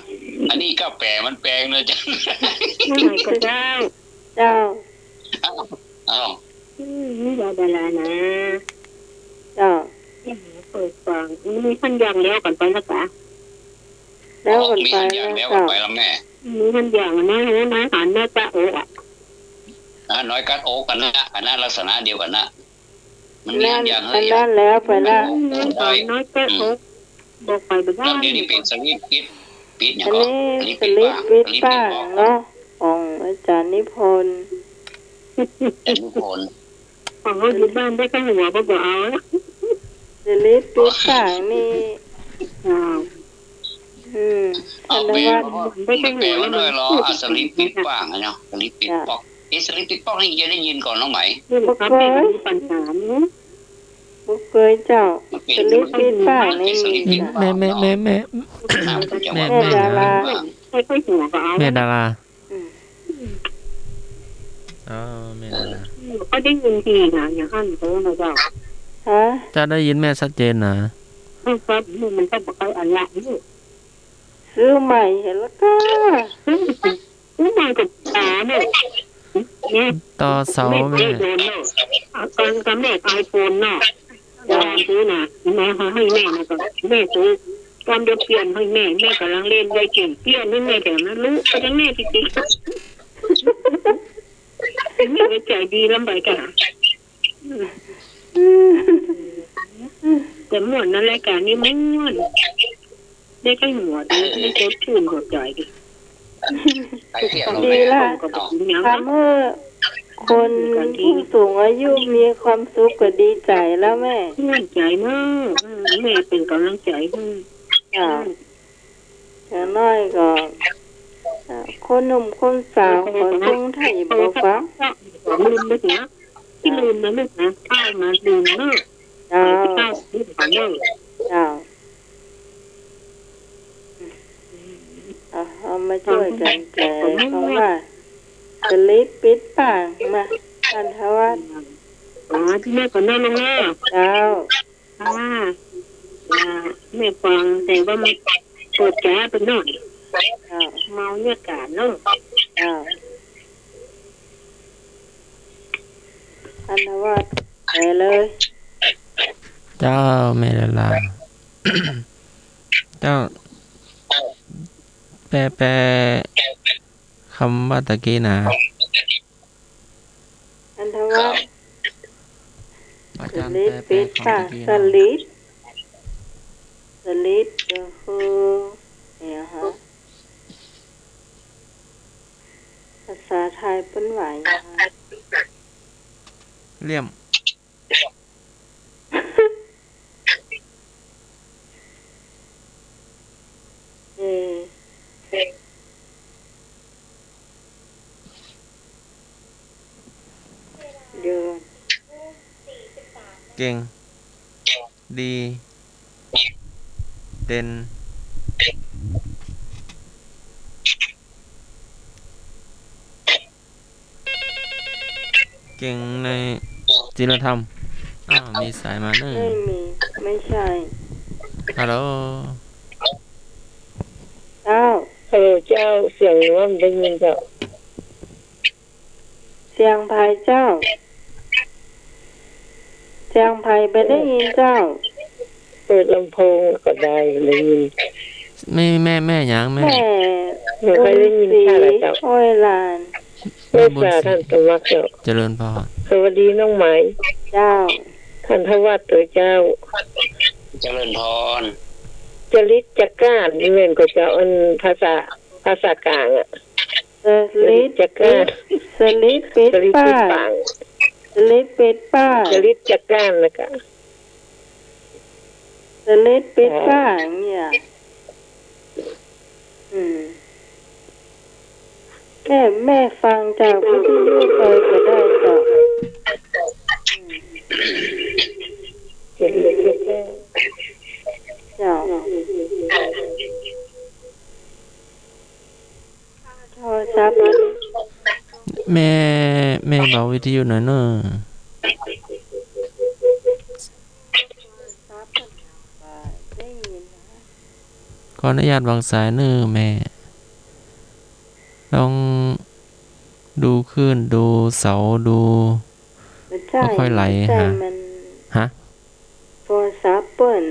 อันนี้ก็แปลมันแปลงนะอาจารย์ ว่าไงก็เจ้า เจ้า อ้าว อ้าว อืม นี่ว่าดารานะ เจ้า เปิดฟัง มีอันอย่างแล้วกั๋นไปนะกะ แล้วกั๋นไป มีอันอย่างแล้วกั๋นไปแล้วแม่ มีอันอย่างนะ น้อยหันแม่จ๊ะโอ๊ะ อ่ะ น้อยกั๊ดโอ๊ะกั๋นนะ อันนั้นลักษณะเดียวกั๋นนะ มันมีอันอย่าง อันนั้นแล้วไปละ น้อยกั๊ดโอ๊ะ บอกไปบ่ได้ แล้วเดี๋ยวนี้เป๋นสลิปปิด ปิดหยังก็ อันนี้ สลิปปิดป้าง สลิปปิดป้าง สลิปปิดป๊อก เนาะ ของอาจารย์นิพนธ์ อาจารย์นิพนธ์ ของเฮาอยู่บ้านได้แต่หัวบ่ บ่เอา สลิปปิดป้างนี่ อ้าว อืม เอา ธนวัฒน์ มันแปลว่าน้อยลอ อ่ะ สลิปปิดป้างอะเนาะ สลิปปิดป๊อก เอ๊ะ สลิปปิดป๊อกนี่จะได้ยินก่อน้องไหม บ่เกย ปัญหานี้ บ่เกยเจ้า มันเป๋น สลิปปิดป้างนี่ มันเป๋นสลิปปิดป้าง แม่ แม่ เนาะ แม่ แม่ แม่ แม่ดารา แม่ดารา อืม อ๋อ แม่ดารา ก็ได้ยินดีนะ อย่างนั้นเขานะเจ้า ฮะ เจ้าได้ยินแม่ชัดเจนนะ ครับ มันต้องบอกใครอันละนี่ ซื้อใหม่เห็นแล้วก็ ซื้อใหม่กับตาเนี่ย เนี่ย ต่อเสาแม่ แม่โดนเนาะ เอาตอนกับแม่ไอโฟนเนาะ ตอนซื้อน่ะ แม่ให้แม่นะ ก็แม่ซื้อ ตอนเดียวเปลี่ยนให้แม่ แม่ก่ำลังเล่นได้เก่ง เปลี่ยนให้แม่แถมนะ ลูกก็ยังแม่จริงๆ แม่ก็ใจดีลำบากจ้ะ แต่ม่วนนะ รายการนี้ม่วน ได้ใก้หัวดี ได้สดชื่นหัวใจดี ใครเครียดลง ดีละ ก็บอกอย่างนั้น ทำให้คนผู้สูงอายุมีความสุขก็ดีใจแล้วแม่ ม่วนใจมาก อืม แม่เป๋นก๋ำลังใจ๋ให้ จ้ะ อย่างน้อยก็ เอ่อ คนหนุ่มคนสาวก็ต้องไถ่บ่ฟัง ลืมไปเสีย ที่ลืมนะลูกนะ ข้าวมาลืมเนอะ เจ้า ข้าวลืมของเนอะ เจ้า เอา เอามาจ้วยกั๋นแปลคำว่า สลิปปิดป้าง มา ท่านทวัฒน์ อ๋อ ที่แม่ก็นั่งลงแล้ว เจ้า อ่า อ่า แม่ฟัง แต่ว่ามันเปิดแก๊สไปหน่อย อ่า เมาเนี่ยกาดเนาะ อ่า อันนั้นว่าไปเลย เจ้า แม่ดารา เจ้า แปล แปลคำว่าตะกี้นะ อันทวัฒน์ อาจ๋ารย์ สลิป แปล แปล ปิด คำ ปาก ตะกี้ ส นะ ลิป สลิป ก็คือ เนี่ยฮะ ภาษาไทยเปิ้นว่าหยังฮะ เหลี่ยม เออ เดี๋ยว เก่ง ดี เด่น เก่งในศีลธรรม อ้าว มีสายมาเน่อ ไม่มี ไม่ใช่ ฮัลโหล เจ้า ฮัลโหลเจ้า เสียงหนูบ่ได้ยินเจ้า เสียงใผเจ้า เสียงใผบ่ได้ยินเจ้า เปิดลำโพงก็ได้ ได้ยิน แม่ แม่ แม่หยังแม่ แม่ บ่ค่อยได้ยินค่ะเจ้า บุญศรี อ้อยหลาน แม่บุญศรี เจ้า ท่านสมัครเจ้า เจริญพร สวัสดีน้องไหม เจ้า ท่านทวัชด้วยเจ้า เจริญพร จริตจักร้านนี่แม่นก่อเจ้า อันภาษา ภาษากลางอะ สลิด จริตจักร้าน สลิดปิด สลิดปิด ป้าย ป้าย สลิดปิดป้าย จริตจักร้านนะกะ สลิดปิด อ่า ป้ายเนี่ย อืม แม่ แม่ฟังจากวิทยุไปก็ได้เจ้า อืม เจ้า โทรศัพท์ แม่ แม่เบาวิทยุหน่อยเน่อ ขออนุญาตวางสายเน่อแม่ ลองดูคลื่น ดูเสา ดู บ่ใจ้ บ่ค่อยไหล บ่ใจ้ หา มัน ฮะ โทรศัพท์เปิ้น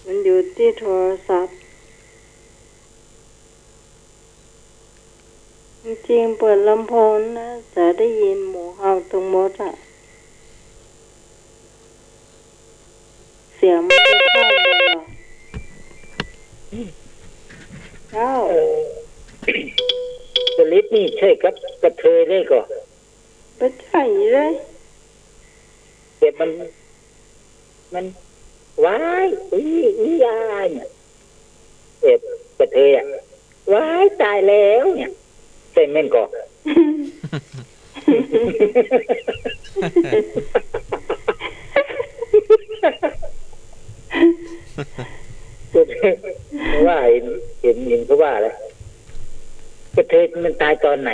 มันอยู่ตี้โทรศัพท์ จริงๆ เปิดลำโพงน่าจะได้ยินหมู่เฮาตึงหมดอะ เสียงมันจะเข้าหมดอะ เจ้า เออ สลิดนี่ใจ้กับกระเทยเลยก่อ บ่ใจ้เลย แต่มัน มัน ว้าย อี้ อี้ อ้า เนี่ย เออ กระเทยอะ ว้าย ต๋ายแล้ว เนี่ย ใจ้แม่นก่อ ว่าเห็น เห็น เห็นเขาว่าแล้ว กระเทยมันต๋ายต๋อนไหน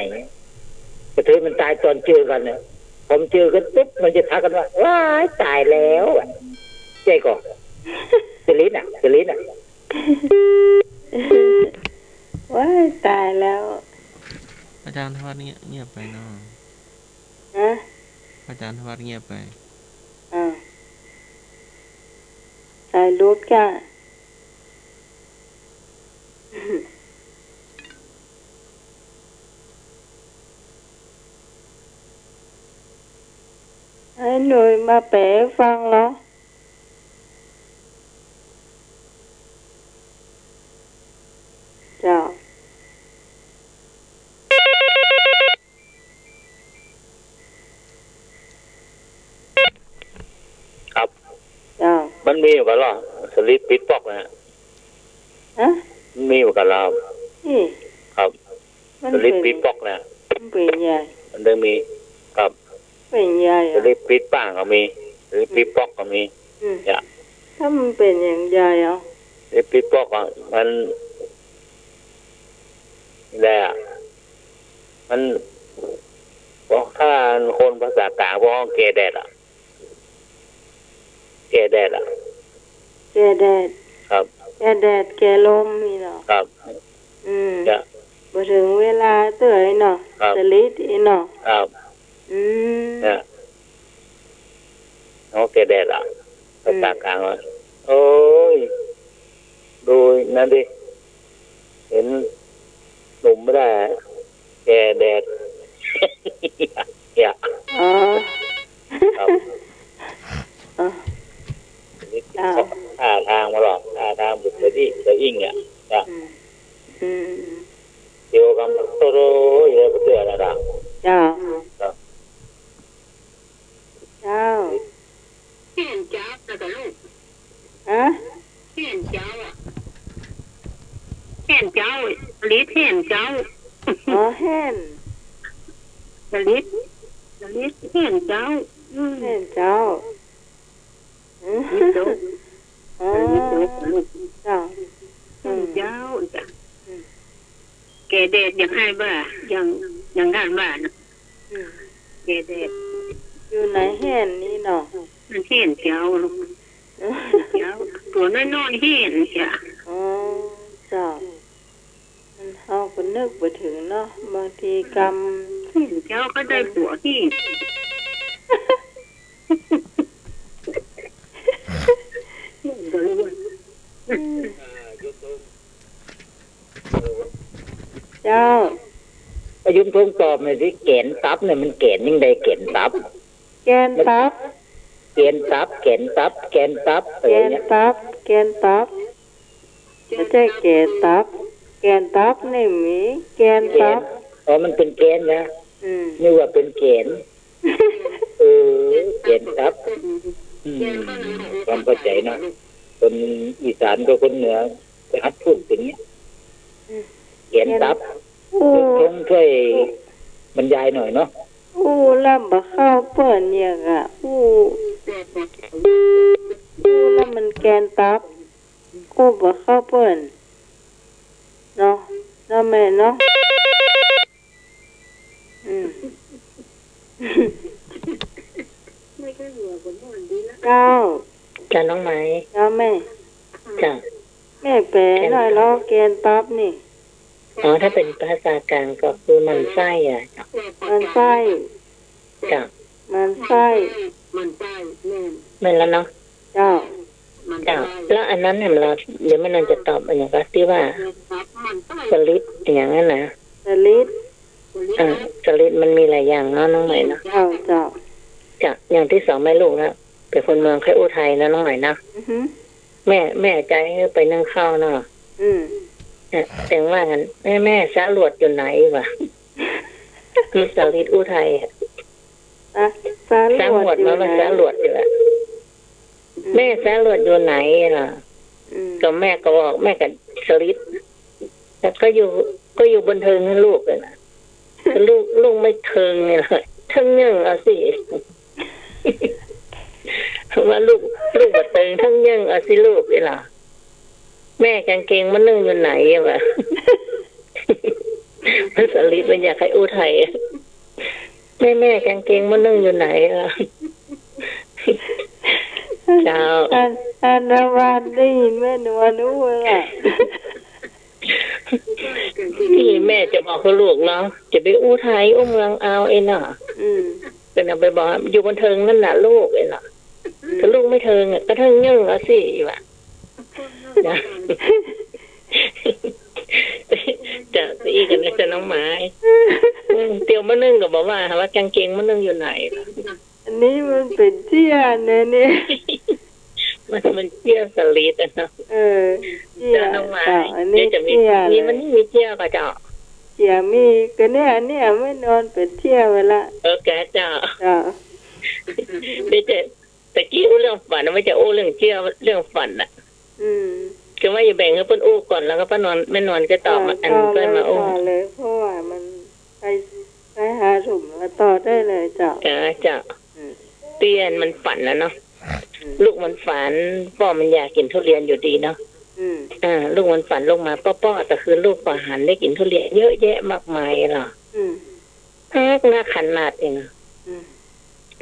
กระเทยมันต๋ายต๋อนเจอกั๋นเนี่ย พอมันเจอกั๋นปุ๊บ มันจะทักกั๋นว่า ว้าย ต๋ายแล้วอะ ใจ้ก่อ สลิดอะ สลิดอะ ว้าย ต๋ายแล้ว อาจารย์ทวัชเงียบ เงียบไปเนาะ ฮะ อาจารย์ทวัชเงียบไป อ้าว สายหลุดก่ะ ให้หนุ่ยมาแปลฟังเหรอ เจ้า ครับ เจ้า มันมีเหมือนกั๋นเหรอ สลิดปิ๊ดป๊อกนะฮะ ฮะ มันมีเหมือนกั๋นเหรอครับ นี่ ครับ มัน สลิดปิ๊ดป๊อกนะ มันเป๋นใหญ่ มันยังมี ครับ เป๋นใหญ่อะ สลิดปิ๊ดป๊อกก็มี สลิดปิ๊ดป๊อกก็มี อืม เนี่ย ถ้ามันเป๋นอย่างใหญ่อะ สลิดปิ๊ดป๊อกอะ มัน แหละ มัน บอกถ้าคนภาษากลางบอกแก่แดดอะ แก่แดดอะ แก่แดด ครับ แก่แดด แก่ลมนี่เหรอ ครับ อืม จ้ะ บ่เถิงเวลาเตื้อไอ้เนาะ ครับ สลิดไอ้เนาะ ครับ อืม เนี่ย เอาแก่แดดอะ อืม ภาษากลางว่า โอ้ย ดูนั่นดิ เห็นหนุ่มไม่ได้ แก่แดด เนี่ย อ๋อ ครับ อ๋อ นี่ เจ้า ท่าทางมาหรอก ท่าทางบุคลิกจะอิ้งเนี่ย จ้ะ อืม อืม เดี๋ยวกำโตโตอยู่เลย เพื่ออะไรล่ะ เจ้า ครับ เจ้า เห็นเจ้าแล้วก็ลูก ฮะ เห็นเจ้าอะ เห็นเจ้า สลิดเห็นเจ้า อ๋อ เห็น สลิด สลิดเห็นเจ้า อืม เห็นเจ้า อืม สลิดเจ้า อ๋อ สลิดเจ้า ลูก เจ้า เห็นเจ้าจ้ะ อืม แก่แดดยังอ้ายว่า ยัง ยังด้านว่านะ อืม แก่แดด อยู่ในแห่นนี่เนาะ มันเห็นเจ้าลูก เจ้า ตั๋วน้อยๆ เห็นจ้ะ อ๋อ เจ้า มันเฮาก็นึกบ่เถิงเนาะ บางทีกำ เจ้าก็ได้ผัวที่ เจ้า ประยุมทงตอบหน่อยสิ แกนตับเนี่ยมันแกนยังไง แกนตับ แกนตับ แกนตับ แกนตับ แกนตับ แกนตับ แกนตับ บ่ใจ้แกนตับ แกนตับนี่มี แกนตับ แกน อ๋อ มันเป๋นแกนนะ อืม นึกว่าเป๋นแกน เออ แกนตับ อืม ความเข้าใจ๋เนาะ คนอีสานกับคนเหนือจะหัดพูดอย่างนี้ อืม แกนตับ โอ้ ทงช่วยบรรยายหน่อยเนาะ อู้ ลำบ่เข้าเปิ้นเนี่ยอะ อู้ อู้ ลำมันแกนตับ อู้บ่เข้าเปิ้น เนาะ เนาะแม่เนาะ อืม เจ้า จ้ะน้องไหม เจ้าแม่ จ้ะ แม่แป๋หน่อยลอ แกนตับนี่ อ๋อ ถ้าเป๋นภาษากลางก็คือหมั่นไส้อะ หมั่นไส้ จ้ะ หมั่นไส้ แม่นแล้วเนาะ เจ้า เจ้า แล้วอันนั้นเนี่ย เดี๋ยวแม่นวลจะตอบอันหนึ่งก็ตี้ว่า สลิดอย่างนั้นนะ สลิด อ่า สลิดมันมีหลายอย่างเนาะน้องไหมเนาะ เจ้า เจ้า จ้ะ อย่างตี้สองแม่ลูกนะ เป๋นคนเมืองค่อยอู้ไทยนะน้องไหมเนาะ อือฮึ แม่ แม่ใจ๊หื้อไปนึ่งข้าวเนาะ อืม เนี่ย เถิงว่ากั๋น แม่ แม่ สะหลวดอยู่ไหนวะ คือสลิดอู้ไทยอะ อ่ะ สะหลวด สะหลวดอยู่ไหน มาว่าสะหลวดอยู่อะ อืม แม่สะหลวดอยู่ไหนล่ะ อืม ก็แม่ก็บอก แม่ก็สลิด แล้วก็อยู่ ก็อยู่บนเทิงหื้อลูกเลยนะ ลูก ลูกไม่เทิงนี่ล่ะ เทิงเยิ่งเอาสิ ว่าลูก ลูกบ่เทิง เทิงเยิ่งเอาสิลูกนี่ล่ะ แม่กางเกงบ่นึ่งอยู่ไหนวะ สลิดมันอยากหื้ออู้ไทย แม่ แม่กางเกงบ่นึ่งอยู่ไหนล่ะ เจ้า อัน อันนวันได้ยินแม่นวลอู้ล่ะ นี่แม่จะบอกกับลูกเนาะ จะไปอู้ไทยอู้เมืองเอาเองเนาะ อืม ก็เอาไปบอกอยู่บนเทิงนั่นน่ะลูกเองเนาะ อืม ถ้าลูกไม่เทิงอะ ก็เทิงเยิ่งเอาสิวะ นะ จะ จะอีกอันนี้จะน้องไม้ อืม เตียวบ่นึ่งก็บอกว่า ว่ากางเกงบ่นึ่งอยู่ไหนล่ะ อันนี้มันเป๋นเจี้ยเนี่ยนี่ มัน มันเจี้ยสลิดอะเนาะ เออ เจี้ย เจ้าน้องไม้ เจ้า อันนี้ เดี๋ยวจะมี เจี้ย มี เลย มันมีเจี้ยก่อเจ้า เจี้ยมี ก็เนี่ย อันเนี้ยแม่นวลเป๋นเจี้ยไปละ เออ แกเจ้า เจ้า เดี๋ยวจะ ตะกี้อู้เรื่องฝันนะ ว่าจะอู้เรื่องเจี้ย เรื่องฝันน่ะ อืม คือว่าอย่าแบ่งหื้อเปิ้นอู้ก่อน แล้วก็ป้านวล แม่นวลก็ตอบมา เออ อัน ต่อเลย ก็มาอู้ ต่อเลย เพราะว่ามันใก้ ใก้ห้าทุ่มแล้ว ต่อได้เลยเจ้า เออ เจ้า อืม เตี้ยนมันฝันน่ะเนาะ อืม ลูกมันฝัน ป้อมันอยากกิ๋นทุเรียนอยู่ดีเนาะ อืม เออ ลูกมันฝันลงมา ป้อ ป้อ แต่คือลูกป้อหันได้กิ๋นทุเรียนเยอะแยะมากมายหรอ อืม นัก นักขนาดเอง อืม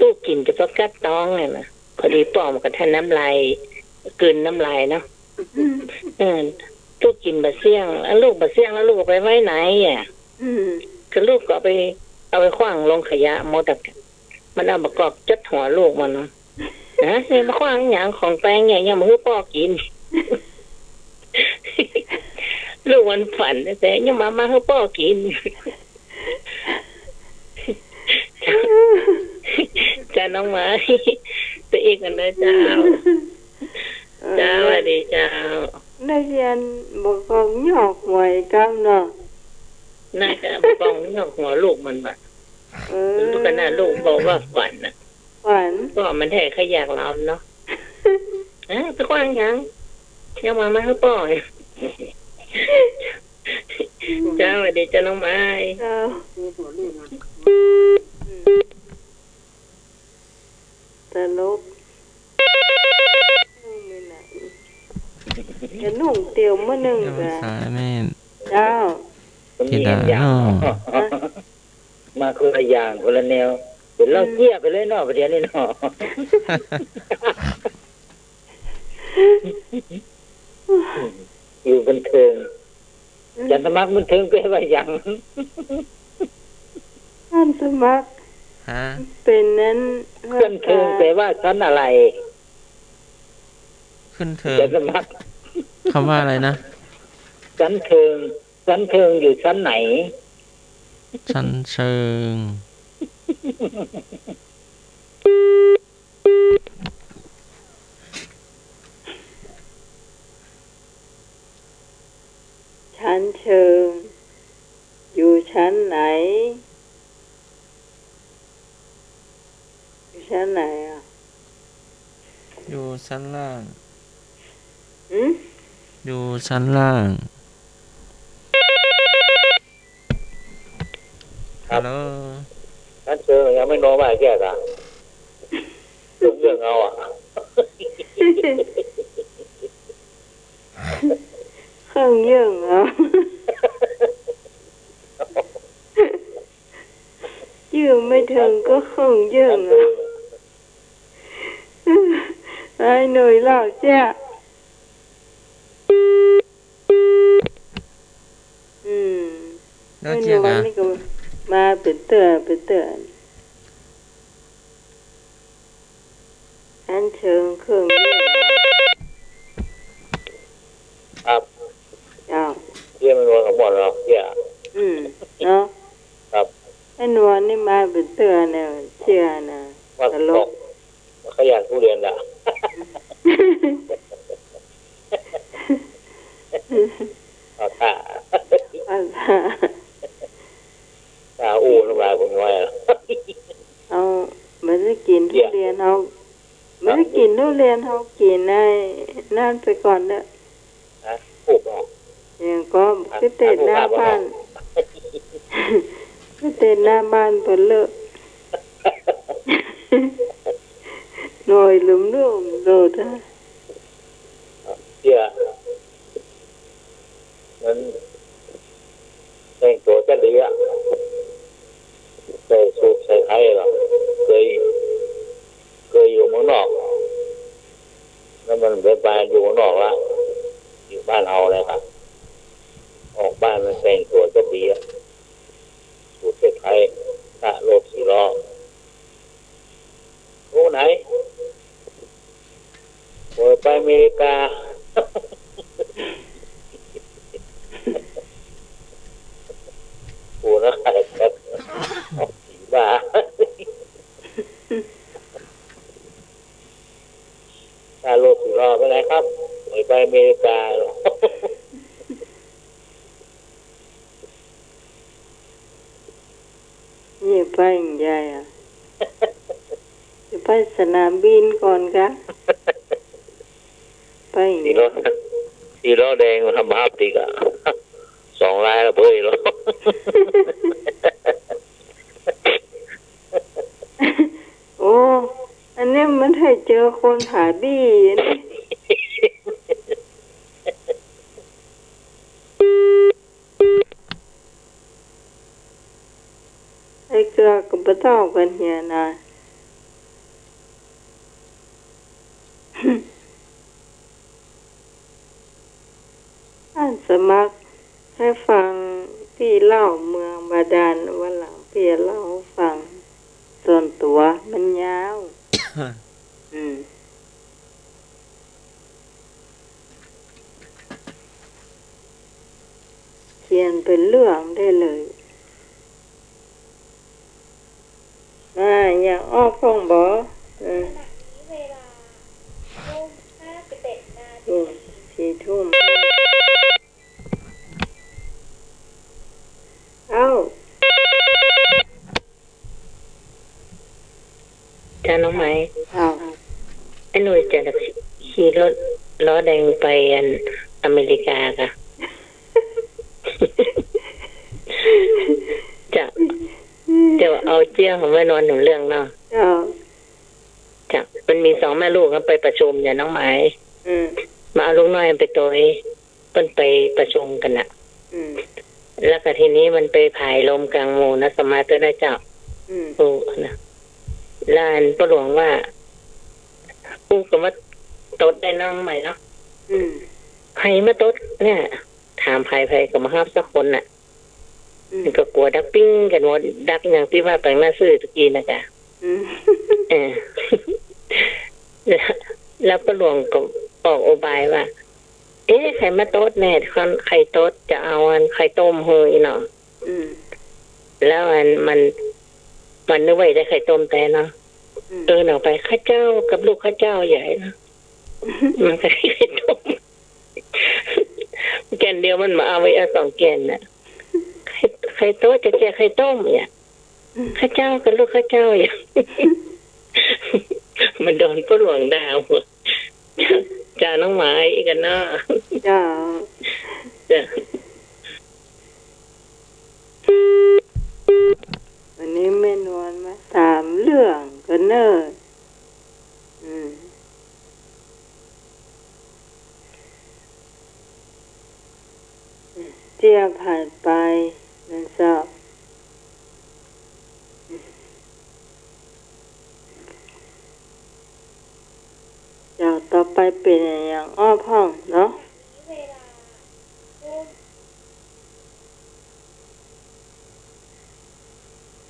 ลูกกิ๋นจะประกัดต๊องเลยนะ พอดีป้อมันก็ถ่ายน้ำลาย กลืนน้ำลายเนาะ อืม เออ ลูกกิ๋นบ่เสี้ยง แล้วลูกบ่เสี้ยงแล้วลูกเอาไปไว้ไหนอะ อืม คือลูกก็เอาไป เอาไปขว้างลงขยะหมดอะ มันเอาบ่ากอกจัดหัวลูกมันเนาะ ฮะ นี่มาขว้างหยังของแปลงเนี่ย ยังบ่หื้อป้อกิ๋น ลูกมันฝันแต๊ๆ ยังมา มาหื้อป้อกิ๋น จ้าน้องไม้ ไปอีกกันนะเจ้า เออ เจ้า สวัสดีเจ้า นักเฮียนบ่ากอกยอกหัวอีกกำเนาะ น่าจะบ่ากอกยอกหัวลูกมันบ่ะ เออ ลูกก็น่า ลูกบอกว่าฝันน่ะ ฝัน ก็มันแท้ขยักลำเนาะ เอ้ย ไปขว้างหยัง ยังมา มาหื้อป้อ เจ้า สวัสดีเจ้าน้องไม้ เจ้า ตลก จะนุ่งเตียวมื้อนึ่งกะ สายแม่น เจ้า คนนี้เห็นอย่างเนาะ ฮะ มาคนละอย่างคนละแนว เป๋นเหล้าเจี้ยไปเลยเนาะ ประเดี๋ยวนี้เนาะ อยู่บันเทิง อืม จันทร์สมัครบันเทิงแปลว่าหยัง ต้านสมัคร ฮะ เป๋นนั้น ขึ้นเทิงแปลว่าชั้นอะไร ขึ้นเทิง จะสมัคร คำว่าอะไรนะ ชั้นเทิง ชั้นเทิงอยู่ชั้นไหน ชั้นเชิง ชั้นเชิง อยู่ชั้นไหน อยู่ชั้นไหนอะ อยู่ชั้นล่าง หืม อยู่ชั้นล่าง ครับ ฮัลโหล ชั้นเชิงยังไม่ลงมาแก้กะ เรื่องเอาอะ เรื่องเอา จื้อไม่เถิงก็เรื่องเอา ไอ้หน่วยเล่าเจ๊ยะ อืม แล้วเจ๊ยะ วันนี้ก็มาเป๋นเตื้อ เป๋นเตื้อ ชั้นเชิงเรื่อง ครับ เจ้า เจ๊ยะ มันวันกับหมดแล้วเจ๊ยะ อืม เนาะ ครับ ไอ้หนวลนี่มาเป๋นเตื้อเนี่ย เจ๊ยะนะ ว่า ตลก เขาอยากทุเรียนละ เอาท่า เอาท่า ท่าอู้น้ำลายผมน้อยอะ เอา บ่ได้กิ๋นทุเรียน เอา บ่ได้กิ๋นทุเรียน เอากิ๋นไอ้นั่นไปก่อนเต๊อะ ฮะ ปลูกเหรอ อย่างก็ อ่ะ ไปเตะหน้าบ้าน อ่ะ ปลูกผักเหรอ ไปเตะหน้าบ้านเปิ้นเต๊อะ หน่วยหลุมๆ โลดอะ เจ๊ยะ มันแต่งตั๋วจะดีอะ ใส่สูทใส่ไทยเหรอ เกย เกยอยู่เมืองนอก แล้วมันเป๋นไปอยู่เมืองนอกละ อยู่บ้านเฮาเลยครับ ออกบ้านมันแต่งตั๋วจะดีอะ สูทใส่ไทย กะรถสี่ล้อ โอ้ ไหน โอ้ย ไปอเมริกา โอ้ นะ บ้า กะรถสี่ล้อไปไหนครับ โอ้ย ไปอเมริกา นี่ไปใหญ่อะ จะไปสนามบินก่อนกะ ไป สี่ล้อ สี่ล้อแดงมาทำภาพติกอะ สองลายละเบ้ยล้อ โอ้ อันนี้มันให้เจอคนผาบี้อันนี้ ไอ้เกือก็บ่ต้องกันเหียนะ อันสมัคร หื้อฟังปี้เล่าเมืองบาดาล วันหลังปี้เล่าหื้อฟังส่วนตั๋ว มันยาว อืม เขียนเป๋นเรื่องได้เลย อ่า อยากออกพ่องบ่ อืม โอ้ สี่ทุ่ม เอ้า จ้าน้องไหม อ้าว ไอ้หน่วยจะขี่รถล้อแดงไปอันอเมริกากะ จะ จะเอาเจ๊ยะมาเล่าหนึ่งเรื่องเนาะ อ้าว จะ มันมีสองแม่ลูกไปประชุมเนี่ยน้องไหม อืม มาเอาลูกน้อยไปตวย เปิ้นไปประชุมกั๋นน่ะ อืม แล้วก็ทีนี้มันไปผายลมก๋างหมู่นะ สมาธินะเจ้า อืม โอ้ นะ แล้วอันป้อหลวงว่า อู้ ก็มาตวยได้น้องใหม่เนาะ อืม ใผมาตวยเนี่ย ถามใผ ใผก็บ่ฮับสักคนน่ะ อืม ก็กั๋วดักปิ้งกั๋นว่า ดักอย่างตี้ว่าแป๋งหน้าซื่อตะกี้นะจ๊ะ อืม เออ แล้ว แล้วป้อหลวงก็ออกอุบายว่า เอ๊ะ ใผมาโต๊ดแน่ ใผโต๊ด จะเอาอันไข่ต้มหื้ออีหนอ อืม แล้วอันมัน มันนึกว่าได้ไข่ต้มแต๊เนาะ อืม เออ หนอไป ข้าเจ้ากับลูกข้าเจ้าใหญ่นะ มันก็ได้ไข่ต้ม แก่นเดียวมันบ่เอาไว้ เอาสองแก่นน่ะ ไข่ ไข่โต๊ดจะแก่ไข่ต้มเนี่ย อืม ข้าเจ้ากับลูกข้าเจ้าอย่าง มันโดนป้อหลวงด่าหัว จ้า น้องหมาย อีกกั๋นเนาะ เจ้า จ้ะ วันนี้แม่นวลมาถามเรื่องกั๋นเน่อ อืม เจียผ่านไปนะเจ้า เจ้า ต่อไปเป๋นอะหยังอ้อพ่องเนาะ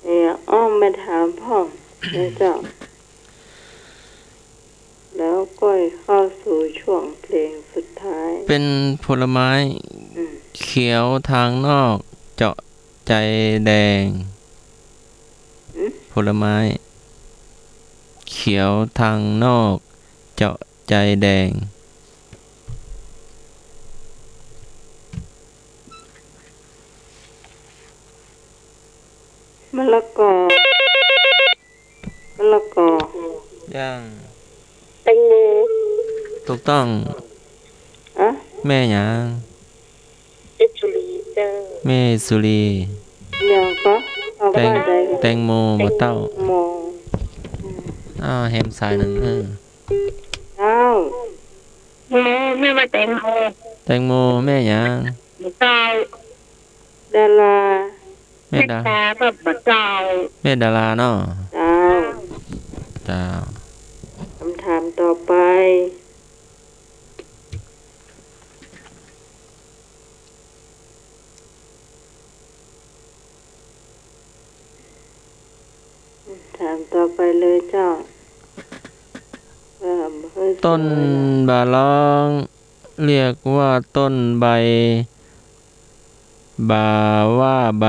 เอ่อ อ้อมมาถามพ่องนะเจ้า แล้วก็เข้าสู่ช่วงเพลงสุดท้าย เป๋นผลไม้ อืม เขียวตางนอก เจาะใจ๋แดง อืม ผลไม้ เขียวตางนอก เจาะใจ๋แดง มะละกอ มะละกอ ยัง แตงโม ถูกต้อง อะ แม่หยัง เพชรบุรีเจ้า แม่สุรี เดี๋ยวก็ เอา แตง ว่าใด แตงโมบ่เต้า โม อ้าว แหมสายหนึ่ง เออ เจ้า โม แม่ว่าแตงโม แตงโม แม่หยัง บ่เต้า ดารา แม่ดา แม่ดาก็บ่เต้า แม่ดาราเนาะ เจ้า เจ้า คำถามต่อไป ถามต่อไปเลยเจ้า เอ่อ ต้นบ่าร้อง เรียกว่าต้นใบ บ่าว่าใบ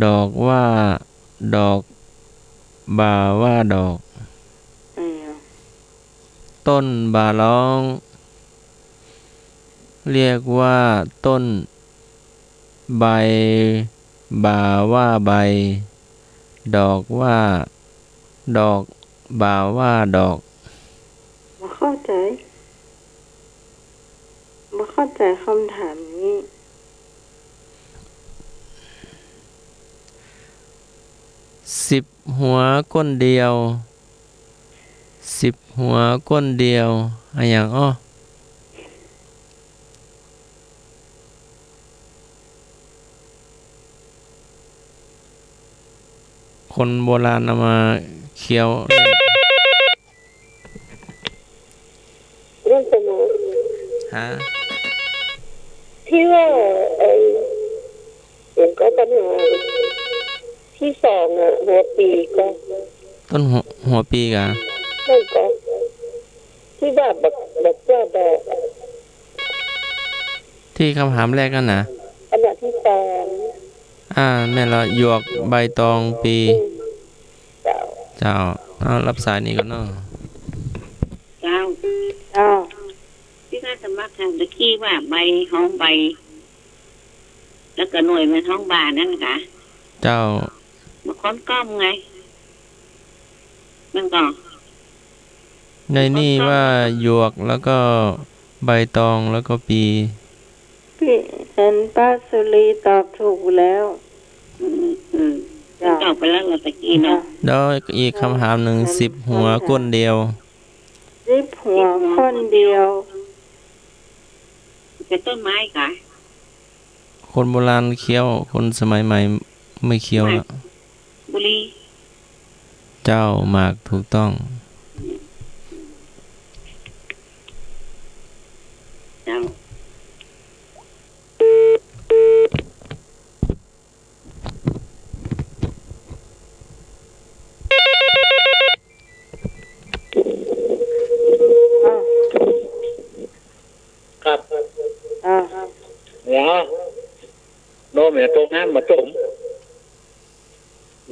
ดอกว่าดอก บ่าว่าดอก อืม ต้นบ่าร้อง เรียกว่าต้นใบ บ่าว่าใบ ดอกว่าดอก บ่าว่าดอก บ่เข้าใจ๋ บ่เข้าใจ๋คำถามนี้ สิบหัวก้นเดียว สิบหัวก้นเดียว อะหยังอ้อ คนโบราณเอามาเคี้ยว เรื่องสมอง ฮะ ตี้ว่า ไอ้ เดี๋ยวก็ปัญหา ตี้สองอะ หัวปีก็ ต้นหัว หัวปีกะ นั่นก็ ตี้ว่าแบบ แบบว่าแบบ ตี้คำถามแรกนั่นนะ อันดับตี้สอง อ่า แม่นละ หยวก ใบตอง ปี อืม เจ้า เจ้า เอา ฮับสายนี้ก่อนเนาะ เจ้า เจ้า ตี้ว่าสมัครถามตะกี้ว่าใบฮ้องใบ แล้วก็หน่วยมันฮ้องบ่านั่นกะ เจ้า บ่ค่อนก้อมไง มันก็ ในนี่ว่าหยวก แล้วก็ใบตอง แล้วก็ปี ปี้ อันป้าสุรีตอบถูกแล้ว อืม อืม เจ้า ตอบไปแล้วเหรอตะกี้เนาะ เดี๋ยวอีกคำถามหนึ่ง สิบหัวก้นเดียว สิบหัวก้นเดียว เป๋นต้นไม้กะ คนโบราณเคี้ยว คนสมัยใหม่ไม่เคี้ยวละ บุหรี่ เจ้า หมาก ถูกต้อง เจ้า ต้มเนี่ย ต้มน้ำมาต้ม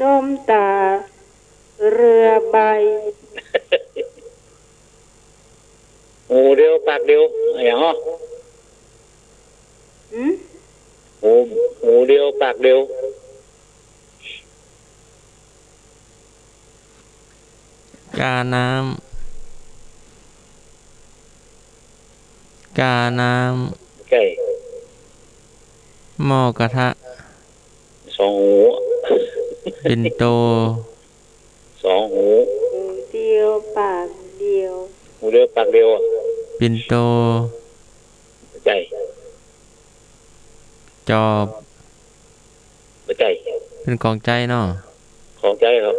น้ำตาเรือใบ หูเดียวปากเดียว อะหยังอ้อ หืม หู หูเดียวปากเดียว กาน้ำ กาน้ำ ใจ้ หม้อกระทะ สองหู ปิ่นโต สองหู หูเดียวปากเดียว หูเดียวปากเดียวอะ ปิ่นโต ใจ้ จอบ บ่ใจ้ เป๋นของใจ๊เนาะ ของใจ๊ครับ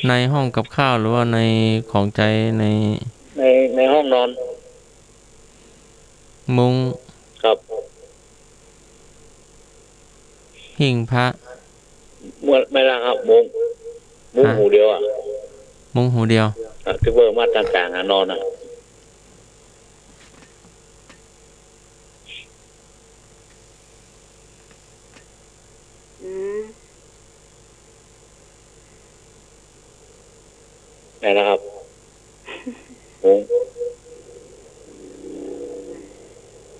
ในห้องกับข้าวหรือว่าในของใจ๊ใน ใน ในห้องนอน มุ้ง ครับ หิ้งพระ เมื่อ ไม่ละครับ มุ้ง มุ้ง ฮะ หูเดียวอะ มุ้งหูเดียว อ่ะ ตี้เปิ้นมาตั้งกลางอะนอนอะ อืม ไหนนะครับ ผม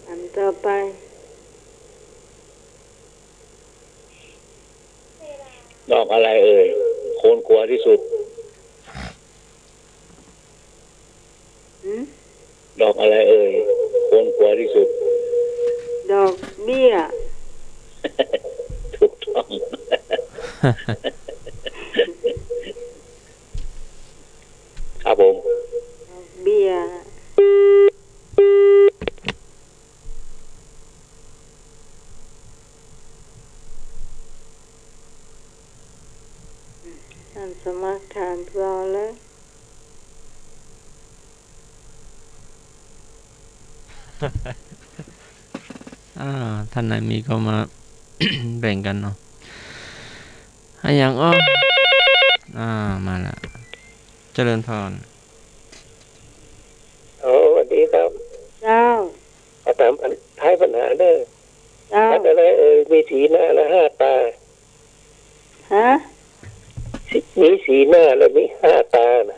อันต่อไป ดอกอะไรเอ่ย คนกลัวที่สุด หืม ดอกอะไรเอ่ย คนกลัวที่สุด ดอกเบี้ย ถูกต้อง ครับผม ดอกเบี้ย ต้านสมัครถามต่อเลย อ่า ต้านไหนมีก็มา แบ่งกั๋นเนาะ อะหยังอ้อ อ่า มาละ เจริญพร อ๋อ สวัสดีครับ เจ้า ขอถามปัญ ทายปัญหาเน่อ เจ้า สัตว์อะไรเอ่ย มีสี่หน้าและห้าตา ฮะ มีสี่หน้าและมีห้าตาน่ะ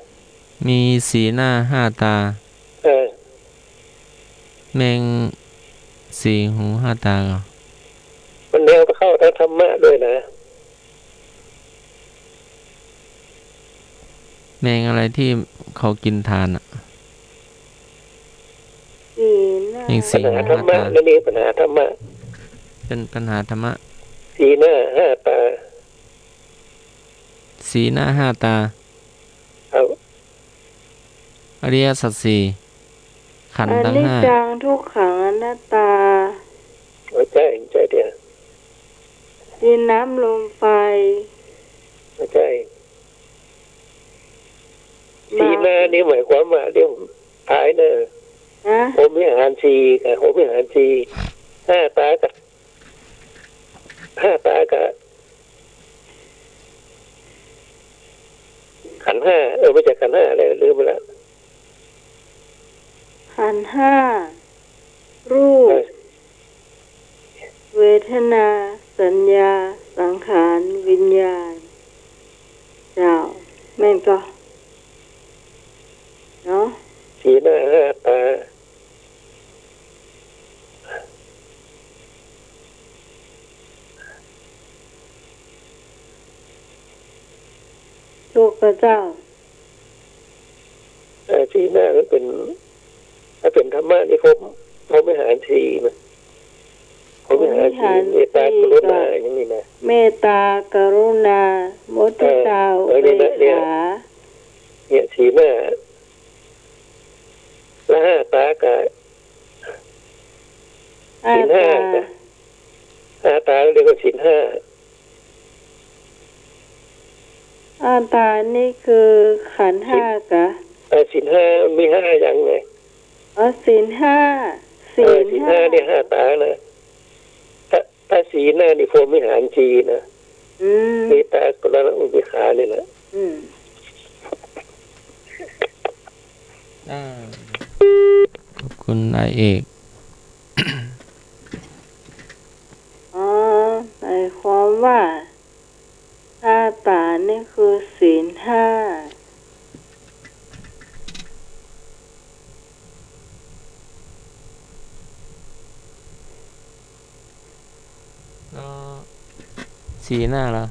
มีสี่หน้าห้าตา เออ แมงสี่หูห้าตาเหรอ มันแนวเข้าทางธรรมะด้วยนะ แมงอะไรตี้เขากิ๋นถ่านอะ สี่หน้า แมงสี่หูห้าตา ปัญหาธรรมะ นี่ปัญหาธรรมะ เป๋นปัญหาธรรมะ สี่หน้าห้าตา สี่หน้าห้าตา ครับ อริยสัจสี่ ขันธ์ตังห้า อนิจจัง ทุกขัง อนัตตา บ่ใจ้ บ่ใจ้เตี้ย ดินน้ำลมไฟ บ่ใจ้ สี่หน้านี่หมายความว่าเรื่องท้ายเน่อ ฮะ พรหมวิหารสี่กับพรหมวิหารสี่ ห้าตากับ ห้าตากับ ขันธ์ห้า เออ บ่ใจ้ขันธ์ห้าแล้ว ลืมไปละ ขันธ์ห้า รูป เออ เวทนา สัญญา สังขาร วิญญาณ เจ้า แม่นก่อ เนาะ สี่หน้าห้าตา ถูกก่อเจ้า เอ่อ สี่หน้ามันเป๋น ถ้าเป๋นธรรมะนี่พรหม พรหมวิหารสี่นะ พรหมวิหารสี่ พรหมวิหารสี่ เมตตา กรุณา ก็ อย่างนี้นะ เมตตา กรุณา มุทิตา เออ เออ นี่นะ อุเบกขา เนี่ย เนี่ย สี่หน้า และห้าตากับ ห้า ศีลห้า ตา ห้าตาเรียกว่าศีลห้า ห้าตานี่คือขันธ์ห้า ศีล ก่อ เอ่อ ศีลห้ามีห้าอย่างไง อ๋อ ศีลห้า เออ ศีลห้า ศีลห้านี่ห้าตานะ ถ้า ถ้าสี่หน้านี่พรหมวิหารสี่นะ อืม เมตตา กรุณา อุเบกขานี่แหละ อืม อ่า ขอบคุณนายเอก อ๋อ แล้วสีหน้าล่ะ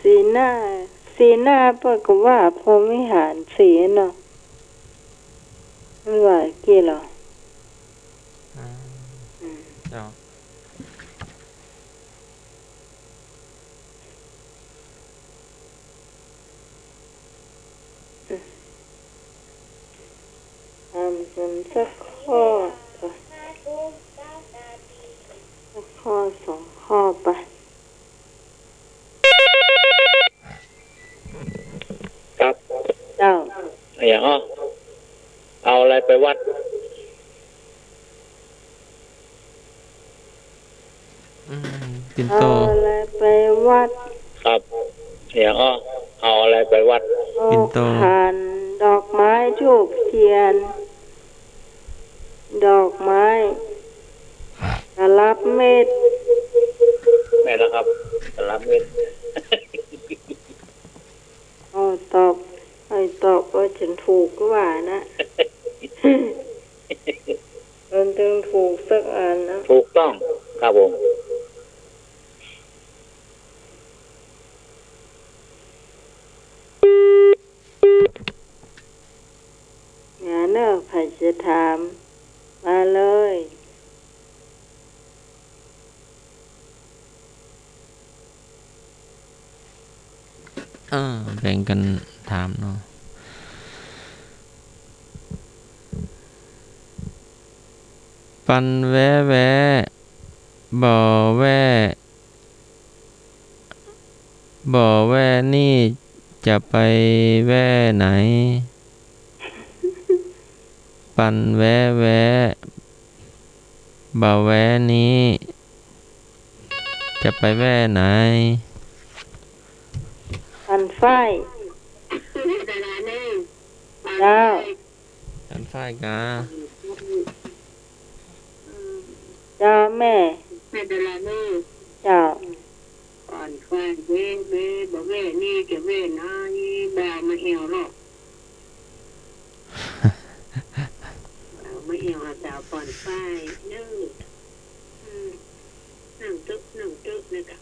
สีหน้า สีหน้าเปิ้นก็ว่าพรหมวิหารสี่เนาะ มันว่าเมื่อกี้เหรอ อ่า อืม เจ้า ทำกันสักข้อก่อน สักข้อสองข้อไป ครับ เจ้า อย่างอ้อ เอาอะไรไปวัด อืม ปิ่นโต เอาอะไรไปวัด ครับ อย่างอ้อ เอาอะไรไปวัด ปิ่นโต เอาขัน ดอกไม้ ธูปเทียน ดอกไม้ ตลับเม็ด แม่นแล้วครับ ตลับเม็ด เอาตอบ ไอ้ตอบว่าฉันถูกก็ว่านะ มันต้องถูกสักอันนะ ถูกต้องครับผม อย่าเนอะ ใผจะถาม มาเลย อ่า แบ่งกั๋นถามเนาะ ปันแว้แว้ บ่แว้ บ่แว้นี่จะไปแว้ไหน ปันแว้แว้ บ่แว้นี้ จะไปแว้ไหน ปันฝ้าย เจ้า ปันฝ้ายกา เจ้าแม่ เจ้า ปันฝ้าย แว้ แว้ บ่แว้นี่จะแว้ไหน บ่าวมาแอ่วหรอก บ่าวมาแอ่วหาสาวปันฝ้ายเน้อ อืม นั่งตึ๊ก นั่งตึ๊กนะกะ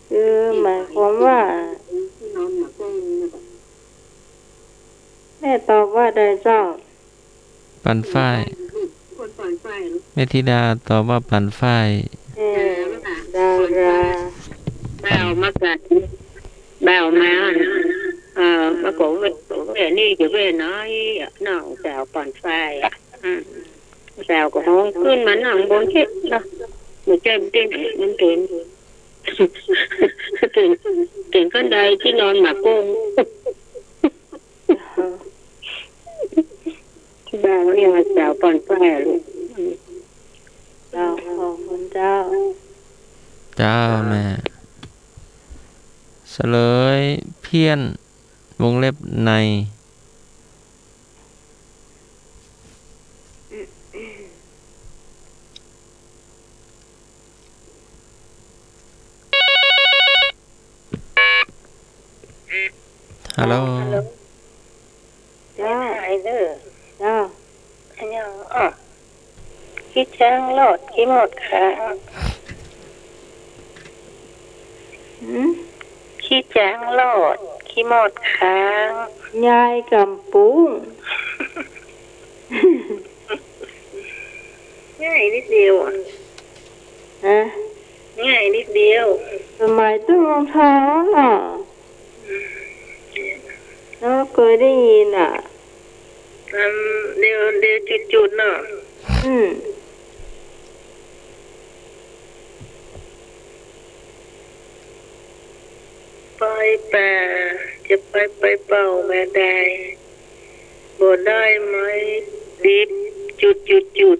คือหมายความว่า นอนหมากโก้งนะกะ แม่ตอบว่าใดเจ้า ปันฝ้าย คนปันฝ้าย แม่ธิดาตอบว่าปันฝ้าย แม่ดารา บ่าวมากั๋น บ่าวมา เอ่อ มาก็แว่ แว่นี่จะแว่ไหนอะ น้องสาวปันฝ้ายอะ อืม สาวก็ฮ้องขึ้นมานั่งบนเต๊ะเนาะ บ่ใจ้ตี้ไหน มันเถิง เถิง เถิงขั้นใดตี้นอนหมากโก้ง บ่าวเนี่ยสาวปันฝ้ายอะลูก เจ้า ขอบคุณเจ้า เจ้าแม่ เสลยเพี้ยน วงเล็บใน ฮัลโหล ฮัลโหล เจ้า ไอ้เด้อ เจ้า อันยัง อ้อ ขี้จ๊างลอด ขี้มดค้าง หืม ขี้จ๊างลอด ขี้มดค้าง ยายกำปุ้ง ง่ายนิดเดียวอะ ฮะ ง่ายนิดเดียว สมัยตุ้งรองเท้าน่ะ เนาะ เกยได้ยินอ่ะ อันเดียว เดียวจุดๆ เนาะ อืม ไปป่า จะไป ไปเป่ามาดาย บ่ได้ไม้ดิบ จุดจุดจุด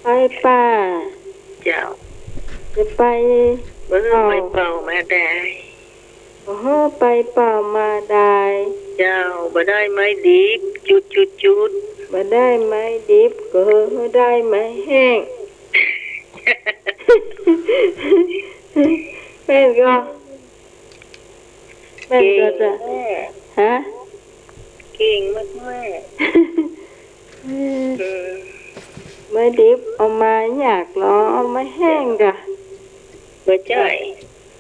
ไปป่า เจ้า จะไป เออ เป่า ไปเป่ามาดาย เออ ไปเป่ามาดาย เจ้า บ่ได้ไม้ดิบ จุดจุดจุด บ่ได้ไม้ดิบ ก็ได้ไม้แห้ง แม่นก่อ แม่นก่อเจ้า เก่งแม่ ฮะ เก่งมากแม่ เออ อืม ไม้ดิบเอามายากลอ เอาไม้แห้งกะ บ่ใจ้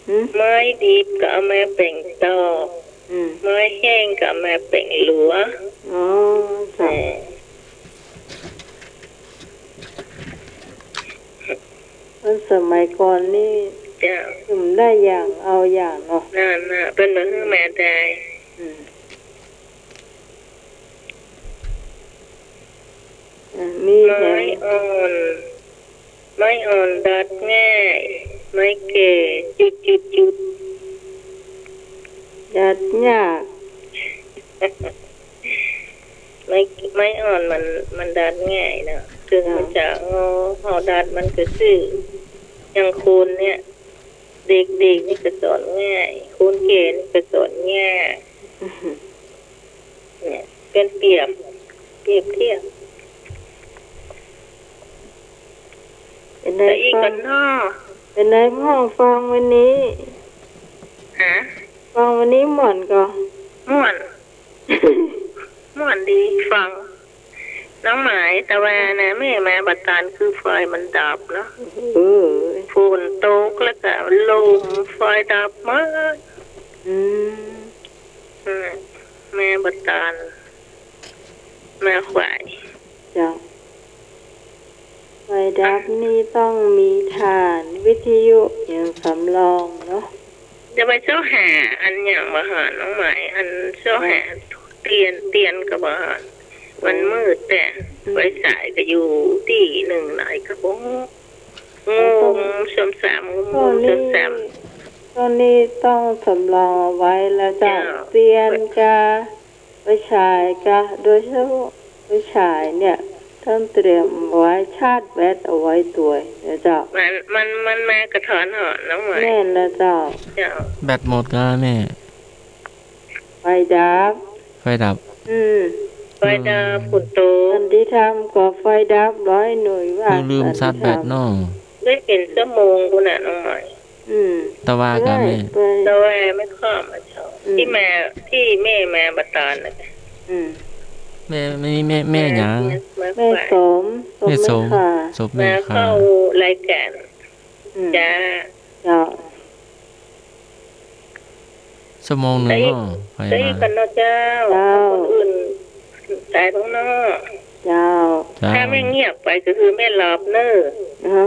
หืม ไม้ดิบก็เอามาแป๋งตอก อืม ไม้แห้งก็เอามาแป๋งลัว อ๋อ เจ้า เออ คนสมัยก่อนนี่ เจ้า อืม ได้อย่างเอาอย่างเนาะ นั่นน่ะ เปิ้นบ่หื้อมาได้ อืม อ่ะ มีแถม ไม้อ่อน ไม้อ่อนดัดง่าย ไม้แก่จุดจุดจุด ดัดยาก ไม้ ไม้อ่อนมัน มันดัดง่ายเนาะ คือ อ่า มันจะงอ เฮาดัดมันก็ซื่อ อย่างคนเนี่ย เด็กๆ นี่ก็สอนง่าย คนแก่นี่ก็สอนยาก เนี่ย เปิ้นเปรียบ เปรียบเทียบ เป๋นไง แต่อีก ฟั ก่อง นเนาะ เป๋นไงพ่องฟังวันนี้ ฮะ ฟังวันนี้ม่วนก่อ ม่วน ม่วนดีฟัง น้องหมาย แต่ว่านะ แม่มาบ่ตานคือไฟมันดับเนาะ เออ ฝนตกแล้วก็ลม ไฟดับหมด อืม อืม มาบ่ตาน มาขวาย เจ้า ไฟดับนี่ต้องมีถ่านวิทยุอย่างสำรองเนาะ จะไปเซาะหาอันหยังบ่ฮะน้องหมาย อันเซาะหาเตียน เตียนก็บ่ฮะ มันมืดแต่ อืม ไฟฉายก็อยู่ตี้นึ่งไหนก็บ่ฮู้ งม ส้มสาม งม ตอนนี้ ส้มสาม ตอนนี้ต้องสำรองเอาไว้แล้วเจ้า เจ้า เตียนกา ไฟฉายกา โดยเฉพาะไฟฉายเนี่ย ต้องเตรียมไว้ ชาร์จแบตเอาไว้ตวยนะเจ้า มัน มัน มันมากระท้อนเหรอ น้องหมาย แม่นแล้วเจ้า เจ้า แบตหมดกาแม่ ไฟดับ ไฟดับ อืม ไฟดับ อืม ฝนตก สันติธรรมก็ไฟดับ ร้อยหน่วยว่า คือลืมชาร์จแบตเนาะ ได้เป๋นชั่วโมงพู้นน่ะน้องหมาย อืม ตะวาก็แม่ ได้ไป ตะวาแม่ข้อมาเจ้า อืม ตี้มา ตี้แม่มาบ่ตานน่ะ อืม แม่ แม่ แม่ แม่หยัง แม่สม แม่สม สมแม่ข้า สมแม่ข้า มาเข้ารายการ อืม จ้า เจ้า ชั่วโมงนึ่งเนาะ ไผมา ไผกันเนาะเจ้า เจ้า คนอื่นตายบ้างเนาะ เจ้า เจ้า ถ้าแม่เงียบไปก็คือแม่หลับเน่อ อ๋อ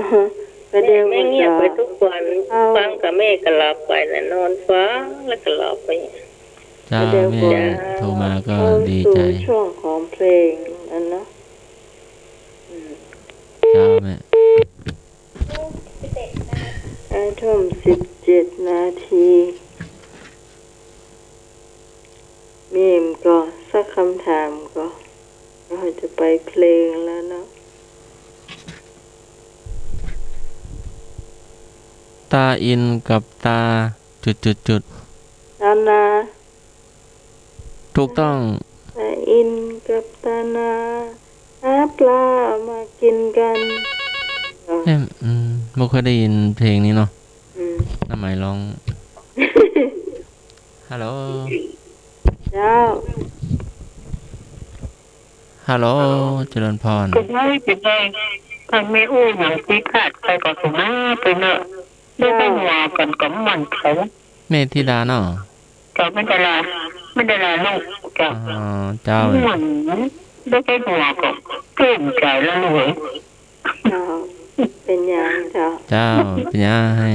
ก็เดี๋ยว แม่เงียบไปทุกวัน เจ้า ฟังกับแม่ก็หลับไปน่ะ นอนฟังแล้วก็หลับไป เจ้า ก็เดี๋ยว แม่ ก็ โทรมาก็ดีใจ๋ เข้าสู่ช่วงของเพลงแล้วเนาะ อืม เจ้าแม่ ห้าทุ่มสิบเจ็ดนาที มีมก่อสักคำถามก่อ เฮาจะไปเพลงแล้วเนาะ ตาอินกับตาจุดจุดจุด ตานา ถูกต้อง ตาอินกับตานา หาปลามากิ๋นกั๋น เอ๊ะ อืม บ่เคยได้ยินเพลงนี้เนาะ อืม น้าหมายร้อง ฮัลโหล เจ้า ฮัลโหล เจริญพร ก็ได้ ก็ได้ ถ้าแม่อู้หยังผิดพลาดไปก็สุมาไปเนาะ ได้ไปหัวกั๋นกับมันเขา แม่ธิดาเนาะ เจ้า แม่ดารา แม่ดาราลูก เจ้า อ๋อ เจ้า เหมือนได้ไปหัวก็เกรงใจ๋แล้วลูกเอ้ย เจ้า เป๋นหยังเจ้า เจ้า เป๋นหยัง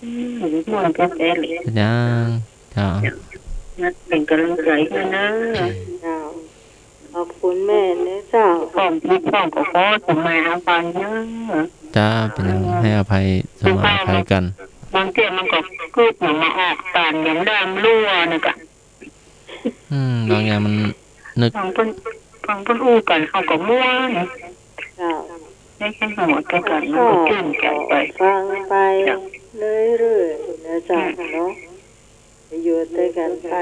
อืม ม่วนแต๊ๆ เลย เป๋นหยัง เจ้า เป๋นก๋ำลังใจ๋หื้อเน่อ เจ้า ขอบคุณแม่เน่อเจ้า พ่อง พ่องก็ขอสุมาอาภัยเน่อ เจ้า เป๋นหยัง ให้อภัย สุมาอาภัยกั๋น บางเตื้อมันก็กึ๊ดหยังมาออกตานหยังด้ามลั่วน่ะกะ อืม บางอย่างมันนึก ฟังเปิ้น ฟังเปิ้นอู้กั๋นเฮาก็ม่วน เจ้า ได้แค่หัวเตื้อกั๋นมันก็จื้นใจ๋ไป ฟังไป เจ้า เรื่อยๆ นะเจ้า อืม เนาะ อยู่เตื้อกั๋นไป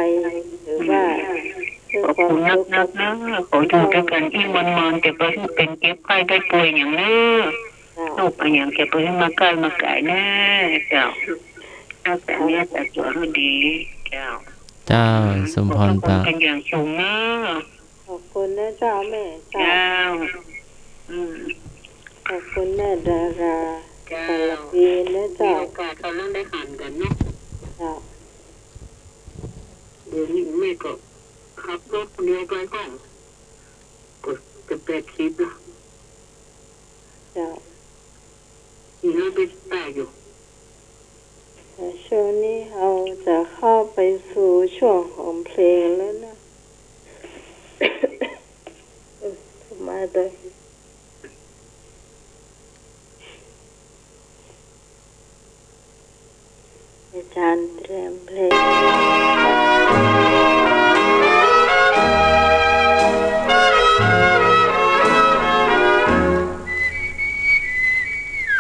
ถือว่า อืม เพื่อความสุข ขอบคุณนักๆ เน่อ ขออยู่เตื้อกั๋นอี้ม่วนๆ จะบ่หื้อเป๋นเจ็บไข้ได้ป่วยหยังเน่อ เจ้า โรคอะหยังจะบ่หื้อมาใก้มาก๋ายเน่อ เจ้า รักษาเนื้อรักษาตั๋วหื้อดี เจ้า เจ้า สมภรตา ขอบพระคุณเป๋นอย่างสูงเน่อ เจ้าแม่ เจ้า เจ้า อืม ขอบคุณแม่ดารา เจ้า สำหรับปีนี้นะเจ้า มีโอกาสคราวหลังได้หันกั๋นเนาะ เจ้า เดี๋ยวนี้แม่ก็ขับรถคนเดียวไปก็ ก็จะแปดสิบละ เจ้า ขี่รถไปได้อยู่ แต่ช่วงนี้เราจะเข้าไปสู่ช่วงของเพลงแล้วนะ เออ มาเลย